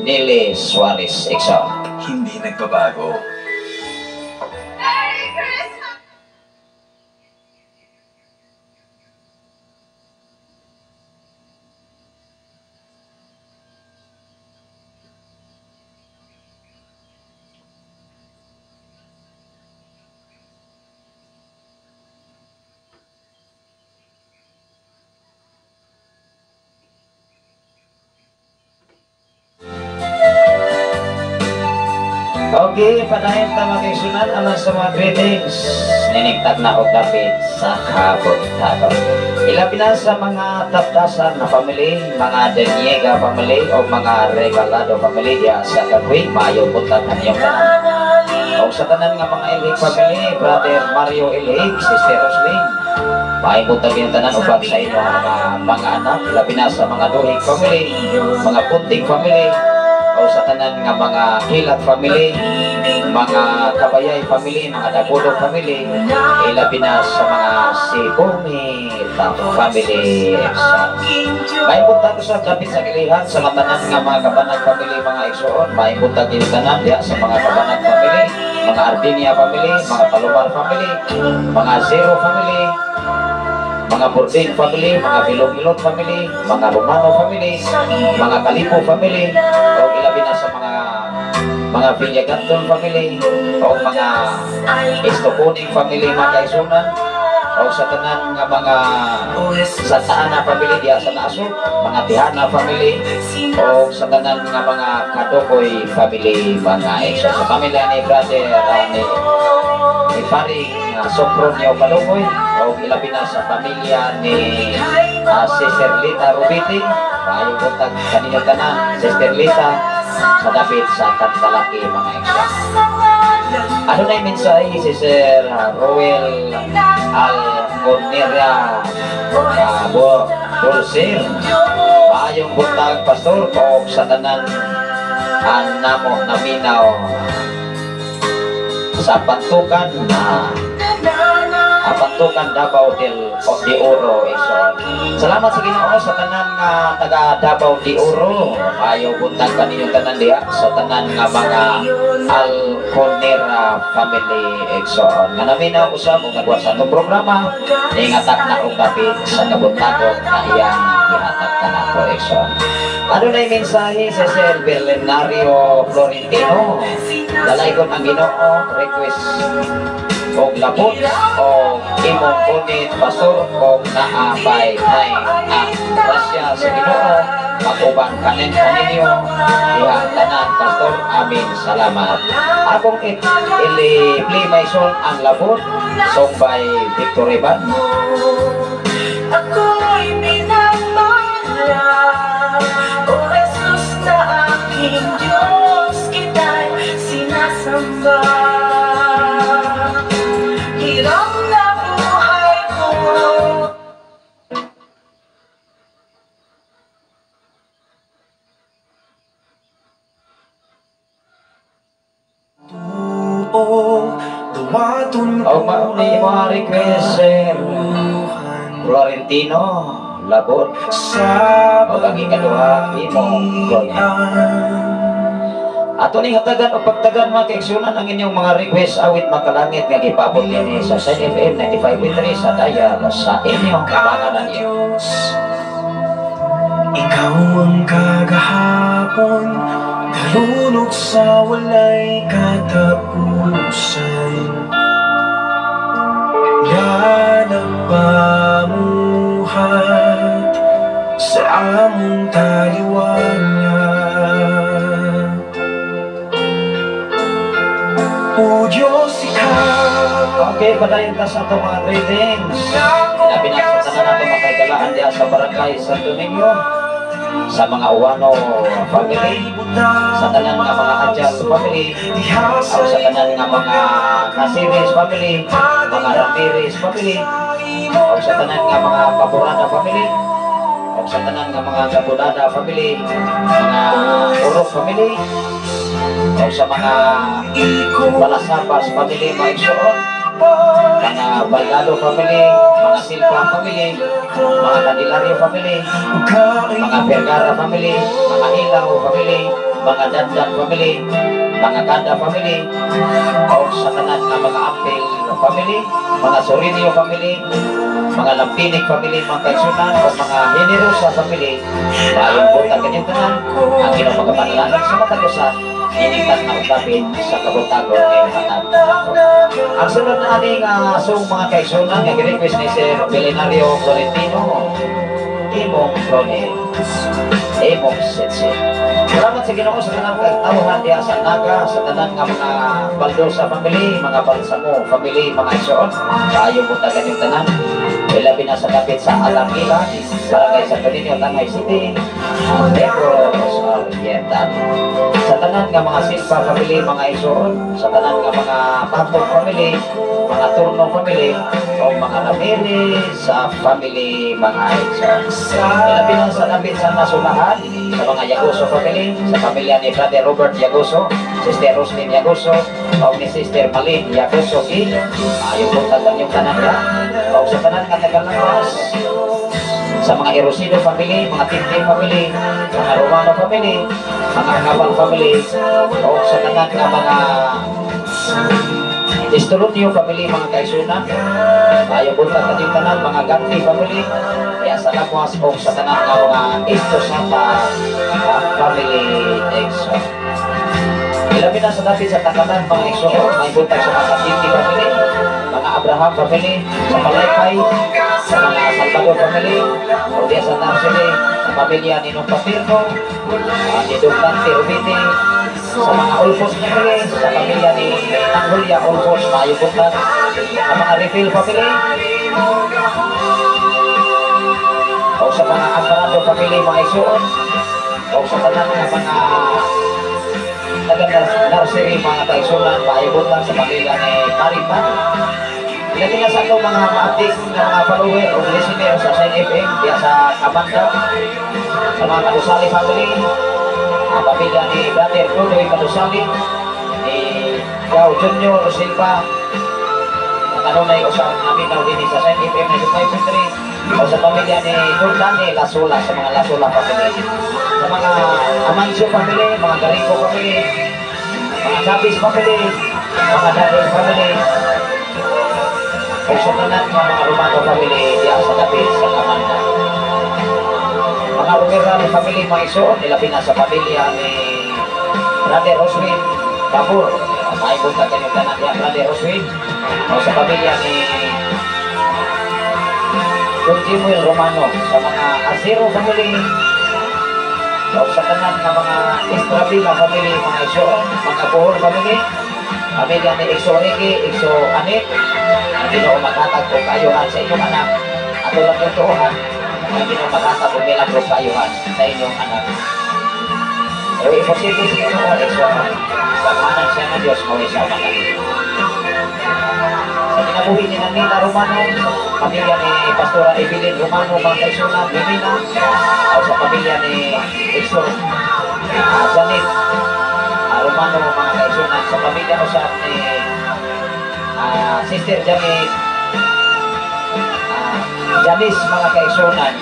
Nelly Suarez Exo. Hindi nagbabago. Merry Christmas! Okay, padayon ta mga kaigsunan alang sa mga greetings. Ninigtag na og dapit sa kabuntagon. Ilabi na sa mga Tapdasan na family, mga Deniega family o mga Regalado family diha sa Kagway, maayong buntag kaninyong tanan. O sa tanan nga mga Ilhig family, Brother Mario Ilhig, Sister Roslyn, maayong buntag kaninyong tanan uban sa inyong mga anak, ilabi na sa mga Duhig family, mga Punting family, o sa tanan nga mga Kilat family, mga Kabayay family, mga Dagulo family, ilabi na sa mga Sibumi family. Maayong buntag sa dapit sa gilihan sa mga tanan nga mga Kabanag family, mga igsoon, maayong buntag kini tanan diha sa mga Kabanag family, mga Ardinia family, mga Palomar family, mga Zero family, mga Bording family, mga Bilog-Ilot family, mga Romano family, mga Kalipo family, o ilabi na sa mga Villaganton family, o mga Estoconing family, mga kaigsunan, o sa tanan nga mga Santa Ana family diha sa Naaso, mga Tihana family, o sa tanan nga mga Kadokoy family, mga igsoon. Sa pamilya ni Brother ni Paring Sopronio Kadokoy, o ilabi na sa pamilya ni Sister Lita Rubiti, maayong buntag kaninyo tanan, Sister Lita, sa dapit sa Kantalaki, mga igsoon. Ano na yung mensahe si Sir Roel Alconera Bolsir? Maayong buntag, Pastor, o sa tanan namo naminaw sa Pantukan na Pantukan Davao del de Oro igsoon. Salamat sa Ginoo sa tanan nga taga Davao de Oro. Maayong buntag kaninyo tanan diha sa tanan nga mga Alconera family igsoon. Nga naminaw usab og nagwa sa atong programa ningatak na og dapit sa kabuntagon nga iyang gihatag kanato igsoon. Ano na yung mensahe sa Sir Berlenario Florentino? Dalaygon ang Ginoo, request og lapot o Imong punit pastor kung naapay time. Ang grasya sa Ginoo mag-uban kanin kaninyo diha tanan pastor. Amin. Salamat. Akong ili-play my song ang labot, song by Victor Ivan. Ako'y minamahal, O Jesus na aking Diyos, kita'y sinasamba. Hiram na buhay ko. O mauni mo request sir Florentino Labot o ang ikaduha imong Gonya. Ato ning hatagan o pagtagan mga kaigsunan ang inyong mga request awit makalangit nga gipabot dinhi sa Shine FM 95.3 sa dayal sa inyong kabanganan. Ikaw ang kagahapon, nalunok sa walay katapusan. Na nagpamuhat sa among taliwala. O Diyos, ikaw. Okay, padayon ta sa atong mga greetings. Labi na sa tanan nato makaigalaan diha sa Barangay Santo Niño, sa mga Uwano family, sa tanan nga mga Adjal family, o sa tanan nga mga Casiris family, mga Ramirez family, o sa tanan nga mga Paborada family, o sa tanan nga mga Gabudada family, mga Urok family, o sa mga Balasabas family, mga igsoon, mga Balgado family, mga Silva family, mga Candelario family, mga Vergara family, mga Ilaw family, mga Dandan family, mga Ganda family, o sa tanan nga mga Ampel family, mga Sorinio family, mga Lampinig family, mga kaigsunan, o mga Generosa family. Maayong buntag kanyang tanan, ang inyong mga panalangin sa matag usa, inigtas na utapin sa kabuntagon ngayong hatag. Ang sunod na aning song mga kaigsunan nga gi-request ni Sir Belenario Florentino, Imong Chronic, Imong Sitsit. Salamat sa Ginoo sa tanang katawhan diha sa Naga, sa tanan nga mga Baldosa family, mga Balsamo family, mga igsoon. Kaayong buntag kanyang tanan. Ilabi na sa dapit sa Alangila, Barangay Santo Niño, Tanay City, Negros Oriental. Sa tanan nga mga Silva family, mga igsoon, sa tanan nga mga Patong family, mga Turno family, o mga Ramirez sa family, mga igsoon. Ilabi na sa dapit sa Nasulahan, sa mga Yagoso family, sa pamilya ni Brother Robert Yagoso, Sister Roslyn Yagoso, o ni Sister Malin Yagoso Ki. Ayong buntag kanyang tanan ka. O sa tanan nga taga-Langwas, sa mga Erosino family, mga Tintin family, mga Romano family, mga Angabal family, o sa tanan nga mga Estolonio family, mga kaisunan. Ayong buntag kanyang tanan, mga Ganti family, ya sa Langwas, o sa tanan nga mga Estosata family exo. Ilabi na sa dapit sa Takalan, mga igsoon, may buntag sa mga Tinti family, mga Abraham family, sa Palaypay, sa mga Salvador family, o diya sa Narsili, sa pamilya ni Nung Paterno, ni Dong Dante Rubite, sa mga Olfos family, sa pamilya ni Nang Julia Olfos, maayong buntag, sa mga Refill family, o sa mga Amparado family, mga igsoon, o sa tanan nga mga taga-nursery, mga kaigsunan, maayong buntag sa pamilya ni Maripan. Ilabi na sa atong mga ma-update ng mga follower o listener sa Shine FM diya sa Kamanda, sa mga Kadusali family, ang pamilya ni Brother Dudoy Kadusali, ni Gao Junior Silva, ang kanunay usang naminaw din sa Shine FM 95.3, o sa pamilya ni Don Dani Lasula, sa mga Lasula family, sa mga Amancio family, mga Garingo family, mga Chavez family, mga Daniel family, o sa tanan nga mga Romano family diya sa dapit sa Kamanda. Mga Romeral family, mga igsoon, ilabi na sa pamilya ni Brother Roswin Babur. May buntag kanyang tanan diya, Brother Roswin. O sa pamilya ni Don Jimuel Romano, sa mga Azero family, o sa tanan nga mga Estrabila family, mga igsoon, mga Bohol family, pamilya ni Igso Ricky, Igso Anit, ang Ginoo maghatag og kaayuhan sa inyong anak. Ato lang yung tuohan, ang Ginoo maghatag og milagro kaayuhan sa inyong anak. Pero imposible sa Ginoo, igsoon, paghanan siya ng Diyos, maway siya magaling. Sa kinabuhi ni Nanita Romano, sa pamilya ni Pastora Evelyn Romano, mga kaigsuonan, Mimina, o sa pamilya ni Igso Janet Romano, mga kaigsuonan, sa pamilya usab ni Sister Janet Janice, mga kaigsuonan,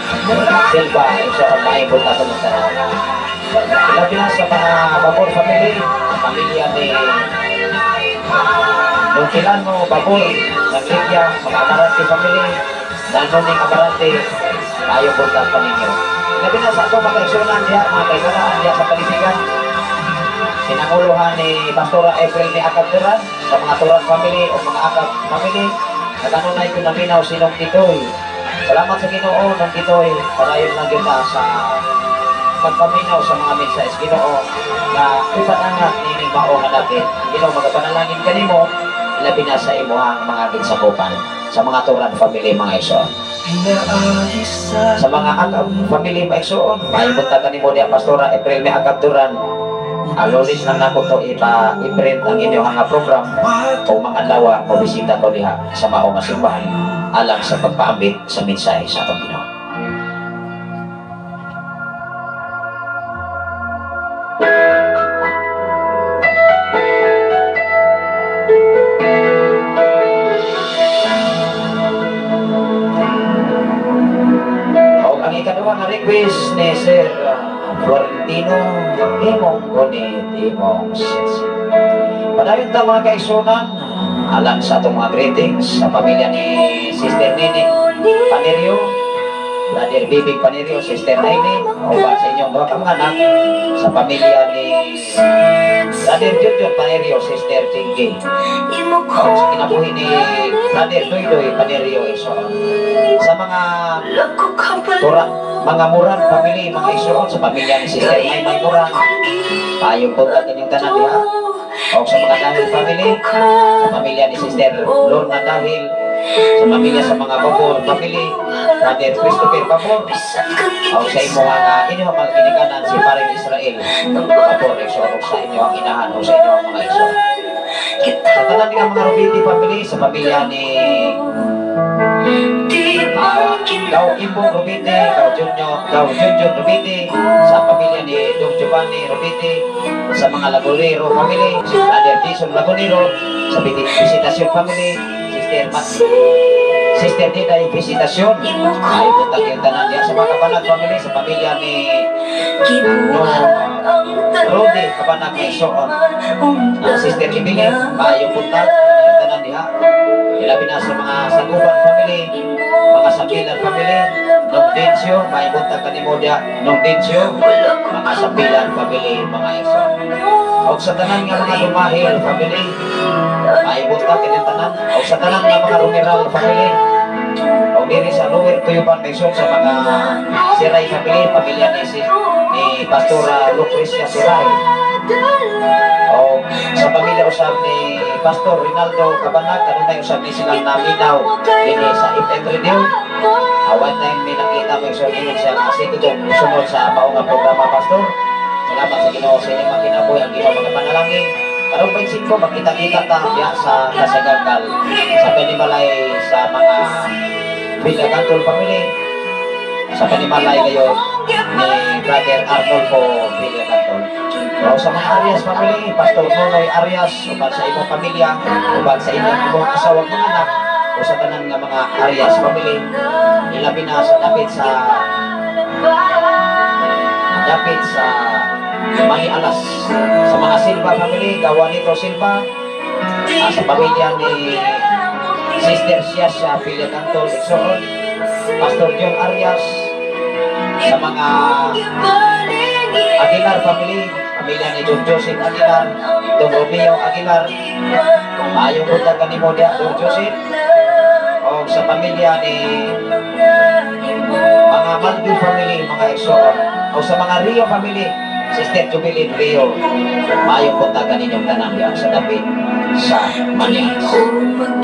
Silva, igsoon, maayong buntag sa tanan. Ilabi na sa mga Babor family, pamilya ni Don Filano Babor ng Libya, mga Amarante family, Nanoning Amarante, maayong buntag kaninyo. Ilabi na sa atong mga kaigsuonan diha, mga kaisalaan diha sa Palipigan, sinanguluhan ni Pastora April ni Akab Turan, sa mga Turan family o mga Akab family, naganunay ko naminaw si Nong Titoy. Salamat sa Ginoo, Nong Titoy, padayon lang kita sa pagpaminaw sa mga mensahe sa Ginoo na ipanangat nining mao nga dapit. Ang Ginoo magapanalangin kanimo, labi na sa imuhang mga ginsakupan, sa mga Turan family, mga igsoon. Sa mga Akab family, mga igsoon, maayong buntag kanimo diha, Pastora April may Akab Turan. Lunes lang nako to ipa-i-print ang inyong nga program o mga adlaw o bisita ko diha sa mao nga simbahan alang sa pagpaambit sa mensahe sa atong Ginoo. O ang ikaduha nga request ni Sir Florentino, imong gunit, imong sitsit. Padayon ta mga kaigsuonan, alang sa atong mga greetings sa pamilya ni Sister Nini Panerio, Brother Bibig Panerio, Sister Aileen, uban sa inyong duha ka mga anak, sa pamilya ni Brother Junjun Panerio, Sister Jinggi, o sa kinabuhi ni Brother Doydoy Panerio, igsoon. Sa mga Tura, mga Muran family, mga igsoon, sa pamilya ni Sister Maymay Muran, maayong buntag inyong tanan diha. O sa mga Dahil family, sa pamilya ni Sister Lorna Dahil, sa pamilya sa mga Babor family, Brother Christopher Babor, o sa imo nga inyong mga ginikanan si Paring Israel Babor, igsoon, o sa inyo ang inahan o sa inyo ang mga igsoon. Sa tanan nga mga Rubiti family, sa pamilya ni Gaw Imbong Rubite, Gaw Junjun Rubite, sa pamilya ni Dong Giovanni Rubite, sa mga Lagunero family, si Brother Jason Lagunero, sa Visitation family, Sister Diday Visitation, ay buntag yung tanan diya sa mga Kabanag family, sa pamilya ni Rudy Kabanag igsoon, Sister Emily, maayong buntag yung tanan diha. Ilabi na sa mga Saguban family, mga Sambilan family, Nong Dencio, maayong buntag kanimo diha, Nong Dencio, mga Sambilan family, mga igsoon. Og sa tanan nga mga Dumahil family, maayong buntag kanyang tanan. Og sa tanan nga mga Rumeral family, og diri sa Lower Tuyuban igsoon, sa mga Siray family, pamilya ni Pastora Lucrecia Siray. O sa pamilya usab ni Pastor Rinaldo Cabanag, kanunay usab ni silang naminaw dinhi sa FM Radio. One time may nakita mo igsoon ingon siya nga sige kung sunod sa mao nga programa, Pastor. Salamat sa Ginoo sa inyong mga kinabuhi, ang Ginoo mga panalangin. Karong 25 magkita-kita ta diha sa Kasagangkal, sa panimalay sa mga Villagantol family, sa panimalay kayo ni Brother Arnolfo Villagantol. O sa mga Arias family, Pastor Nonoy Arias, uban sa imong pamilya, uban sa inyong imong asawa mga anak, o sa tanan nga mga Arias family, ilabi na sa dapit sa Mangialas, sa mga Silva family, Gawanito Silva, sa pamilya ni Sister Siasya Villagantol igsoon, Pastor John Arias, sa mga Aguilar family, pamilya ni Don Joseph Aguilar, Don Romeo Aguilar, maayong buntag kanimo diha, Don Joseph. O sa pamilya ni mga Maldi family, mga igsoon. O sa mga Rio family, Sister Jubilin Rio. Maayong buntag kaninyong tanan diha sa dapit sa Manias.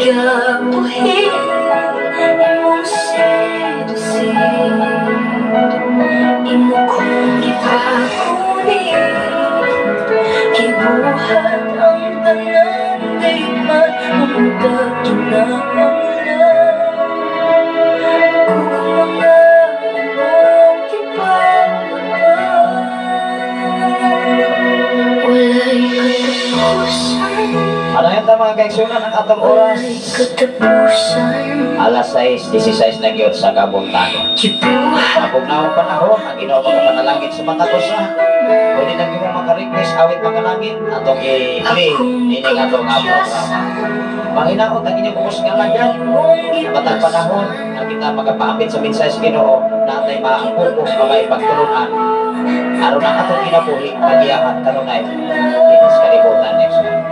Magabuhi imong sedusin, imo kong gipakunin, gibuhat ang tanan day man unta kinahanglan kung mga imong gipalaban. Walay katapusan. Ano yun ta mga kaigsunan ang atong oras? Walay katapusan. Alas 6:16 na gyud sa kabuntagon. Gibuhat Mabugnaong panahon, ang Ginoo makapanalangin sa matag usa. Pwede na gyud mo maka-request awit mangalangin atong i-play ining atong programa. Manghinaot ang inyong ubos nga lagyan. Matag panahon ang kita magapaapit sa mensahe sa Ginoo natay maapupos nga may pagtulunan aron ang atong kinabuhi magiyahan kanunay dinis kalibutan next week.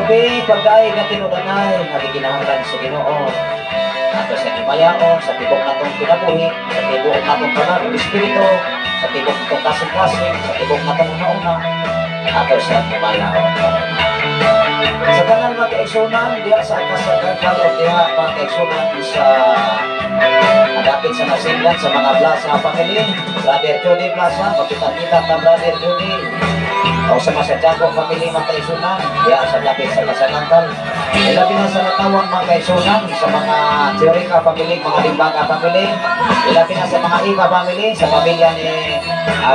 Okay, pagdaig nga tinud-anay nga gikinahanglan sa Ginoo. Ato sa himayaon sa tibok natong kinabuhi, sa tibok natong kalag ug espiritu, sa tibok natong kasing-kasing, sa tibok natong una-una, ato sa himayaon. Sa tanan mga kaigsunan, diha sa Kasagakal o diha mga kaigsunan sa adapit sa nasinglan sa mga Plaza family, Brother Judy Plaza, magkita-kita ta Brother Judy. O sa mga Santiago family mga kaigsunan, diha sa dapit sa Kasagakal. Ilabi na sa Latawan mga kaigsunan, sa mga Teorica family, mga Limbaga family, ilabi na sa mga Iba family, sa pamilya ni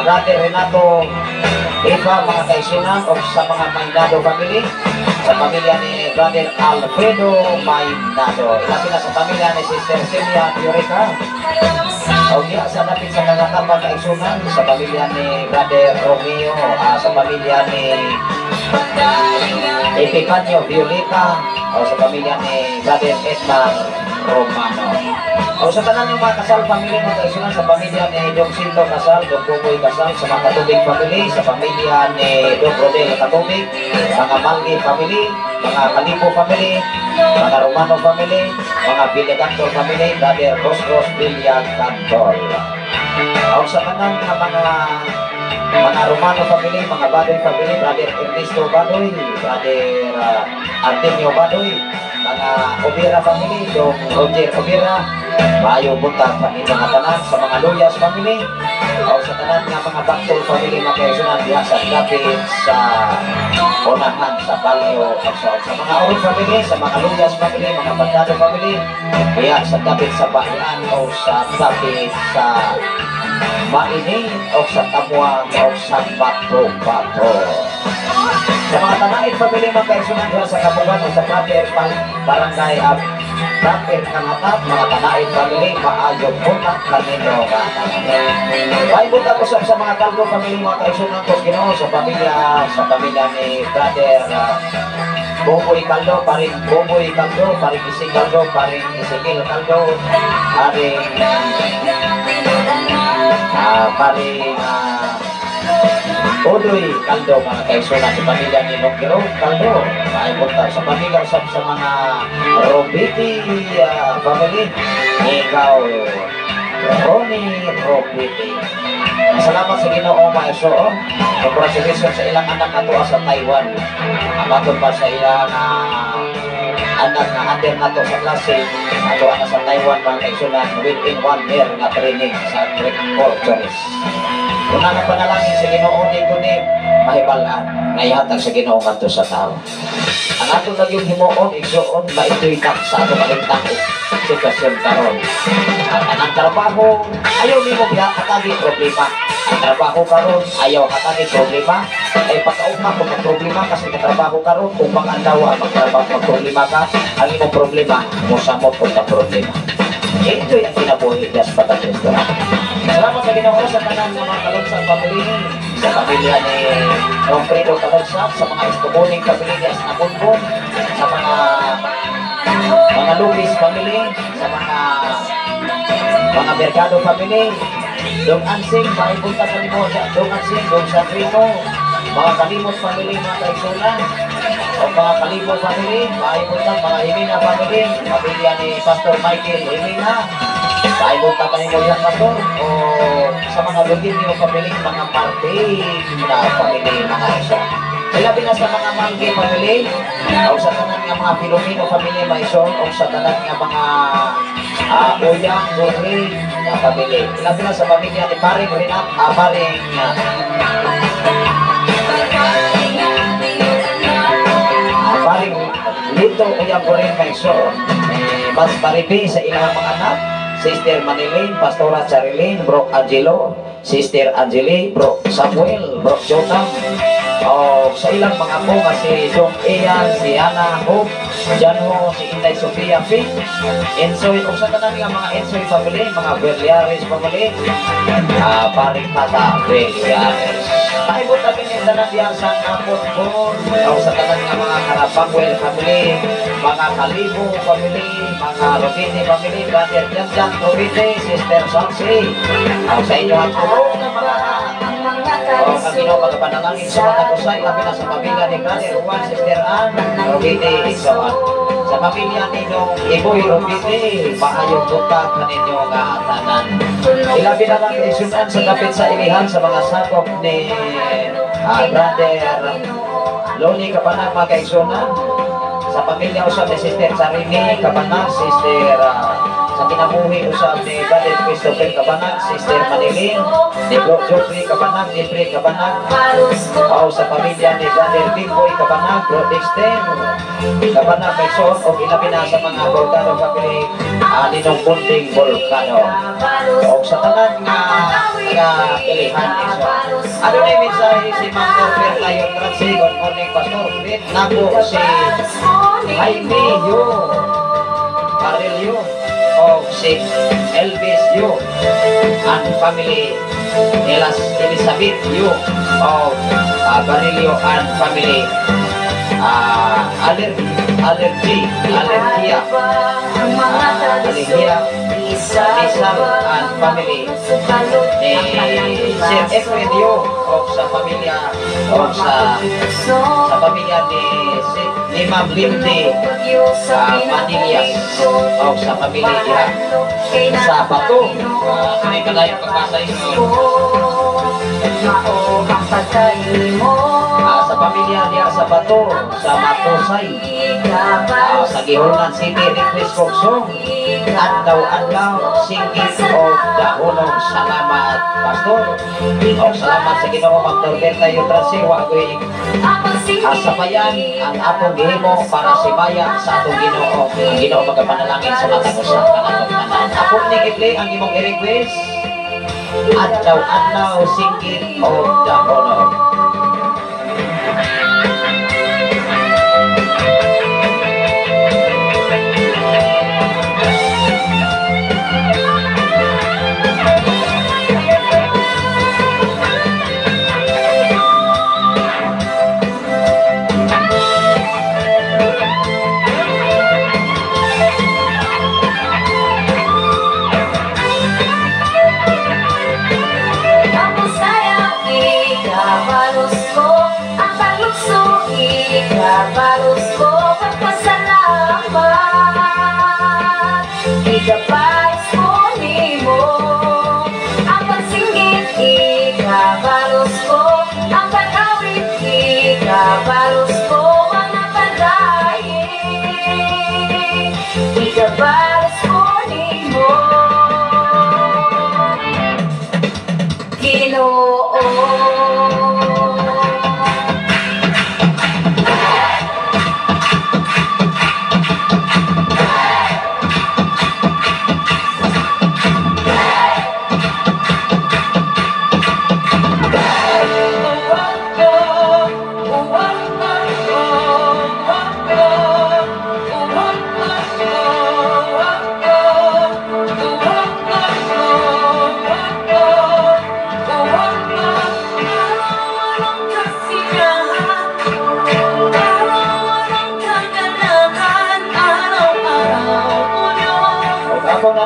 Brother Renato Iba mga kaigsunan, o sa mga Maynado family, sa pamilya ni Brother Alfredo Maynado. Ilabi na sa pamilya ni Sister Celia Teorica. O diha sa dapit sa Kangatan mga kaigsunan, sa pamilya ni Brother Romeo, sa pamilya ni Epifanio Violeta, o sa pamilya ni Brother Edmar Romano. O sa tanan yung mga kasal family mga kaigsunan, sa pamilya ni Dong Sinto Kasal, Dong Buboy Kasal, sa mga Katubig family, sa pamilya ni Dong Rodel Katubig, mga Malgi family, mga Kalipo family, mga Romano family, mga Villacantor family, Brother Ros Ros Villacantor. O sa tanan nga mga Romano family, mga Badoy family, Brother Ernesto Badoy, Brother Artemio Badoy, mga Obira family, Dong Roger Obira, maayo buntag kanino nga tanan sa mga Luyas family, o sa tanan nga mga Bactol family mga kaigsunan diha sa dapit sa unahan sa Balyo, sa mga Orig family, sa mga Luyas family, mga Bandado family, diha sa dapit sa Bahian o sa dapit sa Maini o sa Tamuang o sa Bato-Bato. Sa mga Tanait family mga kaigsunan diha sa Kabugan o sa Proper Barangay Proper Kangatap, mga Tanait family, maayo buntag kanino nga tanan. Maayo buntag usab sa mga Caldo family mga kaigsunan ko Ginoo, sa pamilya ni Brother Boboy Caldo, paring Boboy Caldo, paring Ising Caldo, paring Ezekiel Caldo, paring paring Odoy Caldo mga kaigsunan, sa pamilya ni Nokiro Caldo, maayo buntag sa pamilya usab sa mga Robiti family, ikaw Ronnie Robiti. Salamat sa Ginoo mga igsoon. Congratulations sa ilang anak ato sa Taiwan. Amatod pa sa ilang anak nga under nato sa klase ato ana sa Taiwan mga kaigsunan within 1 year nga training sa agriculturist. Una nga panalangin sa Ginoo ni kundi mahibal-an nga ihatag sa Ginoo ngadto sa tawo. Ang ato lang yung himuon igsoon maitoy tak sa ato kalintang sitwasyon karon. At ang trabaho ayaw nimo hatagi problema. Ang trabaho karon ayaw hatagi problema. Ay pagkaugma kung magproblema kasi katrabaho karon kung pang-andawa magtrabaho magproblema ka, ang imong problema mosamot og ka problema. Enjoy ang kinabuhi sa Batang Restaurant. Salamat sa Ginoo sa tanan nga mga Kalugsan family, sa pamilya ni Fredo Kalugsan, sa mga Estoboning family sa Nabunbon, sa mga Lupis family, sa mga Mercado family, Dong Ansing, maibunta sa nimo sa Dong Ansing, Dong Sandrino, mga Kalimot family, mga kaigsunan, o mga Kalimot family, maibunta, mga Himina family, pamilya ni Pastor Michael Himina, maibunta ka nimo diyan, Pastor, o sa mga Luginio family, mga Martin na family, mga igsoon. Ilabi na sa mga Manggi family, o sa tanan nga mga Filomeno family, mga igsoon, o sa tanan nga mga Uyang, Gurri na family. Ilabi na sa pamilya ni Paring Renat, Paring Lito Uyang Gurri, mga igsoon. Mas Maripi sa ilang mga anak, Sister Manilyn, Pastora Charilyn, Bro Angelo, Sister Angeli, Bro Samuel, Bro Jotam, o sa ilang mga po nga si Dong Ian, si Ana Hope, Janho, si Inday Sofia Finn, Ensoy, o sa tanan nga mga Ensoy family, mga Berliares family, Paring Tata Berliares. Paibot kami ng tanan diyan sa Napot-Bon, o sa tanan nga mga Karapangwel family, mga Kalibo family, mga Robini family, Brother Janjan Robini, Sister Sansi, o sa inyo ang tulong ng mga o kang Ginoo magapanalangin sa mga kusay, labi na sa pamilya ni Brother Juan, Sister Ann, Robini, Isoan. Sa pamilya ni Nong Iboy Robini, maayong buntag kaninyo nga tanan. Ilabi na lang isunan sa dapit sa ilihan sa mga sakop ni Brother Loni Kapanag, mga kaigsunan. Sa pamilya usab ni Sister Sarini Kapanag, Sister sa kinabuhi usab ni Brother Christopher Kapanag, Sister Manilin, ni Bro Joffrey Kapanag, ni Pre Kapanag, o sa pamilya ni Brother Big Boy Kapanag, Bro Dexter Kapanag, may soon, o ilabi na sa mga Volcano family, Ninong Bunting Volcano. O sa tanan nga ilihan iso. Ano na yung mensahe si Ma'am Norbert Tayo Transi, good morning Pastor Fred, nako si Jaime Yu Carillo, o si Elvis Yu and family, Elizabeth Yu of Barillo and family, Alergia, Alihia, Lisa and family, ni Sir Efren Yu of sa pamilya of sa pamilya ni Ma'am Lindy Manilias of sa pamilya diha sa Bato. Kani kadayon pagbasa ingon. Sa pamilya diha sa Bato, sa Matusay, sa Gihulnan City, request ko song Adlaw-adlaw, singing of Dahunong. Salamat Pastor. O salamat sa Ginoo Ma'am Norberta Yutransi, wa ko'y asabayan ang atong gihimo para si Maya sa atong Ginoo. Ang Ginoo magapanalangin sa matag usa kanatong tanan. Ako ni i-play ang imong i-request, Adlaw-adlaw, singing of Dahunong.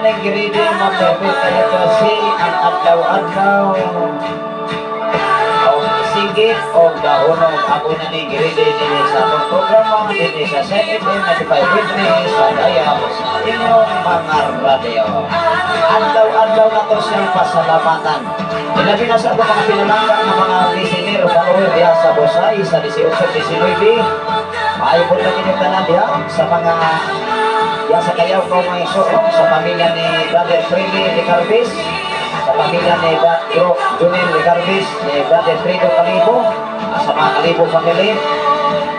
na ning giridi, Ma'am Perpetua si ang adlaw-adlaw. O sige o dahonog, ako na ning giridi dinhi sa atong programa dinhi sa 7 FM 95.3 sa Dayam sa inyong mga radyo. Adlaw-adlaw na to siyang pasalamatan. Ilabi na sa atong mga pinalangga nga mga listener, follower diha sa Busay sa 18, 19. Maayo po na inyong tanan diha sa mga diha sa Kayaw ko, mga igsoon, sa pamilya ni Brother Freddy Ricardes, sa pamilya ni Bro Junel Ricardes, ni Brother Fredo Calibo, sa mga Calibo family,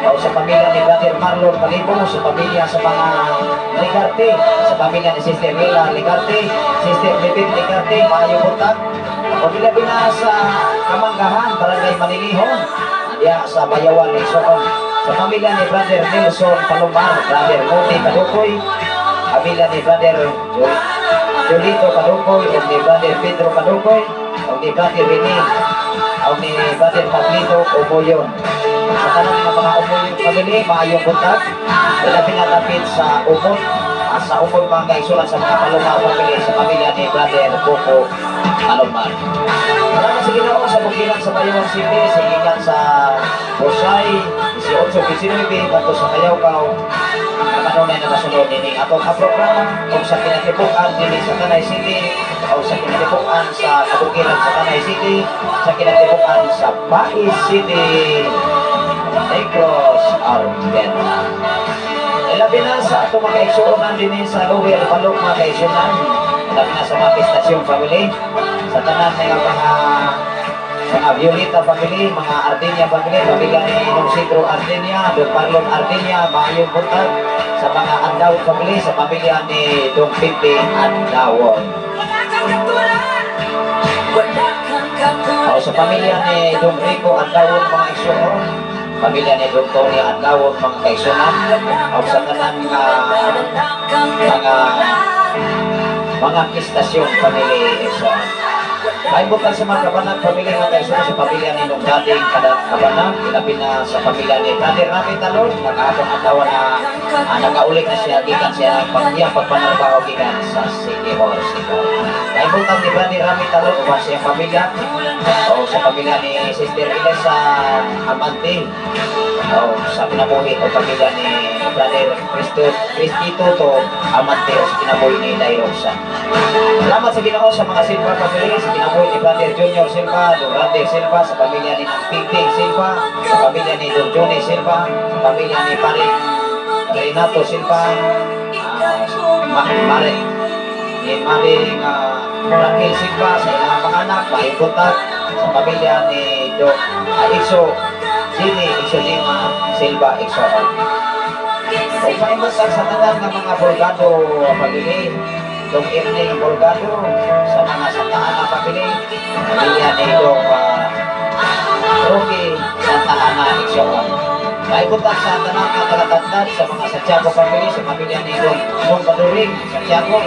o sa pamilya ni Brother Marlon Calibo, sa pamilya sa mga Ligarte, sa pamilya ni Sister Mila Ligarte, Sister Bibit Ligarte, maayo buntag. O bilabi na sa Kamanggahan, Barangay Manilihon, diya sa Bayawan, igsoon. Sa pamilya ni Brother Nelson Palomar, Brother Moti Kadukoy, pamilya ni Brother Julito Kadukoy, o ni Brother Pedro Kadukoy, o ni Brother Rene, o ni Brother Pablito Umoyon. Sa tanan nga mga Umoyon family, maayong buntag. Labi na dapit sa Umod, sa Umod, mga kaigsuonan, sa mga Palomar family, sa pamilya ni Brother Coco Palomar. Salamat sa Ginoo sa bukiran sa Bayawan City, sa gikan sa Busay, 18, 19, ngadto sa Kayawkaw, nga kanunay nakasunod nining atong programa ug sa kinatibuk-an dinhi sa Tanay City o sa kinatibuk-an sa kabukiran sa Tanay City, sa kinatibuk-an sa Bais City, Negros Oriental. Ilabi na sa atong mga kaigsuonan dinhi sa Lower Balok, mga kaigsuonan, ilabi na sa mga Pistasyon family, sa tanan nga mga Violeta family, mga Ardinia family, pamilya ni Nong Sidro Ardinia, Don Marlon Ardinia, maayong buntag sa mga Andawon family, sa pamilya ni Dong Pipi Andawon. Wala kang katulad! Wala kang katulad! O sa pamilya ni Dong Rico Andawon, mga igsoon, pamilya ni Dong Tony Andawon, mga kaigsuonan, o sa tanan nga mga Pistasyon family, igsoon. Ay buntag sa mga Kabanag family, mga kaigsoon, sa pamilya ni Nung Dating Kabanag, ilabi na sa pamilya ni Brother Rami Talon, nakaapong adlaw na nakaulik na siya gikan siya pag iya pagpanarbaho gikan sa Siquijor City. Ay buntag ni Brother Rami Talon uban sa iyang pamilya o sa pamilya ni Sister Elisa Amante o sa kinabuhi o pamilya ni Brother Cristo Cristito to Amante o sa kinabuhi ni Dairosa. Salamat sa Ginoo sa mga Silva family, sa kinabuhi ni Brother Junior Silva, Don Randy Silva, sa pamilya ni Nang Pingping Silva, sa pamilya ni Don Johnny Silva, sa pamilya ni Paring Renato Silva, Mare, ni Maring Raquel Silva, sa ilang mga anak, maayong buntag, sa pamilya ni Do Ixo Jimmy Ixo Lima Silva Ixo. O paimutag sa tanan nga mga Borgado family, Dong Ernie Borgado, sa mga Santa Ana family, pamilya ni Dong Rocky Santa Ana Ixoon. Paimutag sa tanan nga taga-Tandad, sa mga Santiago family, sa pamilya ni Dong Dong Baduring Santiago,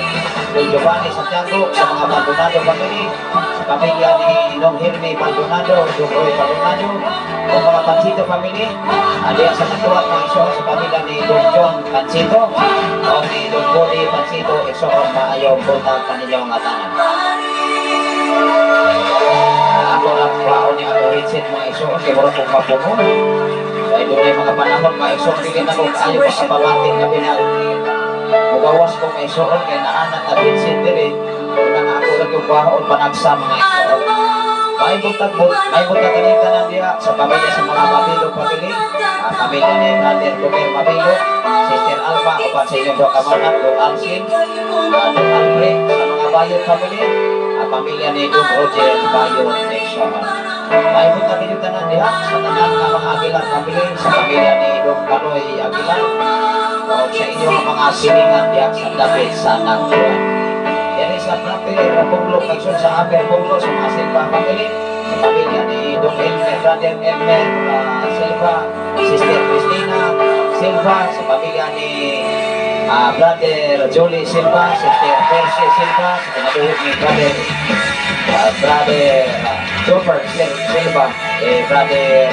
Dong Giovanni Santiago, sa mga Maldonado family, sa pamilya ni Dong Hermie Maldonado, Dong Roy Maldonado, o mga Pancito family, adiya sa Katuwat, mga igsoon, sa pamilya ni Dong John Pancito, o ni Dong Body Pancito, igsoon, maayong buntag kaninyong tanan. Ako lang kwaon ni ako headset, mga igsoon, kay mura kong mapungon. Kaya doon ay mga panahon, mga igsoon, dili na ko kaayo makapamati na pinag mugawas ko, mga igsoon, kay naanat na headset diri. Una nga ako lang yung kwaon panagsa, mga igsoon. May buntag kaning tanan diha sa pamilya sa mga Mabilo family, pamilya ni Brother Gomer Mabilo, Sister Alma, uban sa inyong duha ka mga anak, Dong Alcin, Dong Alfred, sa mga Bayot family, pamilya ni Dong Roger Bayot Nexon. May buntag inyong tanan diha sa tanan nga mga Aguilar family, sa pamilya ni Dong Kanoy Aguilar, o sa inyong mga silingan diha sa dapit sa Nagtuan. Diri sa Prater Punglo, kagsun sa Upper Punglo, sa mga Silva family, sa pamilya ni Dong Elmer, Brother Elmer Silva, Sister Christina Silva, sa pamilya ni Brother Jolie Silva, Sister Percy Silva, sa kinabuhi ni Brother Jopper Silva, eh, Brother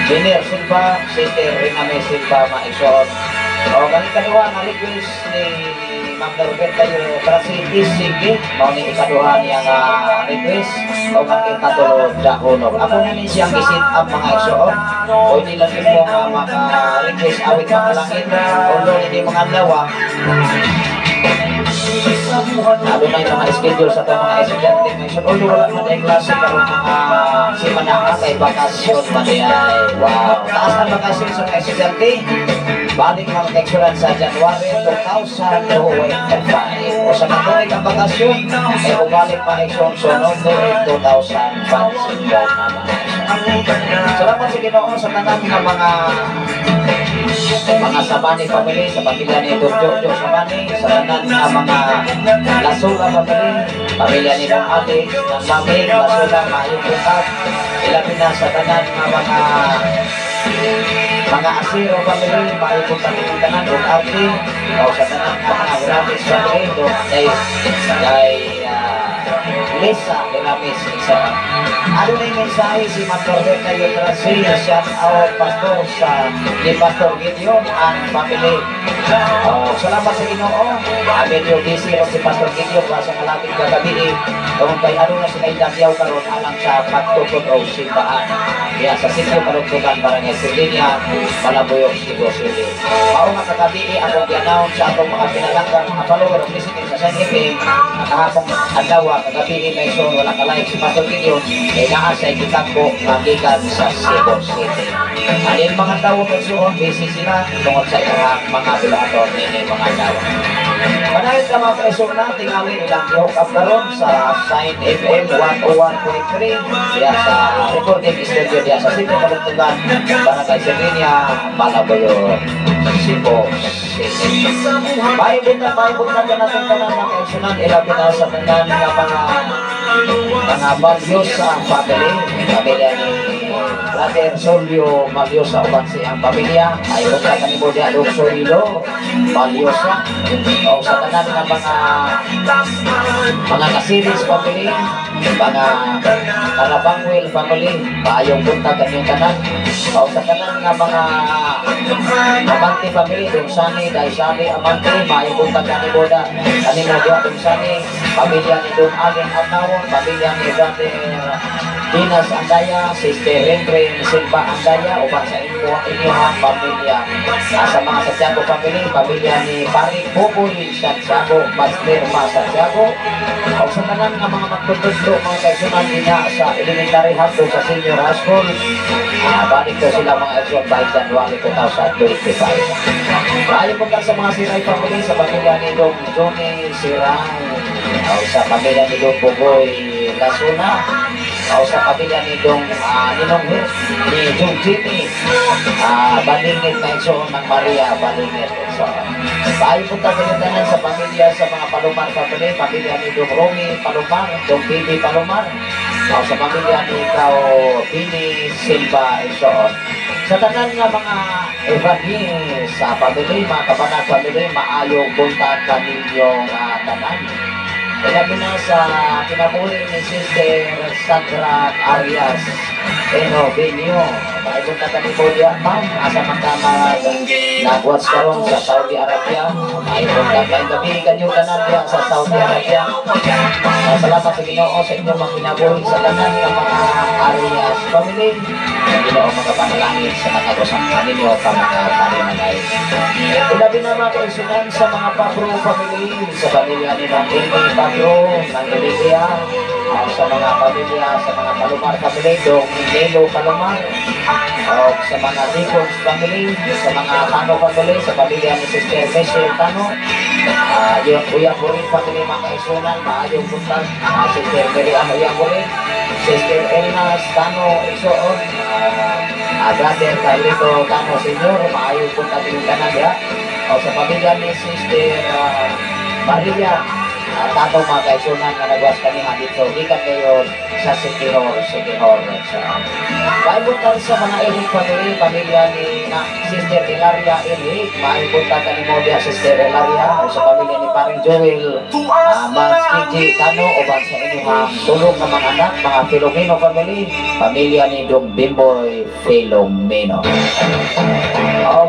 Junior Silva, Sister Riname Silva, maigsoon. O ganit kaduha nga request ni Ma'am Norberta Trasi Isigi, mao ni ikaduha niya nga request o ang ikatulo, Dahonog. Ako na ni siyang i-set up, mga igsoon. O hindi lang mo nga maka-request awit makalangit. Although hindi mga adlaw, adunay mga schedule sa itong mga estudyante ngayon. Although wala man ay klase karon mga simana kay bakasyon man ay. Wow. Taas ang bakasyon sa mga estudyante. Balik mga kaigsuonan sa January 2025. O sa katuig ang bakasyon, ay bumalik pa igsoon sunod 2025 na mga igsoon. Salamat sa Ginoo sa tanan nga mga Samani family, sa pamilya ni Dr. Jojo Samani, sa tanan nga mga Lasula family, pamilya ni Ma'am Alex, ng Mami Lasula, maayong buntag. Ilabi na sa tanan nga mga Asiro family, maayong buntag inyong tanan, ug Arti, o sa tanan nga mga Hiramis family, do kay Lisa Hiramis, isa. Ano na yung mensahe si Ma'am Roberta Yutrasi, shout out pastor sa ni Pastor Gideon ang family. Oh, salamat sa Ginoo. Medyo busy ron si Pastor Gideon para sa kalapit kagabi. Tungod kay ano na sila idagyaw karon alang sa pagtukod o simbahan. Kaya sa sitio Kalugtugan, Barangay Sirlinia, Malabuyoc, Cebu City. Mao nga kagabi akong gi-announce sa atong mga pinalanggang mga follower o listener sa Sign FM ang kahapong adlaw, kagabi may so wala ka live si Pastor Gideon kay naa sa gitagbo nga gikan sa Cebu City. Anin mga tawo kay busy sila tungod sa ilang mga bulahaton nini mga tawo. Panayon ka mga kaisog na, tingali ilang i-hook up karon sa Sign FM 101.3 diya sa recording studio diya sa City Kalugtugan, Barangay Sirlinia, Malabuyoc, Cebu City. May buntag ka natin tanan mga kaigsuonan, ilabi na sa tanan nga mga Malyosa family, pamilya ni Brother Solio Malyosa uban sa iyang pamilya, ay buntag kanimo diya dong Solio Malyosa. O sa tanan nga mga Kasiris family, mga Karabangwil family, maayong buntag kanyong tanan. O sa tanan nga mga Amante family, Dong Sani, Daisani Amante, maayong buntag kanimo da. Kanimo diya Dong Sani, pamilya ni Dong Alin Arnawon, pamilya ni Brother Dinas Andaya, Sister Renren Silva Andaya, uban sa inyo, inyong pamilya. Sa mga Santiago family, pamilya ni Paring Buboy Santiago, Master Ma Santiago, o sa tanan nga mga magtutudlo, mga kaigsuonan nila sa elementary hangtod sa senior high school, balik ko sila mga igsoon by January 2025. Maayo po sa mga Siray family, sa pamilya ni Dong Johnny Siray, o sa pamilya ni Dong Bugoy Lasuna, o sa pamilya ni Dong Ninong Hir, ni Jung Jimmy, Balingit na igsoon ng Maria Balingit. So, maayo po tayo sa pamilya sa mga Palomar family, pamilya ni Dong Romy Palomar, Dong Bibi Palomar, o sa pamilya ni Ikaw Bini Silva igsoon. Sa tanan nga mga Evanhil sa family, mga Kabanag family, maayong buntag kaninyong tanan. Ilabi na sa kinabuhi ni Sister Sandra Arias Enovenio. Maayong buntag kanimo diya, ma'am. Asa man ka nag-watch karon sa Saudi Arabia. Maayong buntag kayong gabi kanyo tanan diya sa Saudi Arabia. Salamat sa Ginoo sa inyong mga kinabuhi sa tanan nga mga Arias family. Ang Ginoo magapanalangin sa matag usa kaninyo ka mga paninanay. Ilabi na mga kaigsuonan sa mga Pablo family, sa pamilya ni Ma'am Amy Pablo ng Olivia, sa mga pamilya, sa mga Palomar family, Dong Nelo Palomar, o sa mga Dicons family, sa mga Tano family, sa pamilya ni Sister Michelle Tano, yung Kuya Burin family mga kaigsuonan, maayong buntag, Sister Mary Ann Uya Burin, Sister Elnas Tano Igsoon, Brother Carlito Tano Senior, maayong buntag inyong tanan diha. O sa pamilya ni Sister Maria Tato mga kaigsuonan nga nagwas kaniha dito gikan kayo sa Siquijor, Siquijor. So, maayong buntag sa mga Eric family, pamilya ni na Sister Elaine Hilaria Enrique. Maayong buntag kanimo diha, Sister Hilaria, o sa pamilya ni Paring Joel, Mans Kiki Tano, uban sa inyong tulong nga mga anak, mga Filomeno family, pamilya ni Dong Bimboy Filomeno.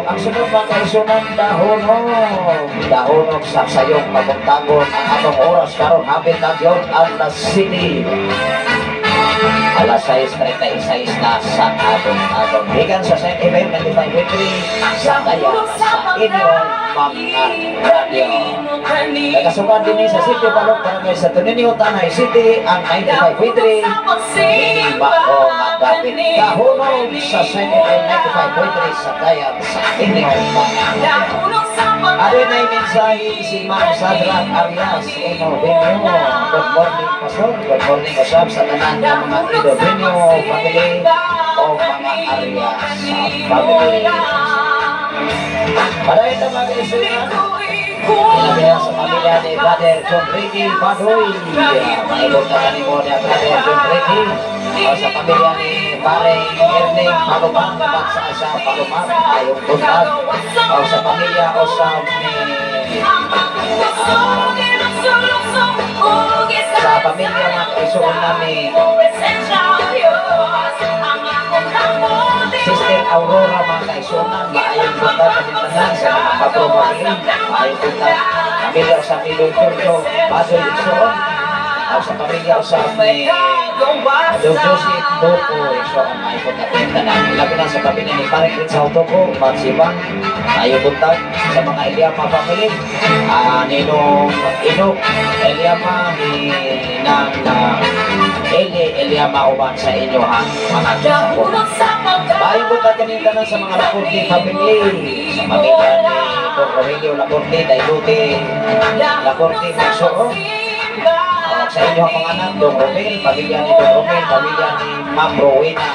Ang sunod, mga kaisunan, dahonog. Dahonog sa sayong pabuntagon ang atong oras karon, hapit na gyud alas 7. Alas 6:36 na sa atong atong gikan sa Saint FM 95.3 sa kaya sa inyong mga radyo. Nagkasukan din sa City Balok, Barangay Santo Niño, Tanay City, ang 95.3. Ini bako madapit kahunog sa Saint FM 95.3 sa dayag sa inyong mga radyo. Adunay mensahe si Ma'am Sadra Arias Enovenio. Good morning, Pastor. Good morning, usab sa tanan nga mga Enovenio family o mga Arias family. Para ito, mga kaisunan, ilabi sa pamilya ni Brother John Ricky Badoy. Maibot na kanimo ni Brother John Ricky. O sa pamilya ni Pare Erning Palomar, sa sa Palomar, ayong buntag. O sa pamilya o sa ni sa pamilya mga kaisuon namin Sister Aurora, mga kaisunan, maayong buntag kaning tanan sa mga Pablo family, maayong buntag. Pamilya sa Milong Giorgio Badoy Igsoon, o sa pamilya sa ni Don Joseph Toko Igsoon, maayong buntag kaning tanan. Ilabi na sa pamilya ni Paring Rizal Toko, Magsibang, maayong buntag sa mga Eliama family, Ninong Inok Eliama, ni Nang Eli Eliama uban sa inyo ha mga kasapon. Maayong buntag kaning tanan sa mga Lacorte family, sa pamilya ni Don Rogelio Lacorte, Dailuti Lacorte Magsuo. Sa inyo ang mga anak, Don Romel, pamilya ni Don Romel, pamilya ni Ma'am Rowena,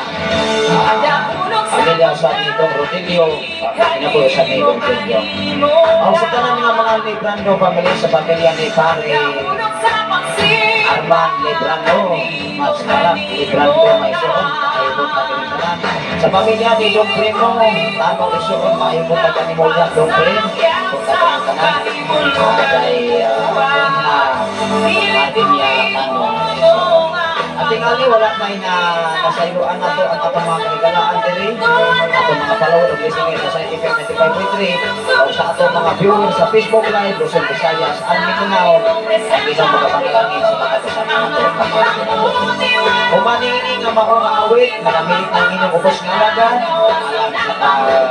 pamilya sa ni Don Rodelio, pamilya po sa ni Don Rodelio. O sa tanan nga mga Librando family, sa pamilya ni Pare Arman Librando, Mas Marap Librando Maisuon, maayong buntag kaning tanan. Sa pamilya ni Don Primo, Tano Isuon, maayong buntag kanimo Don Prim, buntag kaning tanan. Kay niya Tano Isuon. At tingali wala may na nasayloan na to ang atong mga kahigalaan diri, atong mga follower ug listener sa Saint FM 95.3 o sa atong mga viewer sa Facebook Live, Luzon, Visayas, and Mindanao, ang isang magapanalangin sa katapusan ng atong pagkakinabuhi. Humanini nga mao nga awit, manamilit ang inyong ubos nga alagad, alang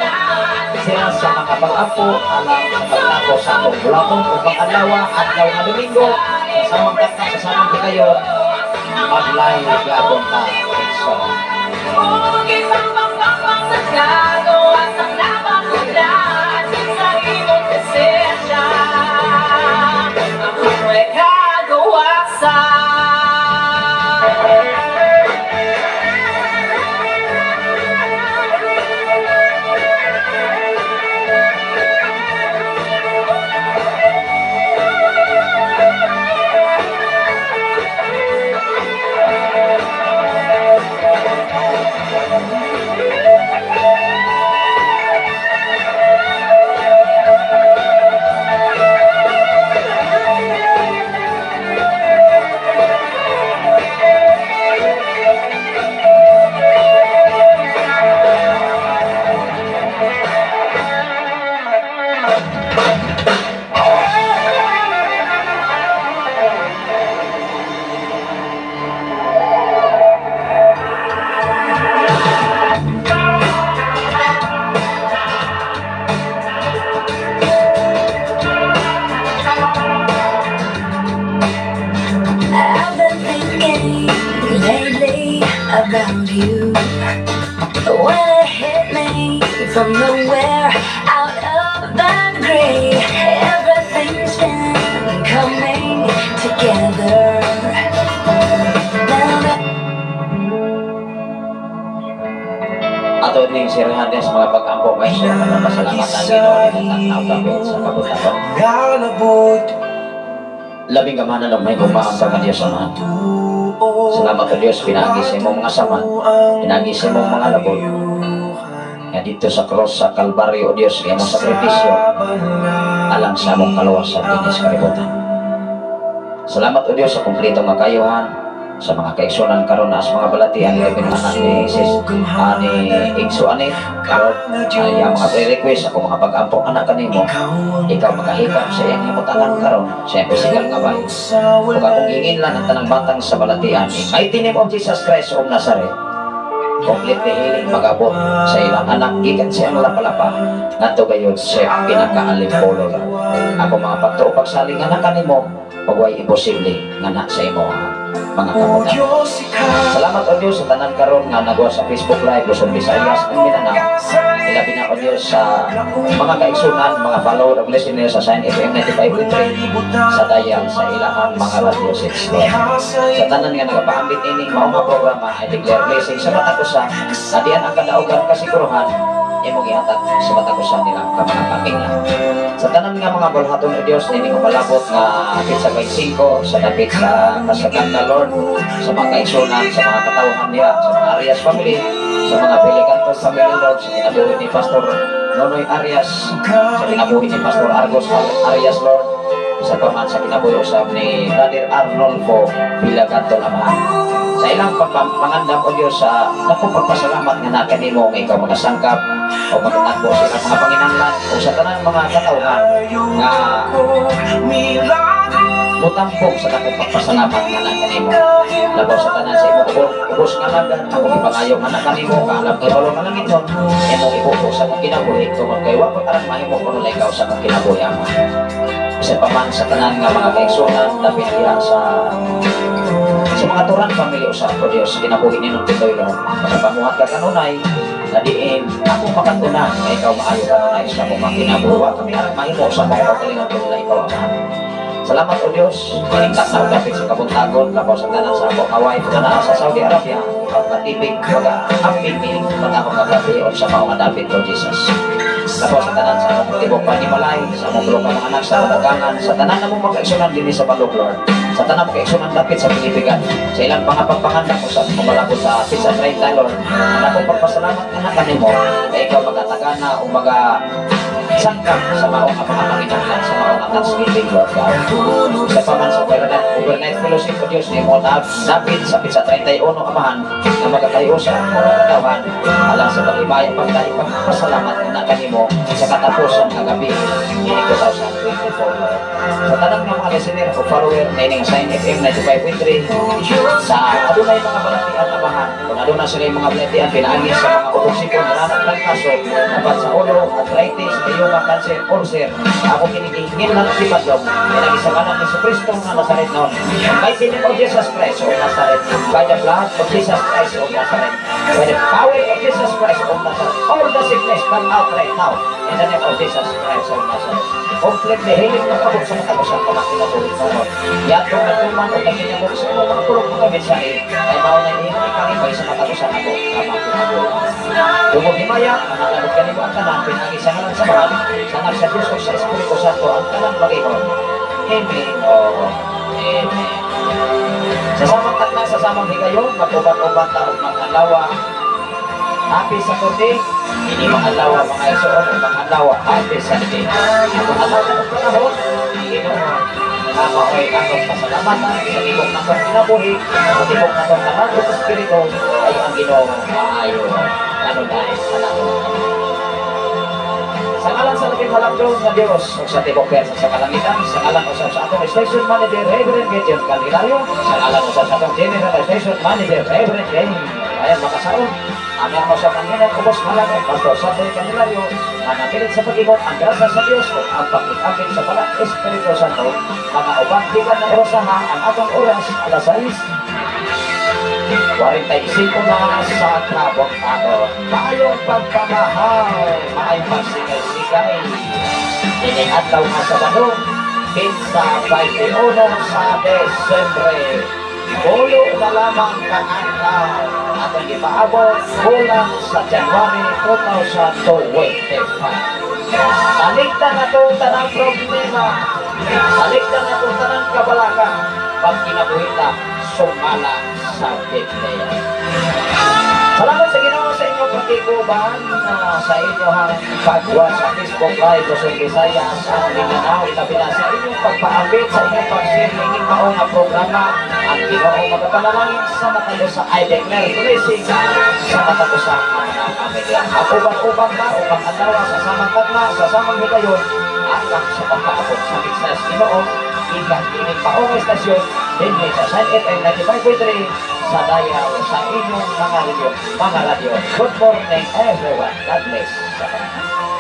sa sila sa mga pag-ampo, alang sa pagtapos sa atong bulaton o pang-adlaw, adlaw nga Domingo, sa samang katna, sa samang higayon, mag-live gabon ta. So, about you. When it hit me from nowhere, out of the gray, everything's been coming together. Now that Ato ning si Rehanes mga pag-ampo may siya mga pasalamatan Ginoo ni tatawag sa kabutaton. Labing kamanan ng may gumaang sa Diyos Amahan. Salamat o Diyos, pinaagi sa imong mga sama, pinaagi sa imong mga labot. Nga dito sa cross sa Kalbaryo, O Diyos, imong sakripisyo alang sa among kaluwasan dinhi sa kalibutan. Salamat, O Diyos, sa kumpleto nga kayuhan sa mga kaigsunan karon na sa mga balatian, labi na anak ni sis ni Igso Anit. Lord, ay ang mga pre-request ako, mga pag-ampo anak kanimo, ikaw makahikam sa iyang himutangan karon sa iyang physical nga bahin. Ug akong hingin lang ang tanang batang sa balatian, in mighty name of Jesus Christ of Nazareth, completely healing magabot sa ilang anak gikan sa iyang lapalapa ngadto gayud sa pinakaalimpolo. Lord, ako mga pagtuo, pagsalig nga kanimo ug way imposible nga na sa imo mga kamutan. Salamat, O Diyos, sa tanan karon nga nagawa sa Facebook Live, Luzon, Visayas ug Mindanao. Ilabi na, O Diyos, sa mga kaigsunan, mga follower ug listener sa Sign FM 95.3 sa dial sa ilahang mga radio sets, Lord. Sa tanan nga nagapaambit ini mao nga programa, I declare blessing sa matag usa na diyan ang kadaugan, kasiguruhan imong ihatag sa matag usa nilang ka mga pamilya. Sa tanan nga mga bulhaton, O Diyos, nining umalabot nga petsa 25 sa dapit sa Kasaganda, Lord, sa mga kaigsunan, sa mga katawhan niya, sa mga Arias family, sa mga Pelicantos family, Lord, sa kinabuhi ni Pastor Nonoy Arias, sa kinabuhi ni Pastor Argos Arias, Lord, sa paman sa kinabuhi usab ni Brother Arnolfo Villaganto Amahan. Sa ilang pagpangandam, O Diyos, sa dako pagpasalamat nga nakanimo nga ikaw magasangkap o magatagbo sa ilang mga panginahanglan o sa tanang mga katawhan nga mutampok sa dakong pagpasalamat nga nakanimo. Labaw sa tanan sa imong ubos nga lagad, ako ipangayo nga nakanimo, kaalam kay balo nga langiton, imong ibubo sa akong kinabuhi, tungod kay wa ko arang mahimo kuno ikaw sa akong kinabuhi, Ama. Bisan pa man sa tanan nga mga kaigsunan, dapit diha sa mga turan family usab, O Diyos, kinabuhi ni Nung Pitoy, Lord. Makapamuhat ka kanunay, na diin ako makatunan nga ikaw maayo kanunay sa akong mga kinabuhi. Wa kami arang mahimo sa akong kaugalingon kuno ikaw, Ama. Salamat, O Diyos, maningkat na dapit sa kabuntagon, labaw sa tanan sa akong kaway, nga naa sa Saudi Arabia, ikaw katibig, maga amping mining patahong nga gabi o sa maong nga dapit, O Jesus. Labaw sa tanan sa akong tibok panimalay, sa among tulo ka mga anak, sa among ugangan, sa tanan na mong magkaigsunan dinhi sa Balog, Lord. Sa tanan mong kaigsunan dapit sa Pilipigan, sa ilang mga pagpangandam o sa mamalabot sa Pizza 30, Lord. Ang akong pagpasalamat nga kanimo, kay ikaw magatagana o maga sangkap sa maong nga mga panginahanglan sa maong nga Thanksgiving, Lord God. Sa paman sa overnight fellowship, O Diyos, ni mo dapit sa Pizza 31, Amahan, nga magakayusa ang mga katawan, alang sa pag-ibay, pagdaig, pagpasalamat nga kanimo sa katapusan nga gabi ini 2024, Lord. Sa tanan nga mga listener o follower na ining Sign FM 95.3 sa adunay mga balatian, Amahan, kung aduna sila mga balatian pinaagi sa mga ubog sipon, naranag trangkaso, napat sa ulo, arthritis, rheuma, cancer, ulcer, ako kinigihingin lang si Padlong, pinagi sa ngalan ni Kristo nga Nazaret noon. Mighty name of Jesus Christ of Nazareth, by the blood of Jesus Christ of Nazareth, by the power of Jesus Christ of Nazareth, all the sickness come out right now, in the name of Jesus Christ of Nazareth. Completely healing magabot sa matag usa ka makinabuhi noon. Yatong natuman o nagkinabot sa imong mga pulong mga mensahe, ay mao na ihimong ikalipay sa matag usa nako nga makinabuhi. Tungod himaya, ang kanimo ang tanan, pinagi sa ngalan sa Amahan, sa Anak sa Diyos o sa Espiritu Santo, ang tanan mag-ingon. Amen o Amen. Sa samang takna, sa samang higayon, mag-uban-uban ta og mag-alawa. Happy Saturday, ini mga adlaw, mga igsoon, mga adlaw, happy Sunday. Ang adlaw na panahon, Ginoo, nga mao'y atong pasalamatan sa tibok natong kinabuhi, sa tibok natong kalag ug espiritu, ay ang Ginoo maayo kanunay sa. Sa ngalan sa labing halangdon nga Dios ug sa tibok sa kalangitan, sa ngalan usab sa atong station manager Reverend Gideon Candelario, sa ngalan usab sa atong general station manager Reverend James Ayan Makasaon, ang sa Panginoon ubos ngalan Pastor Samuel Candelario, manatilit sa pag-ibot ang grasya sa Dios ug ang pakig-apil sa Balang Espiritu Santo, mga uban gikan na orasaha. Ang atong oras alas 6:45 na sa kabuntagon. Maayong pagpamahaw, maayong pagsikay-sikay. Ining adlaw nga Sabado, petsa 21 sa Desembre. Pulo na lamang ka adlaw atong ipaabot kulang sa January 2025. Talikdan nato tanang problema. Talikdan nato tanang kabalaka. Pag kinabuhi ta, sumala sa Biblia. Salamat sa Ginoo sa inyong pagtingog. pag-uban sa inyong pagwa sa Facebook Live Luzon, Visayas at Mindanao. Ilabi na sa inyong pagpaambit, sa inyong pag-share ining mao nga programa. Ang Ginoo magapanalangin sa matag usa. I declare blessing sa matag usa nga mga pamilya. Mag-uban-uban ba upang adlaw sa samang tagna, sa samang higayon, alang sa pagpaabot sa mensahe sa Ginoo gikan ining maong estasyon dinhi sa Shine FM 95.3 sa dial sa inyong mga radyo. Good morning, everyone. God bless sa tanan.